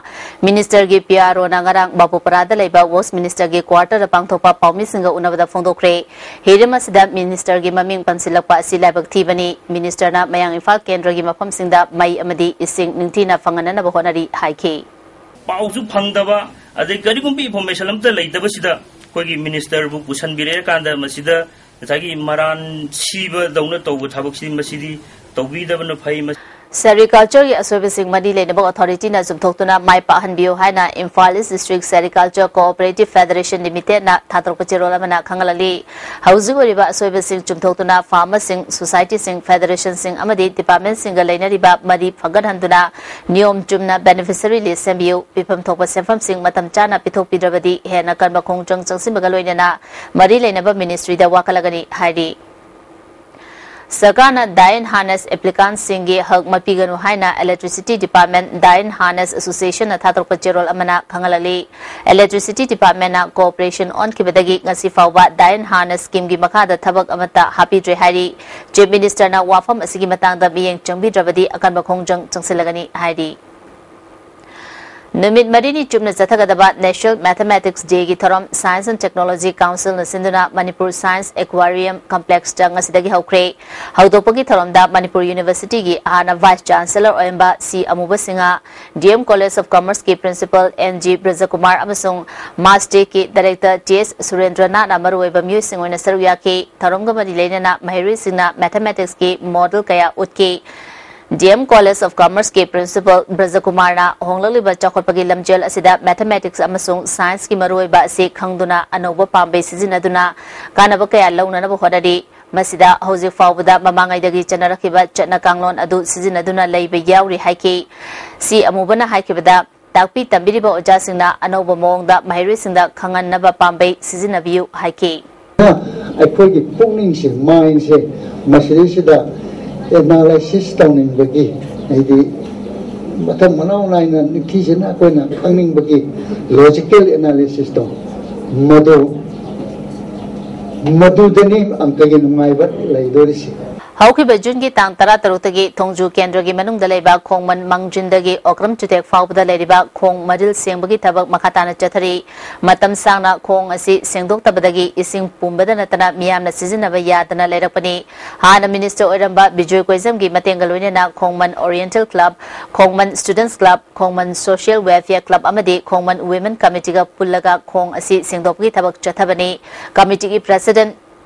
Minister ꯒꯤ PRO ꯅ ꯉꯔꯥꯡ ꯕꯥꯕꯨꯄꯔꯥꯗ ꯂꯩꯕ Works Minister ꯒꯤ quarter ꯗ ꯄꯥꯡꯊꯣꯛꯄ ꯄꯥꯎꯃꯤꯁꯤꯡꯒ ꯎꯅꯕꯗ ꯐꯣꯡꯗꯣꯛꯈ꯭ꯔꯦ꯫ ꯍꯤꯔꯝ ꯑꯁꯤꯗ Minister ꯒꯤ ꯃꯃꯤꯡ ꯄꯟꯁꯤꯜꯂꯛꯄ ꯑꯁꯤ ꯂꯥꯏꯕꯛ ꯊꯤꯕꯅꯤ꯫ Minister ꯅ ꯃꯌꯥꯡ ꯏꯝꯐꯥꯜ ꯀꯦꯟꯗ꯭ꯔꯒꯤ ꯃꯐꯝꯁꯤꯡꯗ ꯃꯩ ꯑꯃꯗꯤ ꯏꯁꯤꯡ ꯅꯤꯡꯊꯤꯅ ꯐꯪꯍꯟꯅꯅꯕ ꯍꯣꯠꯅꯔꯤ ꯍꯥꯏꯈꯤ꯫ ꯄꯥꯎꯁꯨ ꯐꯪꯗꯕ, ꯑꯗꯩ ꯀꯔꯤꯒꯨꯝꯕ information ꯑꯝꯇ ꯂꯩꯇꯕꯁꯤꯗ ꯑꯩꯈꯣꯏꯒꯤ Minister ꯕꯨ ꯄꯨꯁꯟꯕꯤꯔꯛꯑꯀꯥꯟꯗ ꯃꯁꯤꯗ ꯉꯁꯥꯏꯒꯤ ꯃꯔꯥꯟ ꯁꯤꯕꯗꯧꯅ ꯇꯧꯕ ꯊꯕꯛꯁꯤ ꯃꯁꯤꯗꯤ ꯇꯧꯕꯤꯗꯕꯅ ꯐꯩ꯫ ꯃꯁ- Sericulture ꯒꯤ ꯑꯁꯣꯏꯕꯁꯤꯡ ꯃꯔꯤ ꯂꯩꯅꯕ authority ꯅ ꯆꯨꯝꯊꯣꯛꯇꯨꯅ ꯃꯥꯏ ꯄꯥꯛꯍꯟꯕꯤꯌꯨ ꯍꯥꯏꯅ Imphal East District Sericulture Cooperative Federation Limited ꯅ ꯊꯥꯗꯣꯔꯛꯄ ꯆꯦꯔꯣꯜ ꯑꯃꯅ ꯈꯪꯍꯜꯂꯛꯂꯤ꯫ ꯍꯧꯖꯤꯛ ꯑꯣꯏꯔꯤꯕ ꯑꯁꯣꯏꯕꯁꯤꯡ ꯆꯨꯝꯊꯣꯛꯇꯨꯅ farmer ꯁꯤꯡ, society ꯁꯤꯡ, federation ꯁꯤꯡ ꯑꯃꯗꯤ department ꯁꯤꯡꯒ ꯂꯩꯅꯔꯤꯕ ꯃꯔꯤ ꯐꯒꯠꯍꯟꯗꯨꯅ ꯅꯤꯌꯣꯝ ꯆꯨꯝꯅ beneficiary list ꯁꯦꯝꯕꯤꯌꯨ꯫ ꯄꯤꯐꯝ ꯊꯣꯛꯄ ꯁꯦꯟꯐꯝꯁꯤꯡ ꯃꯇꯝ ꯆꯥꯅ ꯄꯤꯊꯣꯛꯄꯤꯗ꯭ꯔꯕꯗꯤ ꯍꯦꯟꯅ ꯀꯟꯕ ꯈꯣꯡꯖꯪ ꯆꯪꯁꯤꯟꯕꯒ ꯂꯣꯏꯅꯅ ꯃꯔꯤ ꯂꯩꯅꯕ Ministry ꯗ ꯋꯥꯀꯠꯂꯒꯅꯤ ꯍꯥꯏꯔꯤ꯫ ꯁꯔꯀꯥꯔꯅ ꯗꯥꯏꯟ ꯍꯥꯔꯅꯦꯁ ꯑꯦꯄ꯭ꯂꯤꯀꯥꯟꯁꯤꯡꯒꯤ ꯍꯛ ꯃꯄꯤꯒꯅꯨ ꯍꯥꯏꯅ Electricity Department Dine Harness Association ꯅ ꯊꯥꯗꯣꯔꯛꯄ ꯆꯦꯔꯣꯜ ꯑꯃꯅ ꯈꯪꯍꯜꯂꯛꯂꯤ꯫ Electricity Department ꯅ cooperation ꯑꯣꯟꯈꯤꯕꯗꯒꯤ ꯉꯁꯤ ꯐꯥꯎꯕ ꯗꯥꯏꯟ ꯍꯥꯔꯅꯦꯁ ꯁ꯭ꯀꯤꯝꯒꯤ ꯃꯈꯥꯗ ꯊꯕꯛ ꯑꯃꯠꯇ ꯍꯥꯞꯄꯤꯗ꯭ꯔꯦ ꯍꯥꯏꯔꯤ꯫ Chief Minister ꯅ ꯋꯥꯐꯝ ꯑꯁꯤꯒꯤ ꯃꯇꯥꯡꯗ ꯃꯤꯠꯌꯦꯡ ꯆꯪꯕꯤꯗ꯭ꯔꯕꯗꯤ ꯑꯀꯟꯕ ꯈꯣꯡꯖꯪ ꯆꯪꯁꯤꯜꯂꯒꯅꯤ ꯍꯥꯏꯔꯤ꯫ ꯅꯨꯃꯤꯠ ꯃꯔꯤꯅꯤ ꯆꯨꯞꯅ ꯆꯠꯊꯒꯗꯕ National Mathematics Day ꯒꯤ ꯊꯧꯔꯝ Science and Technology Council ꯅ ꯁꯤꯟꯗꯨꯅ ꯃꯅꯤꯄꯨꯔ Science Aquarium Complex ꯇ ꯉꯁꯤꯗꯒꯤ ꯍꯧꯈ꯭ꯔꯦ꯫ ꯍꯧꯗꯣꯛꯄꯒꯤ ꯊꯧꯔꯝꯗ ꯃꯅꯤꯄꯨꯔ University ꯒꯤ ꯍꯥꯟꯅ Vice Chancellor ꯑꯣꯏꯔꯝꯕ ꯁꯤ ꯑꯃꯨꯕ Singh, D M College of Commerce ꯀꯤ Principal N G ꯕ꯭ꯔꯖꯀꯨꯃꯥꯔ ꯑꯃꯁꯨꯡ MASTEC ꯀꯤ Director T S ꯁꯨꯔꯦꯟꯗ꯭ꯔꯅꯥꯊꯅ ꯃꯔꯨꯑꯣꯏꯕ ꯃꯤꯑꯣꯏꯁꯤꯡ ꯑꯣꯏꯅ ꯁꯔꯨꯛ ꯌꯥꯈꯤ꯫ ꯊꯧꯔꯝꯒ ꯃꯔꯤ ꯂꯩꯅꯅ ꯃꯍꯩꯔꯣꯏꯁꯤꯡꯅ Mathematics ꯀꯤ model ꯀꯌꯥ ꯎꯠꯈꯤ꯫ D M College of Commerce ꯀꯤ Principal ꯕ꯭ꯔꯖꯀꯨꯃꯥꯔꯅ ꯍꯣꯡꯂꯛꯂꯤꯕ ꯆꯥꯎꯈꯠꯄꯒꯤ ꯂꯝꯖꯦꯜ ꯑꯁꯤꯗ Mathematics ꯑꯃꯁꯨꯡ Science ꯀꯤ ꯃꯔꯨꯑꯣꯏꯕ ꯑꯁꯤ ꯈꯪꯗꯨꯅ ꯑꯅꯧꯕ ꯄꯥꯝꯕꯩ ꯁꯤꯖꯤꯟꯅꯗꯨꯅ ꯀꯥꯟꯅꯕ ꯀꯌꯥ ꯂꯧꯅꯅꯕ ꯍꯣꯠꯅꯔꯤ꯫ ꯃꯁꯤꯗ ꯍꯧꯖꯤꯛ ꯐꯥꯎꯕꯗ ꯃꯃꯥꯡꯉꯩꯗꯒꯤ ꯆꯠꯅꯔꯛꯈꯤꯕ ꯆꯠꯅ ꯀꯥꯡꯂꯣꯟ ꯑꯗꯨ ꯁꯤꯖꯤꯟꯅꯗꯨꯅ ꯂꯩꯕ ꯌꯥꯎꯔꯤ ꯍꯥꯏꯈꯤ꯫ ꯁꯤ ꯑꯃꯨꯕꯅ ꯍꯥꯏꯈꯤꯕꯗ, ꯇꯥꯛꯄꯤ ꯇꯝꯕꯤꯔꯤꯕ ꯑꯣꯖꯥꯁꯤꯡꯅ ꯑꯅꯧꯕ ꯃꯑꯣꯡꯗ ꯃꯍꯩꯔꯣꯏꯁꯤꯡꯗ ꯈꯪꯍꯟꯅꯕ ꯄꯥꯝꯕꯩ ꯁꯤꯖꯤꯟꯅꯕꯤꯌꯨ ꯍꯥꯏꯈꯤ꯫ ꯑꯩꯈꯣꯏꯒꯤ ꯄꯨꯛꯅꯤꯡꯁꯦ, mindꯁꯦ ꯃꯁꯤꯗꯩꯁꯤꯗ analysis ꯇꯧꯅꯤꯡꯕꯒꯤ, ꯍꯥꯏꯗꯤ ꯃꯊꯪ ꯃꯅꯥꯎ ꯅꯥꯏꯅ ꯅꯤꯡꯊꯤꯖꯅ ꯑꯩꯈꯣꯏꯅ ꯈꯪꯅꯤꯡꯕꯒꯤ logical analysisꯇꯣ, ꯃꯗꯨ, ꯃꯗꯨꯗꯅꯤ ꯑꯪꯀꯒꯤ ꯅꯨꯡꯉꯥꯏꯕ ꯂꯩꯗꯣꯔꯤꯁꯦ꯫ ꯍꯧꯈꯤꯕ ꯖꯨꯟꯒꯤ ꯇꯥꯡ ꯇꯔꯥ ꯇꯔꯨꯛꯇꯒꯤ ꯊꯣꯡꯖꯨ ꯀꯦꯟꯗ꯭ꯔꯒꯤ ꯃꯅꯨꯡꯗ ꯂꯩꯕ ꯈꯣꯡꯃꯟ ꯃꯥꯡꯖꯤꯟꯗꯒꯤ ꯑꯣꯀ꯭ꯔꯝ ꯆꯨꯊꯦꯛ ꯐꯥꯎꯕꯗ ꯂꯩꯔꯤꯕ ꯈꯣꯡ ꯃꯔꯤꯜ ꯁꯦꯡꯕꯒꯤ ꯊꯕꯛ ꯃꯈꯥ ꯇꯥꯅ ꯆꯠꯊꯔꯤ꯫ ꯃꯇꯝ ꯁꯥꯡꯅ ꯈꯣꯡ ꯑꯁꯤ ꯁꯦꯡꯗꯣꯛꯇꯕꯗꯒꯤ ꯏꯁꯤꯡ ꯄꯨꯝꯕꯗ ꯅꯠꯇꯅ ꯃꯤꯌꯥꯝꯅ ꯁꯤꯖꯤꯟꯅꯕ ꯌꯥꯗꯅ ꯂꯩꯔꯛꯄꯅꯤ꯫ ꯍꯥꯟꯅ Minister ꯑꯣꯏꯔꯝꯕ ꯕꯤꯖꯣꯏ ꯀꯣꯏꯖꯝꯒꯤ ꯃꯇꯦꯡꯒ ꯂꯣꯏꯅꯅ ꯈꯣꯡꯃꯟ Oriental Club, ꯈꯣꯡꯃꯟ Students Club, ꯈꯣꯡꯃꯟ Social Welfare Club ꯑꯃꯗꯤ ꯈꯣꯡꯃꯟ Women Committeeꯒ ꯄꯨꯜꯂꯒ ꯈꯣꯡ ꯑꯁꯤ ꯁꯦꯡꯗꯣꯛꯄꯒꯤ ꯊꯕꯛ ꯆꯠꯊꯕꯅꯤ꯫ Committeeꯒꯤ President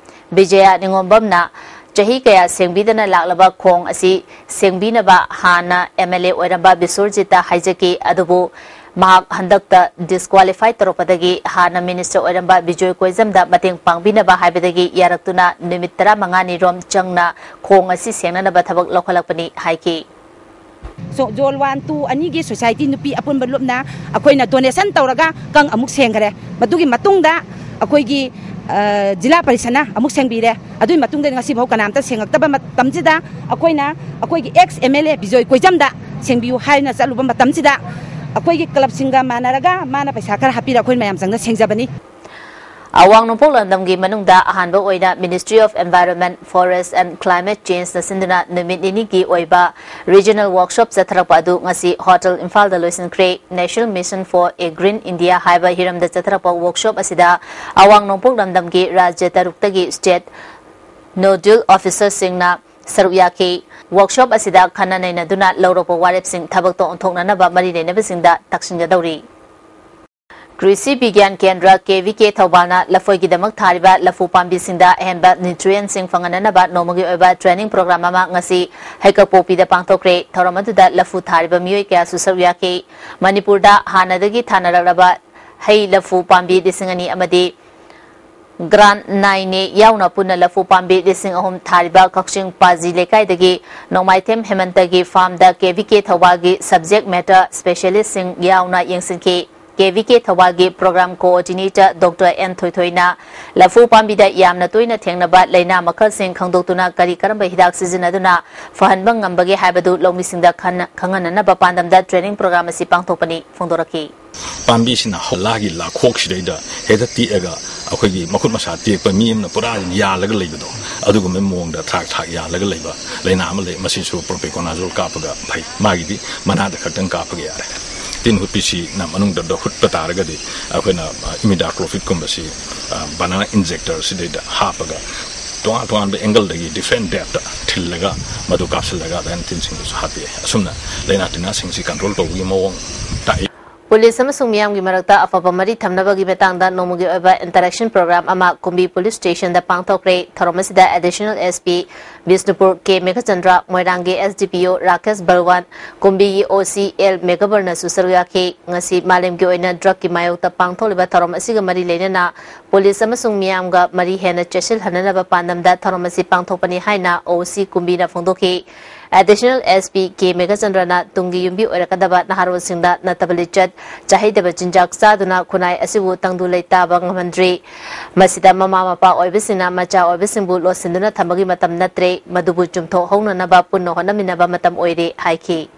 ꯕꯤꯖꯌ ꯅꯤꯉꯣꯝꯕꯝꯅ ꯆꯍꯤ ꯀꯌꯥ ꯁꯦꯡꯕꯤꯗꯅ ꯂꯥꯛꯂꯕ ꯈꯣꯡ ꯑꯁꯤ ꯁꯦꯡꯕꯤꯅꯕ ꯍꯥꯟꯅ M L A ꯑꯣꯏꯔꯝꯕ ꯕꯤꯁ꯭ꯋꯔꯖꯤꯠꯇ ꯍꯥꯏꯖꯈꯤ, ꯑꯗꯨꯕꯨ ꯃꯍꯥꯛ ꯍꯟꯗꯛꯇ disqualify ꯇꯧꯔꯛꯄꯗꯒꯤ ꯍꯥꯟꯅ Minister ꯑꯣꯏꯔꯝꯕ ꯕꯤꯖꯣꯏ ꯀꯣꯏꯖꯝꯗ ꯃꯇꯦꯡ ꯄꯥꯡꯕꯤꯅꯕ ꯍꯥꯏꯕꯗꯒꯤ ꯌꯥꯔꯛꯇꯨꯅ ꯅꯨꯃꯤꯠ ꯇꯔꯥꯃꯉꯥꯅꯤ ꯔꯣꯝ ꯆꯪꯅ ꯈꯣꯡ ꯑꯁꯤ ꯁꯦꯡꯅꯅꯕ ꯊꯕꯛ ꯂꯧꯈꯠꯂꯛꯄꯅꯤ ꯍꯥꯏꯈꯤ꯫ So, Zone one, two ꯑꯅꯤꯒꯤ society ꯅꯨꯄꯤ ꯑꯄꯨꯟꯕ ꯂꯨꯞꯅ ꯑꯩꯈꯣꯏꯅ donation ꯇꯧꯔꯒ ꯀꯪ ꯑꯃꯨꯛ ꯁꯦꯡꯈꯔꯦ꯫ ꯃꯗꯨꯒꯤ ꯃꯇꯨꯡꯗ ꯑꯩꯈꯣꯏꯒꯤ ꯑ, ꯖꯤꯂꯥ ꯄꯔꯤꯁꯠꯅ ꯑꯃꯨꯛ ꯁꯦꯡꯕꯤꯔꯦ꯫ ꯑꯗꯨꯒꯤ ꯃꯇꯨꯡꯗ ꯉꯁꯤꯐꯥꯎ ꯀꯅꯥꯝꯇ ꯁꯦꯡꯉꯛꯇꯕ ꯃꯇꯝꯁꯤꯗ ꯑꯩꯈꯣꯏꯅ ꯑꯩꯈꯣꯏꯒꯤ X M L A Bijoy ꯀꯣꯏꯖꯝꯗ ꯁꯦꯡꯕꯤꯌꯨ ꯍꯥꯏꯅ ꯆꯠꯂꯨꯕ ꯃꯇꯝꯁꯤꯗ ꯑꯩꯈꯣꯏꯒꯤ ꯀ꯭ꯂꯕꯁꯤꯡꯒ ꯃꯥꯟꯅꯔꯒ ꯃꯥꯅ ꯄꯩꯁꯥ ꯈꯔ ꯍꯥꯞꯄꯤꯔ ꯑꯩꯈꯣꯏ ꯃꯌꯥꯝ ꯆꯪꯅ ꯁꯦꯡꯖꯕꯅꯤ꯫ ꯑꯋꯥꯡ ꯅꯣꯡꯄꯣꯛ ꯂꯝꯗꯝꯒꯤ ꯃꯅꯨꯡꯗ ꯑꯍꯥꯟꯕ ꯑꯣꯏꯅ Ministry of Environment, Forest and Climate Changeꯅ ꯁꯤꯟꯗꯨꯅ ꯅꯨꯃꯤꯠ ꯅꯤꯅꯤꯒꯤ ꯑꯣꯏꯕ regional workshop ꯆꯠꯊꯔꯛꯄ ꯑꯗꯨ ꯉꯁꯤ Hotel ꯏꯝꯐꯥꯜꯗ ꯂꯣꯏꯁꯤꯟꯈ꯭ꯔꯦ꯫ National Mission for a Green India ꯍꯥꯏꯕ ꯍꯤꯔꯝꯗ ꯆꯠꯊꯔꯛꯄ workshop ꯑꯁꯤꯗ ꯑꯋꯥꯡ ꯅꯣꯡꯄꯣꯛ ꯂꯝꯗꯝꯒꯤ ꯔꯥꯖ꯭ꯌ ꯇꯔꯨꯛꯇꯒꯤ state nodal officerꯁꯤꯡꯅ ꯁꯔꯨꯛ ꯌꯥꯈꯤ꯫ Workshop ꯑꯁꯤꯗ ꯈꯟꯅ ꯅꯩꯅꯗꯨꯅ ꯂꯧꯔꯛꯄ ꯋꯥꯔꯦꯞꯁꯤꯡ ꯊꯕꯛꯇ ꯑꯣꯟꯊꯣꯛꯅꯅꯕ ꯃꯔꯤ ꯂꯩꯅꯕꯁꯤꯡꯗ ꯇꯥꯛꯁꯤꯟꯒꯗꯧꯔꯤ꯫ ꯀ꯭ꯔꯤꯁꯤ ꯕꯤꯒ꯭ꯌꯥꯟ ꯀꯦꯟꯗ꯭ꯔ, ꯀꯦ ꯚꯤ ꯀꯦ ꯊꯧꯕꯥꯜꯅ ꯂꯐꯣꯏꯒꯤꯗꯃꯛ ꯊꯥꯔꯤꯕ ꯂꯐꯨ ꯄꯥꯝꯕꯤꯁꯤꯡꯗ ꯑꯍꯦꯟꯕ nutrientꯁꯤꯡ ꯐꯪꯍꯟꯅꯅꯕ ꯅꯣꯡꯃꯒꯤ ꯑꯣꯏꯕ training program ꯑꯃ ꯉꯁꯤ ꯍꯩꯀꯛꯄꯣꯛꯄꯤꯗ ꯄꯥꯡꯊꯣꯛꯈ꯭ꯔꯦ꯫ ꯊꯧꯔꯝ ꯑꯗꯨꯗ ꯂꯐꯨ ꯊꯥꯔꯤꯕ ꯃꯤꯑꯣꯏ ꯀꯌꯥꯁꯨ ꯁꯔꯨꯛ ꯌꯥꯈꯤ꯫ ꯃꯅꯤꯄꯨꯔꯗ ꯍꯥꯟꯅꯗꯒꯤ ꯊꯥꯅꯔꯛꯂꯕ ꯍꯩ ꯂꯐꯨ ꯄꯥꯝꯕꯤ ꯂꯤꯁꯤꯡ ꯑꯅꯤ ꯑꯃꯗꯤ grant nine A ꯌꯥꯎꯅ ꯄꯨꯟꯅ ꯂꯐꯨ ꯄꯥꯝꯕꯤ ꯂꯤꯁꯤꯡ ꯑꯍꯨꯝ ꯊꯥꯔꯤꯕ ꯀꯛꯆꯤꯡ ꯄꯥꯖꯤ ꯂꯩꯀꯥꯏꯗꯒꯤ ꯅꯣꯡꯃꯥꯏꯊꯦꯝ ꯍꯦꯃꯟꯇꯒꯤ farmꯗ ꯀꯦ ꯚꯤ ꯀꯦ ꯊꯧꯕꯥꯜꯒꯤ subject matter specialistꯁꯤꯡ ꯌꯥꯎꯅ ꯌꯦꯡꯁꯤꯟꯈꯤ꯫ ꯀꯦ ꯚꯤ ꯀꯦ ꯊꯧꯕꯥꯜꯒꯤ program coordinator Doctor N ꯊꯣꯏꯊꯣꯏꯅ ꯂꯐꯨ ꯄꯥꯝꯕꯤꯗ ꯌꯥꯝꯅ ꯇꯣꯏꯅ ꯊꯦꯡꯅꯕ ꯂꯥꯏꯅꯥ ꯃꯈꯜꯁꯤꯡ ꯈꯪꯗꯣꯛꯇꯨꯅ ꯀꯔꯤ ꯀꯔꯝꯕ ꯍꯤꯗꯥꯛ ꯁꯤꯖꯤꯟꯅꯗꯨꯅ ꯐꯍꯟꯕ ꯉꯝꯕꯒꯦ ꯍꯥꯏꯕꯗꯨ ꯂꯧꯃꯤꯁꯤꯡꯗ ꯈꯟꯅ-, ꯈꯪꯍꯟꯅꯅꯕ ꯄꯥꯟꯗꯝꯗ training program ꯑꯁꯤ ꯄꯥꯡꯊꯣꯛꯄꯅꯤ ꯐꯣꯡꯗꯣꯔꯛꯈꯤ꯫ ꯄꯥꯝꯕꯤꯁꯤꯅ ꯍꯧꯂꯥꯒꯤ ꯂꯥꯈꯣꯛꯁꯤꯗꯩꯗ ꯍꯦꯛꯇ ꯇꯦꯛꯑꯒ ꯑꯩꯈꯣꯏꯒꯤ ꯃꯈꯨꯠ ꯃꯁꯥ ꯇꯦꯛꯄ ꯃꯤ ꯑꯃꯅ ꯄꯨꯔꯥ ꯌꯥꯜꯂꯒ ꯂꯩꯕꯗꯣ, ꯑꯗꯨꯒꯨꯝꯕ ꯃꯑꯣꯡꯗ ꯊ꯭ꯔꯥꯛ ꯊ꯭ꯔꯥꯛ ꯌꯥꯜꯂꯒ ꯂꯩꯕ ꯂꯥꯏꯅꯥ ꯑꯃ ꯂꯩ꯫ ꯃꯁꯤꯁꯨ propiconazole ꯀꯥꯞꯄꯒ ꯐꯩ꯫ ꯃꯥꯒꯤꯗꯤ ꯃꯅꯥꯗ ꯈꯛꯇꯪ ꯀꯥꯞꯄꯒ ꯌꯥꯔꯦ꯫ ꯇꯤꯟ ꯍꯨꯠꯄꯤꯁꯤꯅ ꯃꯅꯨꯡꯗ ꯍꯨꯠꯄ ꯇꯥꯔꯒꯗꯤ ꯑꯩꯈꯣꯏꯅ, ꯑ, imidaclopride ꯀꯨꯝꯕꯁꯤ, ꯑ, banana injector ꯁꯤꯗꯩꯗ ꯍꯥꯞꯄꯒ ꯇꯣꯉꯥꯟ ꯇꯣꯉꯥꯟꯕ angle ꯗꯒꯤ different depth ꯇ ꯊꯤꯜꯂꯒ ꯃꯗꯨ ꯀꯥꯞꯁꯤꯜꯂꯒ ꯑꯗꯨꯃꯥꯏꯅ ꯇꯤꯟꯁꯤꯡꯗꯨꯁꯨ ꯍꯥꯠꯄ ꯌꯥꯏ꯫ ꯑꯁꯨꯝꯅ ꯂꯥꯏꯅꯥ ꯇꯤꯟꯅꯥꯁꯤꯡꯁꯤ control ꯇꯧꯕꯒꯤ ꯃꯑꯣꯡ ꯇꯥꯛꯏ꯫ ꯄꯨꯂꯤꯁ ꯑꯃꯁꯨꯡ ꯃꯤꯌꯥꯝꯒꯤ ꯃꯔꯛꯇ ꯑꯐꯕ ꯃꯔꯤ ꯊꯝꯅꯕꯒꯤ ꯃꯇꯥꯡꯗ ꯅꯣꯡꯃꯒꯤ ꯑꯣꯏꯕ interaction program ꯑꯃ ꯀꯨꯝꯕꯤ police station ꯗ ꯄꯥꯡꯊꯣꯛꯈ꯭ꯔꯦ꯫ ꯊꯧꯔꯝ ꯑꯁꯤꯗ additional S P ꯕꯤꯁꯅꯨꯄꯨꯔ ꯀꯦ ꯃꯦꯘꯆꯟꯗ꯭ꯔ, ꯃꯣꯏꯔꯥꯡꯒꯤ S D P O Rakesh Balwaan, ꯀꯨꯝꯕꯤꯒꯤ O C L ꯃꯦꯘꯕꯔꯅꯁꯨ ꯁꯔꯨꯛ ꯌꯥꯈꯤ꯫ ꯉꯁꯤ ꯃꯥꯂꯦꯝꯒꯤ ꯑꯣꯏꯅ drug ꯀꯤ ꯃꯥꯌꯣꯛꯇ ꯄꯥꯡꯊꯣꯛꯂꯤꯕ ꯊꯧꯔꯝ ꯑꯁꯤꯒ ꯃꯔꯤ ꯂꯩꯅꯅ ꯄꯨꯂꯤꯁ ꯑꯃꯁꯨꯡ ꯃꯤꯌꯥꯝꯒ ꯃꯔꯤ ꯍꯦꯟꯅ ꯆꯦꯠꯁꯤꯜꯍꯟꯅꯅꯕ ꯄꯥꯟꯗꯝꯗ ꯊꯧꯔꯝ ꯑꯁꯤ ꯄꯥꯡꯊꯣꯛꯄꯅꯤ ꯍꯥꯏꯅ O C ꯀꯨꯝꯕꯤꯅ ꯐꯣꯡꯗꯣꯛꯈꯤ꯫ ꯑꯦꯗꯤꯁꯅꯦꯜ ꯑꯦꯁ ꯄꯤ ꯀꯦ ꯃꯦꯘꯆꯟꯗ꯭ꯔꯅ ꯇꯨꯡꯒꯤ ꯌꯨꯝꯕꯤ ꯑꯣꯏꯔꯛꯀꯗꯕ ꯅꯍꯥꯔꯣꯜꯁꯤꯡꯗ ꯅꯠꯇꯕ ꯂꯤꯆꯠ, ꯆꯥꯍꯩꯗꯕ ꯆꯤꯟꯖꯥꯛ ꯆꯥꯗꯨꯅ ꯈꯨꯟꯅꯥꯏ ꯑꯁꯤꯕꯨ ꯇꯪꯗꯨ ꯂꯩꯇꯥꯕ ꯉꯝꯍꯟꯗ꯭ꯔꯤ꯫ ꯃꯁꯤꯗ ꯃꯃꯥ ꯃꯄꯥ ꯑꯣꯏꯕꯁꯤꯡꯅ ꯃꯆꯥ ꯑꯣꯏꯕꯁꯤꯡꯕꯨ ꯂꯣꯠꯁꯤꯟꯗꯨꯅ ꯊꯝꯕꯒꯤ ꯃꯇꯝ ꯅꯠꯇ꯭ꯔꯦ, ꯃꯗꯨꯕꯨ ꯆꯨꯝꯊꯣꯛꯍꯧꯅꯅꯕ ꯄꯨꯟꯅ ꯍꯣꯠꯅꯃꯤꯟꯅꯕ ꯃꯇꯝ ꯑꯣꯏꯔꯦ ꯍꯥꯏꯈꯤ꯫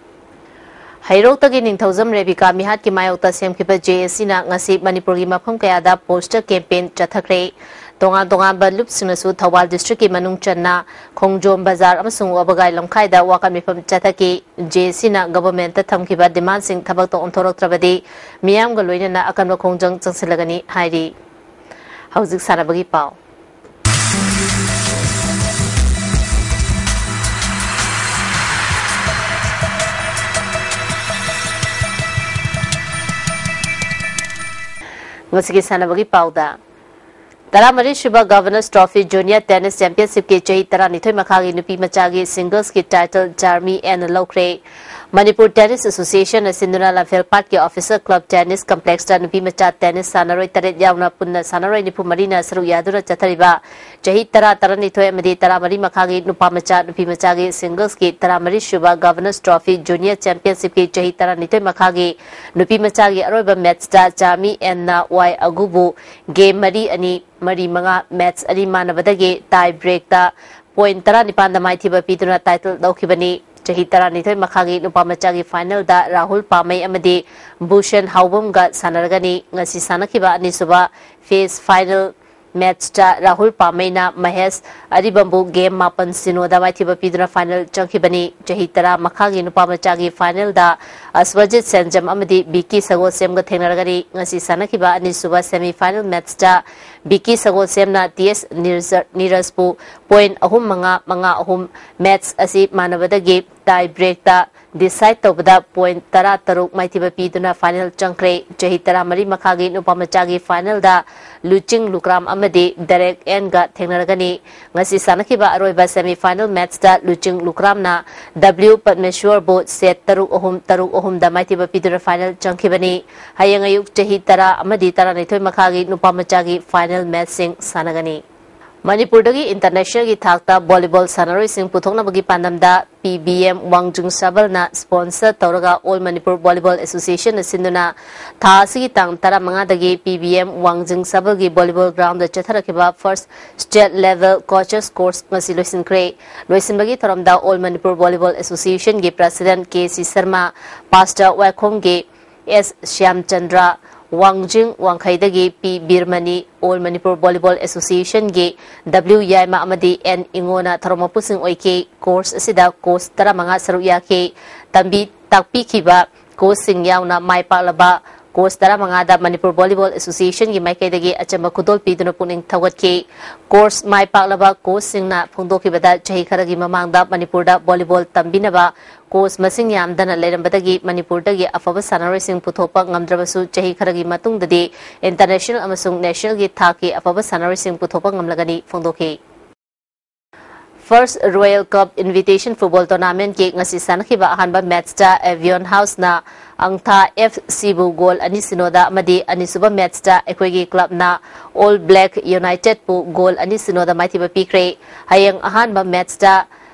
ꯍꯩꯔꯣꯛꯇꯒꯤ ꯅꯤꯡꯊꯧꯖꯝ ꯔꯦꯕꯤꯀꯥ ꯃꯤꯍꯥꯠꯀꯤ ꯃꯥꯌꯣꯛꯇ ꯁꯦꯝꯈꯤꯕ ꯖꯦ ꯑꯦ ꯁꯤꯅ ꯉꯁꯤ ꯃꯅꯤꯄꯨꯔꯒꯤ ꯃꯐꯝ ꯀꯌꯥꯗ ꯄꯣꯁꯇꯔ ꯀꯦꯝꯄꯦꯟ ꯆꯠꯊꯈ꯭ꯔꯦ꯫ ꯇꯣꯉꯥꯟ ꯇꯣꯉꯥꯟꯕ ꯂꯨꯞꯁꯤꯡꯅꯁꯨ ꯊꯧꯕꯥꯜ ꯗꯤꯁꯇ꯭ꯔꯤꯛꯀꯤ ꯃꯅꯨꯡ ꯆꯟꯅ ꯈꯣꯡꯖꯣꯝ ꯕꯖꯥꯔ ꯑꯃꯁꯨꯡ ꯋꯥꯕꯒꯥꯏ ꯂꯝꯈꯥꯏꯗ ꯋꯥꯀꯠ ꯃꯤꯐꯝ ꯆꯠꯊꯈꯤ꯫ ꯖꯦ ꯑꯦ ꯁꯤꯅ ꯒꯚꯔꯟꯃꯦꯟꯠꯇ ꯊꯝꯈꯤꯕ ꯗꯤꯃꯥꯟꯁꯤꯡ ꯊꯕꯛꯇ ꯑꯣꯟꯊꯣꯔꯛꯇ꯭ꯔꯕꯗꯤ ꯃꯤꯌꯥꯝꯒ ꯂꯣꯏꯅꯅ ꯑꯀꯟꯕ ꯈꯣꯡꯖꯪ ꯆꯪꯁꯤꯜꯂꯒꯅꯤ ꯍꯥꯏꯔꯤ꯫ ꯍꯧꯖꯤꯛ ꯁꯥꯟꯅꯕꯒꯤ ꯄꯥꯎ꯫ ꯉꯁꯤꯒꯤ ꯁꯥꯟꯅꯕꯒꯤ ꯄꯥꯎꯗ, ꯇꯔꯥꯃꯔꯤ ꯁꯨꯕ ꯒꯚꯔꯅꯔꯁ ꯇ꯭ꯔꯣꯐꯤ ꯖꯨꯅꯤꯌꯔ ꯇꯦꯅꯤꯁ ꯆꯦꯝꯄꯤꯌꯟꯁꯤꯞꯀꯤ ꯆꯍꯤ ꯇꯔꯥꯅꯤꯊꯣꯏ ꯃꯈꯥꯒꯤ ꯅꯨꯄꯤ ꯃꯆꯥꯒꯤ ꯁꯤꯡꯒꯜꯁꯀꯤ ꯇꯥꯏꯇꯜ ꯖꯥꯔꯃꯤ ꯑꯦꯟꯅ ꯂꯧꯈ꯭ꯔꯦ꯫ ꯃꯅꯤꯄꯨꯔ ꯇꯦꯅꯤꯁ ꯑꯦꯁꯣꯁꯤꯌꯦꯁꯟꯅ ꯁꯤꯟꯗꯨꯅ ꯂꯝꯐꯦꯜ ꯄꯥꯠꯀꯤ ꯑꯣꯐꯤꯁꯔ ꯀ꯭ꯂꯕ ꯇꯦꯅꯤꯁ ꯀꯝꯄ꯭ꯂꯦꯛꯁꯇ ꯅꯨꯄꯤ ꯃꯆꯥ ꯇꯦꯅꯤꯁ ꯁꯥꯟꯅꯔꯣꯏ ꯇꯔꯦꯠ ꯌꯥꯎꯅ ꯄꯨꯟꯅ ꯁꯥꯟꯅꯔꯣꯏ ꯅꯤꯐꯨ ꯃꯔꯤꯅ ꯁꯔꯨꯛ ꯌꯥꯗꯨꯅ ꯆꯠꯊꯔꯤꯕ ꯆꯍꯤ ꯇꯔꯥ, ꯇꯔꯥꯅꯤꯊꯣꯏ ꯑꯃꯗꯤ ꯇꯔꯥꯃꯔꯤ ꯃꯈꯥꯒꯤ ꯅꯨꯄꯥ ꯃꯆꯥ, ꯅꯨꯄꯤ ꯃꯆꯥꯒꯤ ꯁꯤꯡꯒꯜꯁꯀꯤ ꯇꯔꯥꯃꯔꯤ ꯁꯨꯕ ꯒꯚꯔꯅꯔꯁ ꯇ꯭ꯔꯣꯐꯤ ꯖꯨꯅꯤꯌꯔ ꯆꯦꯝꯄꯤꯌꯟꯁꯤꯞꯀꯤ ꯆꯍꯤ ꯇꯔꯥꯅꯤꯊꯣꯏ ꯃꯈꯥꯒꯤ ꯅꯨꯄꯤ ꯃꯆꯥꯒꯤ ꯑꯔꯣꯏꯕ ꯃꯦꯠꯁꯇ ꯖꯥꯔꯃꯤ ꯑꯦꯟꯅ ꯋꯥꯏ ꯑꯒꯨꯕꯨ ꯒꯦꯝ ꯃꯔꯤ ꯑꯅꯤ, ꯃꯔꯤ ꯃꯉꯥ, ꯃꯦꯠꯁ ꯑꯅꯤ ꯃꯥꯟꯅꯕꯗꯒꯤ ꯇꯥꯏ ꯕ꯭ꯔꯦꯛꯇ ꯄꯣꯏꯟꯠ ꯇꯔꯥꯅꯤꯄꯥꯟꯗ ꯃꯥꯏꯊꯤꯕ ꯄꯤꯗꯨꯅ ꯇꯥꯏꯇꯜ ꯂꯧꯈꯤꯕꯅꯤ꯫ ꯆꯍꯤ ꯇꯔꯥꯅꯤꯊꯣꯏ ꯃꯈꯥꯒꯤ ꯅꯨꯄꯥ ꯃꯆꯥꯒꯤ ꯐꯥꯏꯅꯦꯜꯗ ꯔꯥꯍꯨꯜ ꯄꯥꯃꯩ ꯑꯃꯗꯤ ꯚꯨꯁꯟ ꯍꯥꯎꯕꯝꯒ ꯁꯥꯟꯅꯔꯒꯅꯤ꯫ ꯉꯁꯤ ꯁꯥꯟꯅꯈꯤꯕ ꯑꯅꯤꯁꯨꯕ ꯐꯦꯁ ꯐꯥꯏꯅꯦꯜ ꯃꯦꯠꯁꯇ ꯔꯥꯍꯨꯜ ꯄꯥꯃꯩꯅ ꯃꯍꯦꯁ ꯑꯔꯤꯕꯝꯕꯨ ꯒꯦꯝ ꯃꯥꯄꯟ ꯁꯤꯅꯣꯗ ꯃꯥꯏꯊꯤꯕ ꯄꯤꯗꯨꯅ ꯐꯥꯏꯅꯦꯜ ꯆꯪꯈꯤꯕꯅꯤ꯫ ꯆꯍꯤ ꯇꯔꯥ ꯃꯈꯥꯒꯤ ꯅꯨꯄꯥ ꯃꯆꯥꯒꯤ ꯐꯥꯏꯅꯦꯜꯗ ꯑꯁꯋꯖꯤꯠ ꯁꯦꯟꯖꯝ ꯑꯃꯗꯤ ꯕꯤꯀꯤ ꯁꯒꯣꯜꯁꯦꯝꯒ ꯊꯦꯡꯅꯔꯒꯅꯤ꯫ ꯉꯁꯤ ꯁꯥꯟꯅꯈꯤꯕ ꯑꯅꯤꯁꯨꯕ ꯁꯦꯃꯤ ꯐꯥꯏꯅꯦꯜ ꯃꯦꯠꯁꯇ ꯕꯤꯀꯤ ꯁꯒꯣꯜꯁꯦꯝꯅ ꯇꯤ ꯑꯦꯁ ꯅꯤꯔꯖ-, ꯅꯤꯔꯖꯄꯨ ꯄꯣꯏꯟꯠ ꯑꯍꯨꯝ ꯃꯉꯥ, ꯃꯉꯥ ꯑꯍꯨꯝ, ꯃꯦꯠꯁ ꯑꯁꯤ ꯃꯥꯟꯅꯕꯗꯒꯤ ꯇꯥꯏ ꯕ꯭ꯔꯦꯛꯇ ꯗꯤꯁꯥꯏꯗ ꯇꯧꯕꯗ ꯄꯣꯏꯟꯠ ꯇꯔꯥ ꯇꯔꯨꯛ ꯃꯥꯏꯊꯤꯕ ꯄꯤꯗꯨꯅ ꯐꯥꯏꯅꯦꯜ ꯆꯪꯈ꯭ꯔꯦ꯫ ꯆꯍꯤ ꯇꯔꯥꯃꯔꯤ ꯃꯈꯥꯒꯤ ꯅꯨꯄꯥ ꯃꯆꯥꯒꯤ ꯐꯥꯏꯅꯦꯜꯗ ꯂꯨꯆꯤꯡ ꯂꯨꯀ꯭ꯔꯥꯝ ꯑꯃꯗꯤ ꯗꯦꯔꯦꯛ ꯑꯦꯟꯒ ꯊꯦꯡꯅꯔꯒꯅꯤ꯫ ꯉꯁꯤ ꯁꯥꯟꯅꯈꯤꯕ ꯑꯔꯣꯏꯕ ꯁꯦꯃꯤ ꯐꯥꯏꯅꯦꯜ ꯃꯦꯠꯁꯇ ꯂꯨꯆꯤꯡ ꯂꯨꯀ꯭ꯔꯥꯝꯅ ꯗꯕ꯭ꯂꯤꯎ ꯄꯗꯃꯦꯁꯣꯔꯕꯨ ꯁꯦꯠ ꯇꯔꯨꯛ ꯑꯍꯨꯝ, ꯇꯔꯨꯛ ꯑꯍꯨꯝꯗ ꯃꯥꯏꯊꯤꯕ ꯄꯤꯗꯨꯅ ꯐꯥꯏꯅꯦꯜ ꯆꯪꯈꯤꯕꯅꯤ꯫ ꯍꯌꯦꯡ ꯑꯌꯨꯛ ꯆꯍꯤ ꯇꯔꯥ ꯑꯃꯗꯤ ꯇꯔꯥꯅꯤꯊꯣꯏ ꯃꯈꯥꯒꯤ ꯅꯨꯄꯥ ꯃꯆꯥꯒꯤ ꯐꯥꯏꯅꯦꯜ ꯃꯦꯠꯁꯁꯤꯡ ꯁꯥꯟꯅꯒꯅꯤ꯫ ꯃꯅꯤꯄꯨꯔꯗꯒꯤ ꯏꯟꯇꯔꯅꯦꯁꯅꯦꯜꯒꯤ ꯊꯥꯛꯇ ꯚꯣꯂꯤꯕꯣꯜ ꯁꯥꯟꯅꯔꯣꯏꯁꯤꯡ ꯄꯨꯊꯣꯛꯅꯕꯒꯤ ꯄꯥꯟꯗꯝꯗ ꯄꯤ ꯕꯤ ꯑꯦꯝ ꯋꯥꯡꯖꯤꯡ ꯁꯕꯜꯅ sponsor ꯇꯧꯔꯒ All Manipur Volleyball Associationꯅ ꯁꯤꯟꯗꯨꯅ ꯊꯥ ꯑꯁꯤꯒꯤ ꯇꯥꯡ ꯇꯔꯥꯃꯉꯥꯗꯒꯤ ꯄꯤ ꯕꯤ ꯑꯦꯝ ꯋꯥꯡꯖꯤꯡ ꯁꯕꯜꯒꯤ volleyball groundꯗ ꯆꯠꯊꯔꯛꯈꯤꯕ first state level coaches course ꯉꯁꯤ ꯂꯣꯏꯁꯤꯟꯈ꯭ꯔꯦ꯫ ꯂꯣꯏꯁꯤꯟꯕꯒꯤ ꯊꯧꯔꯝꯗ All Manipur Volleyball Associationꯒꯤ President K C Sharma, Pastor ꯋꯥꯏꯈꯣꯝꯒꯤ ꯑꯦꯁ ꯁ꯭ꯌꯥꯝꯆꯟꯗ꯭ꯔ, ꯋꯥꯡꯖꯤꯡ ꯋꯥꯡꯈꯩꯗꯒꯤ ꯄꯤ ꯕꯤꯔꯃꯅꯤ, All Manipur Volleyball Associationꯒꯤ ꯗꯕ꯭ꯂꯤꯎ ꯌꯥꯏꯃ ꯑꯃꯗꯤ ꯑꯦꯟ ꯏꯉꯣꯅ ꯊꯧꯔꯝ ꯃꯄꯨꯁꯤꯡ ꯑꯣꯏꯈꯤ꯫ Course ꯑꯁꯤꯗ coach ꯇꯔꯥꯃꯉꯥ ꯁꯔꯨꯛ ꯌꯥꯈꯤ꯫ ꯇꯝꯕꯤ ꯇꯥꯛꯄꯤꯈꯤꯕ coachꯁꯤꯡ ꯌꯥꯎꯅ ꯃꯥꯏ ꯄꯥꯛꯂꯕ coach ꯇꯔꯥꯃꯉꯥꯗ Manipur Volleyball Associationꯒꯤ ꯃꯥꯏꯀꯩꯗꯒꯤ ꯑꯆꯝꯕ ꯈꯨꯗꯣꯜ ꯄꯤꯗꯨꯅ ꯄꯨꯛꯅꯤꯡ ꯊꯧꯒꯠꯈꯤ꯫ Course ꯃꯥꯏ ꯄꯥꯛꯂꯕ coachꯁꯤꯡꯅ ꯐꯣꯡꯗꯣꯛꯈꯤꯕꯗ, ꯆꯍꯤ ꯈꯔꯒꯤ ꯃꯃꯥꯡꯗ ꯃꯅꯤꯄꯨꯔꯗ volleyball ꯇꯝꯕꯤꯅꯕ coach ꯃꯁꯤꯡ ꯌꯥꯝꯗꯅ ꯂꯩꯔꯝꯕꯗꯒꯤ ꯃꯅꯤꯄꯨꯔꯗꯒꯤ ꯑꯐꯕ ꯁꯥꯟꯅꯔꯣꯏꯁꯤꯡ ꯄꯨꯊꯣꯛꯄ ꯉꯝꯗ꯭ꯔꯕꯁꯨ, ꯆꯍꯤ ꯈꯔꯒꯤ ꯃꯇꯨꯡꯗꯗꯤ international ꯑꯃꯁꯨꯡ nationalꯒꯤ ꯊꯥꯛꯀꯤ ꯑꯐꯕ ꯁꯥꯟꯅꯔꯣꯏꯁꯤꯡ ꯄꯨꯊꯣꯛꯄ ꯉꯝꯂꯒꯅꯤ ꯐꯣꯡꯗꯣꯛꯈꯤ꯫ First Royal Cup Invitation Football Tournamentꯀꯤ ꯉꯁꯤ ꯁꯥꯟꯅꯈꯤꯕ ꯑꯍꯥꯟꯕ matchꯇ Avion Houseꯅ ꯑꯪꯊꯥ F Cꯕꯨ goal ꯑꯅꯤ ꯁꯤꯅꯣꯗ ꯑꯃꯗꯤ ꯑꯅꯤꯁꯨꯕ matchꯇ ꯑꯩꯈꯣꯏꯒꯤ clubꯅ All Black Unitedꯄꯨ goal ꯑꯅꯤ ꯁꯤꯅꯣꯗ ꯃꯥꯏꯊꯤꯕ ꯄꯤꯈ꯭ꯔꯦ꯫ ꯍꯌꯦꯡ ꯑꯍꯥꯟꯕ matchꯇ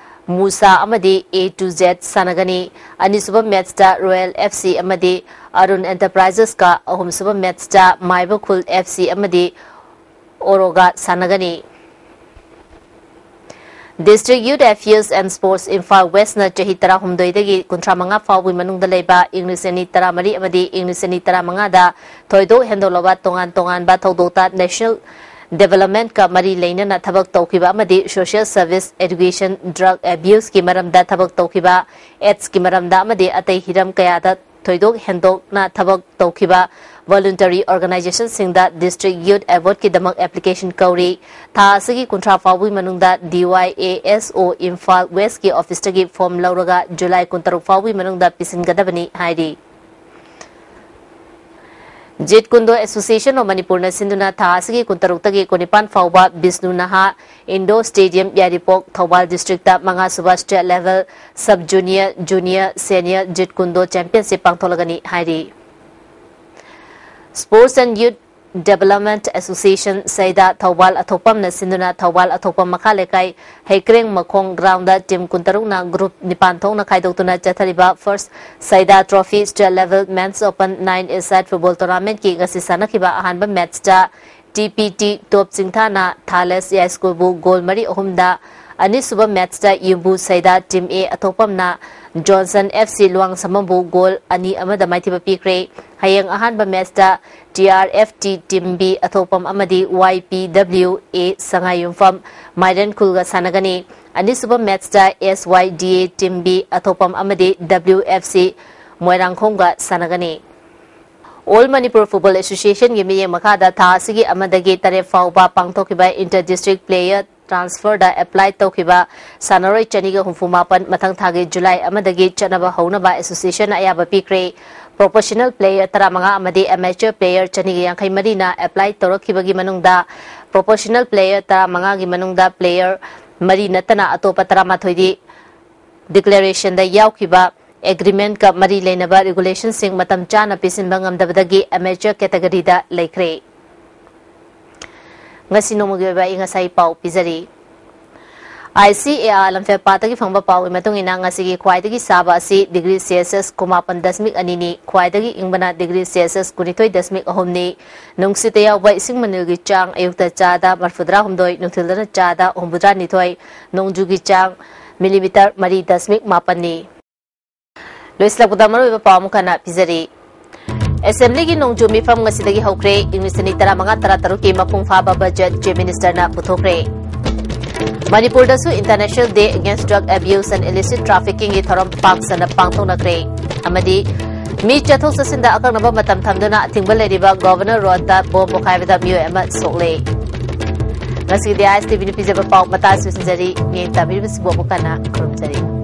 ꯃꯨꯁꯥ ꯑꯃꯗꯤ A to Z ꯁꯥꯟꯅꯒꯅꯤ꯫ ꯑꯅꯤꯁꯨꯕ matchꯇ Royal F C ꯑꯃꯗꯤ Arun Enterprises ꯀ, ꯑꯍꯨꯝꯁꯨꯕ matchꯇ ꯃꯥꯏꯕꯈꯨꯜ F C ꯑꯃꯗꯤ ꯑꯣꯔꯣꯒ ꯁꯥꯟꯅꯒꯅꯤ꯫ District Youth Affairs and Sports Imphal Westꯅ ꯆꯍꯤ ꯇꯔꯥꯍꯨꯝꯗꯣꯏꯗꯒꯤ ꯀꯨꯟꯊ꯭ꯔꯥꯃꯉꯥ ꯐꯥꯎꯕꯒꯤ ꯃꯅꯨꯡꯗ ꯂꯩꯕ ꯏꯪ ꯂꯤꯁꯤꯡ ꯑꯅꯤ ꯇꯔꯥꯃꯔꯤ ꯑꯃꯗꯤ ꯏꯪ ꯂꯤꯁꯤꯡ ꯑꯅꯤ ꯇꯔꯥꯃꯉꯥꯗ ꯊꯣꯏꯗꯣꯛ ꯍꯦꯟꯗꯣꯛꯂꯕ ꯇꯣꯉꯥꯟ ꯇꯣꯉꯥꯟꯕ ꯊꯧꯗꯣꯛꯇ national developmentꯀ ꯃꯔꯤ ꯂꯩꯅꯅ ꯊꯕꯛ ꯇꯧꯈꯤꯕ ꯑꯃꯗꯤ social service, education, drug abuseꯀꯤ ꯃꯔꯝꯗ ꯊꯕꯛ ꯇꯧꯈꯤꯕ, AIDSꯀꯤ ꯃꯔꯝꯗ ꯑꯃꯗꯤ ꯑꯇꯩ ꯍꯤꯔꯝ ꯀꯌꯥꯗ ꯊꯣꯏꯗꯣꯛ ꯍꯦꯟꯗꯣꯛꯅ ꯊꯕꯛ ꯇꯧꯈꯤꯕ voluntary organizationꯁꯤꯡꯗ District Youth Awardꯀꯤꯗꯃꯛ application ꯀꯧꯔꯤ꯫ ꯊꯥ ꯑꯁꯤꯒꯤ ꯀꯨꯟꯊ꯭ꯔꯥ ꯐꯥꯎꯕꯒꯤ ꯃꯅꯨꯡꯗ D Y A S O Imphal Westꯀꯤ officeꯇꯒꯤ form ꯂꯧꯔꯒ July ꯀꯨꯟꯇꯔꯨꯛ ꯐꯥꯎꯕꯒꯤ ꯃꯅꯨꯡꯗ ꯄꯤꯁꯤꯟꯒꯗꯕꯅꯤ ꯍꯥꯏꯔꯤ꯫ Jeet Kune Do Association of Manipurꯅ ꯁꯤꯟꯗꯨꯅ ꯊꯥ ꯑꯁꯤꯒꯤ ꯀꯨꯟꯇꯔꯨꯛꯇꯒꯤ ꯀꯨꯟꯅꯤꯄꯥꯟ ꯐꯥꯎꯕ ꯕꯤꯁꯅꯨ ꯅꯍꯥ Indoor Stadium, Yairipok, Thoubal districtꯇ ꯃꯉꯥꯁꯨꯕ state level, sub junior, junior, senior Jeet Kune Do championship ꯄꯥꯡꯊꯣꯛꯂꯒꯅꯤ ꯍꯥꯏꯔꯤ꯫ Sports and Youth Development Association ꯁꯩꯗꯥ Thoubal ꯑꯊꯣꯛꯄꯝꯅ ꯁꯤꯟꯗꯨꯅ ꯊꯧꯕꯥꯜ ꯑꯊꯣꯛꯄꯝ ꯃꯈꯥ ꯂꯩꯀꯥꯏ ꯍꯩꯀ꯭ꯔꯦꯡ ꯃꯈꯣꯡ ground ꯇꯤꯝ ꯀꯨꯟꯇꯔꯨꯛꯅ group ꯅꯤꯄꯥꯟ ꯊꯣꯛꯅ ꯈꯥꯏꯗꯣꯛꯇꯨꯅ ꯆꯠꯊꯔꯤꯕ first ꯁꯩꯗꯥ trophy state level men's open nine-a-side football tournamentꯀꯤ ꯉꯁꯤ ꯁꯥꯟꯅꯈꯤꯕ ꯑꯍꯥꯟꯕ matchꯇ ꯇꯤ ꯄꯤ ꯇꯤ ꯇꯣꯞ ꯆꯤꯡꯊꯥꯅ ꯊꯥꯂꯦꯁ ꯌꯥꯏꯁ꯭ꯀꯨꯜꯕꯨ goal ꯃꯔꯤ ꯑꯍꯨꯝꯗ, ꯑꯅꯤꯁꯨꯕ matchꯇ ꯌꯨꯝꯕꯨ ꯁꯩꯗꯥ team A ꯑꯊꯣꯛꯄꯝꯅ Johnson F C ꯂꯨꯋꯥꯡꯁꯝꯕꯝꯕꯨ goal ꯑꯅꯤ ꯑꯃꯗ ꯃꯥꯏꯊꯤꯕ ꯄꯤꯈ꯭ꯔꯦ꯫ ꯍꯌꯦꯡ ꯑꯍꯥꯟꯕ matchꯇ T R F T team B ꯑꯊꯣꯛꯄꯝ ꯑꯃꯗꯤ Y P W A ꯁꯉꯥꯏꯌꯨꯝꯐꯝ ꯃꯥꯏꯔꯦꯟꯈꯨꯜꯒ ꯁꯥꯟꯅꯒꯅꯤ꯫ ꯑꯅꯤꯁꯨꯕ matchꯇ S Y D A team B ꯑꯊꯣꯛꯄꯝ ꯑꯃꯗꯤ W F C ꯃꯣꯏꯔꯥꯡꯈꯣꯝꯒ ꯁꯥꯟꯅꯒꯅꯤ꯫ All Manipur Football Associationꯒꯤ ꯃꯤꯠꯌꯦꯡ ꯃꯈꯥꯗ ꯊꯥ ꯑꯁꯤꯒꯤ ꯑꯃꯗꯒꯤ ꯇꯔꯦꯠ ꯐꯥꯎꯕ ꯄꯥꯡꯊꯣꯛꯈꯤꯕ inter district player transferꯗ apply ꯇꯧꯈꯤꯕ ꯁꯥꯟꯅꯔꯣꯏ ꯆꯅꯤꯒ ꯍꯨꯝꯐꯨ ꯃꯥꯄꯟ ꯃꯊꯪ ꯊꯥꯒꯤ July ꯑꯃꯗꯒꯤ ꯆꯠꯅꯕ ꯍꯧꯅꯕ associationꯅ ꯑꯌꯥꯕ ꯄꯤꯈ꯭ꯔꯦ꯫ Professional player ꯇꯔꯥꯃꯉꯥ ꯑꯃꯗꯤ amateur player ꯆꯅꯤꯒ ꯌꯥꯡꯈꯩ ꯃꯔꯤꯅ apply ꯇꯧꯔꯛꯈꯤꯕꯒꯤ ꯃꯅꯨꯡꯗ professional player ꯇꯔꯥꯃꯉꯥꯒꯤ ꯃꯅꯨꯡꯗ player ꯃꯔꯤ ꯅꯠꯇꯅ ꯑꯇꯣꯞꯄ ꯇꯔꯥꯃꯥꯊꯣꯏꯗꯤ declarationꯗ ꯌꯥꯎꯈꯤꯕ agreementꯀ ꯃꯔꯤ ꯂꯩꯅꯕ regulationꯁꯤꯡ ꯃꯇꯝ ꯆꯥꯅ ꯄꯤꯁꯤꯟꯕ ꯉꯝꯗꯕꯗꯒꯤ amateur categoryꯗ ꯂꯩꯈ꯭ꯔꯦ꯫ ꯉꯁꯤ ꯅꯣꯡꯃꯒꯤ ꯑꯣꯏꯕ ꯑꯏꯪ ꯑꯁꯥꯒꯤ ꯄꯥꯎ ꯄꯤꯖꯔꯤ꯫ I C A R ꯂꯝꯐꯦꯜ ꯄꯥꯠꯇꯒꯤ ꯐꯪꯕ ꯄꯥꯎꯒꯤ ꯃꯇꯨꯡ ꯏꯟꯅ ꯉꯁꯤꯒꯤ ꯈ꯭ꯋꯥꯏꯗꯒꯤ ꯁꯥꯕ ꯑꯁꯤ degree Celsius ꯀꯨꯟꯃꯥꯄꯟ ꯗꯁꯃꯤꯛ ꯑꯅꯤꯅꯤ, ꯈ꯭ꯋꯥꯏꯗꯒꯤ ꯏꯪꯕꯅ degree Celsius ꯀꯨꯟꯅꯤꯊꯣꯏ ꯗꯁꯃꯤꯛ ꯑꯍꯨꯝꯅꯤ꯫ ꯅꯨꯡꯁꯤꯠꯇ ꯌꯥꯎꯕ ꯏꯁꯤꯡ ꯃꯅꯤꯜꯒꯤ ꯆꯥꯡ ꯑꯌꯨꯛꯇ ꯆꯥꯗ ꯃꯔꯐꯨꯇꯔꯥꯍꯨꯝꯗꯣꯏ, ꯅꯨꯡꯊꯤꯜꯗꯅ ꯆꯥꯗ ꯍꯨꯝꯐꯨꯇꯔꯥꯅꯤꯊꯣꯏ, ꯅꯣꯡꯖꯨꯒꯤ ꯆꯥꯡ millimeter ꯃꯔꯤ ꯗꯁꯃꯤꯛ ꯃꯥꯄꯟꯅꯤ꯫ ꯂꯣꯏꯁꯤꯜꯂꯛꯄꯗ ꯃꯔꯨꯑꯣꯏꯕ ꯄꯥꯎ ꯑꯃꯨꯛ ꯍꯟꯅ ꯄꯤꯖꯔꯤ꯫ Assemblyꯒꯤ ꯅꯣꯡꯖꯨ ꯃꯤꯐꯝ ꯉꯁꯤꯗꯒꯤ ꯍꯧꯈ꯭ꯔꯦ꯫ ꯏꯪ ꯂꯤꯁꯤꯡ ꯑꯅꯤ ꯇꯔꯥꯃꯉꯥ ꯇꯔꯥꯇꯔꯨꯛꯀꯤ ꯃꯄꯨꯡ ꯐꯥꯕ budget Chief Ministerꯅ ꯄꯨꯊꯣꯛꯈ꯭ꯔꯦ꯫ ꯃꯅꯤꯄꯨꯔꯗꯁꯨ International Day Against Drug Abuse and Illicit Traffickingꯒꯤ ꯊꯧꯔꯝ ꯄꯥꯛ ꯁꯟꯅ ꯄꯥꯡꯊꯣꯛꯅꯈ꯭ꯔꯦ꯫ ꯑꯃꯗꯤ ꯃꯤ ꯆꯠꯊꯣꯛ ꯆꯠꯁꯤꯟꯗ ꯑꯀꯛꯅꯕ ꯃꯇꯝ ꯊꯝꯗꯨꯅ ꯑꯊꯤꯡꯕ ꯂꯩꯔꯤꯕ Governor Roadꯇ bomb ꯄꯣꯈꯥꯏꯕꯗ ꯃꯤꯑꯣꯏ ꯑꯃ ꯁꯣꯛꯂꯦ꯫ ꯉꯁꯤꯒꯤꯗꯤ I S T Vꯅ ꯄꯤꯖꯕ ꯄꯥꯎ ꯃꯇꯥꯡ ꯑꯁꯤꯗ ꯂꯣꯏꯁꯤꯟꯖꯔꯤ꯫ ꯃꯤꯠꯌꯦꯡ ꯇꯥꯕꯤꯔꯤꯕꯁꯤꯕꯨ ꯑꯃꯨꯛ ꯍꯟꯅ ꯈꯨꯔꯨꯝꯖꯔꯤ꯫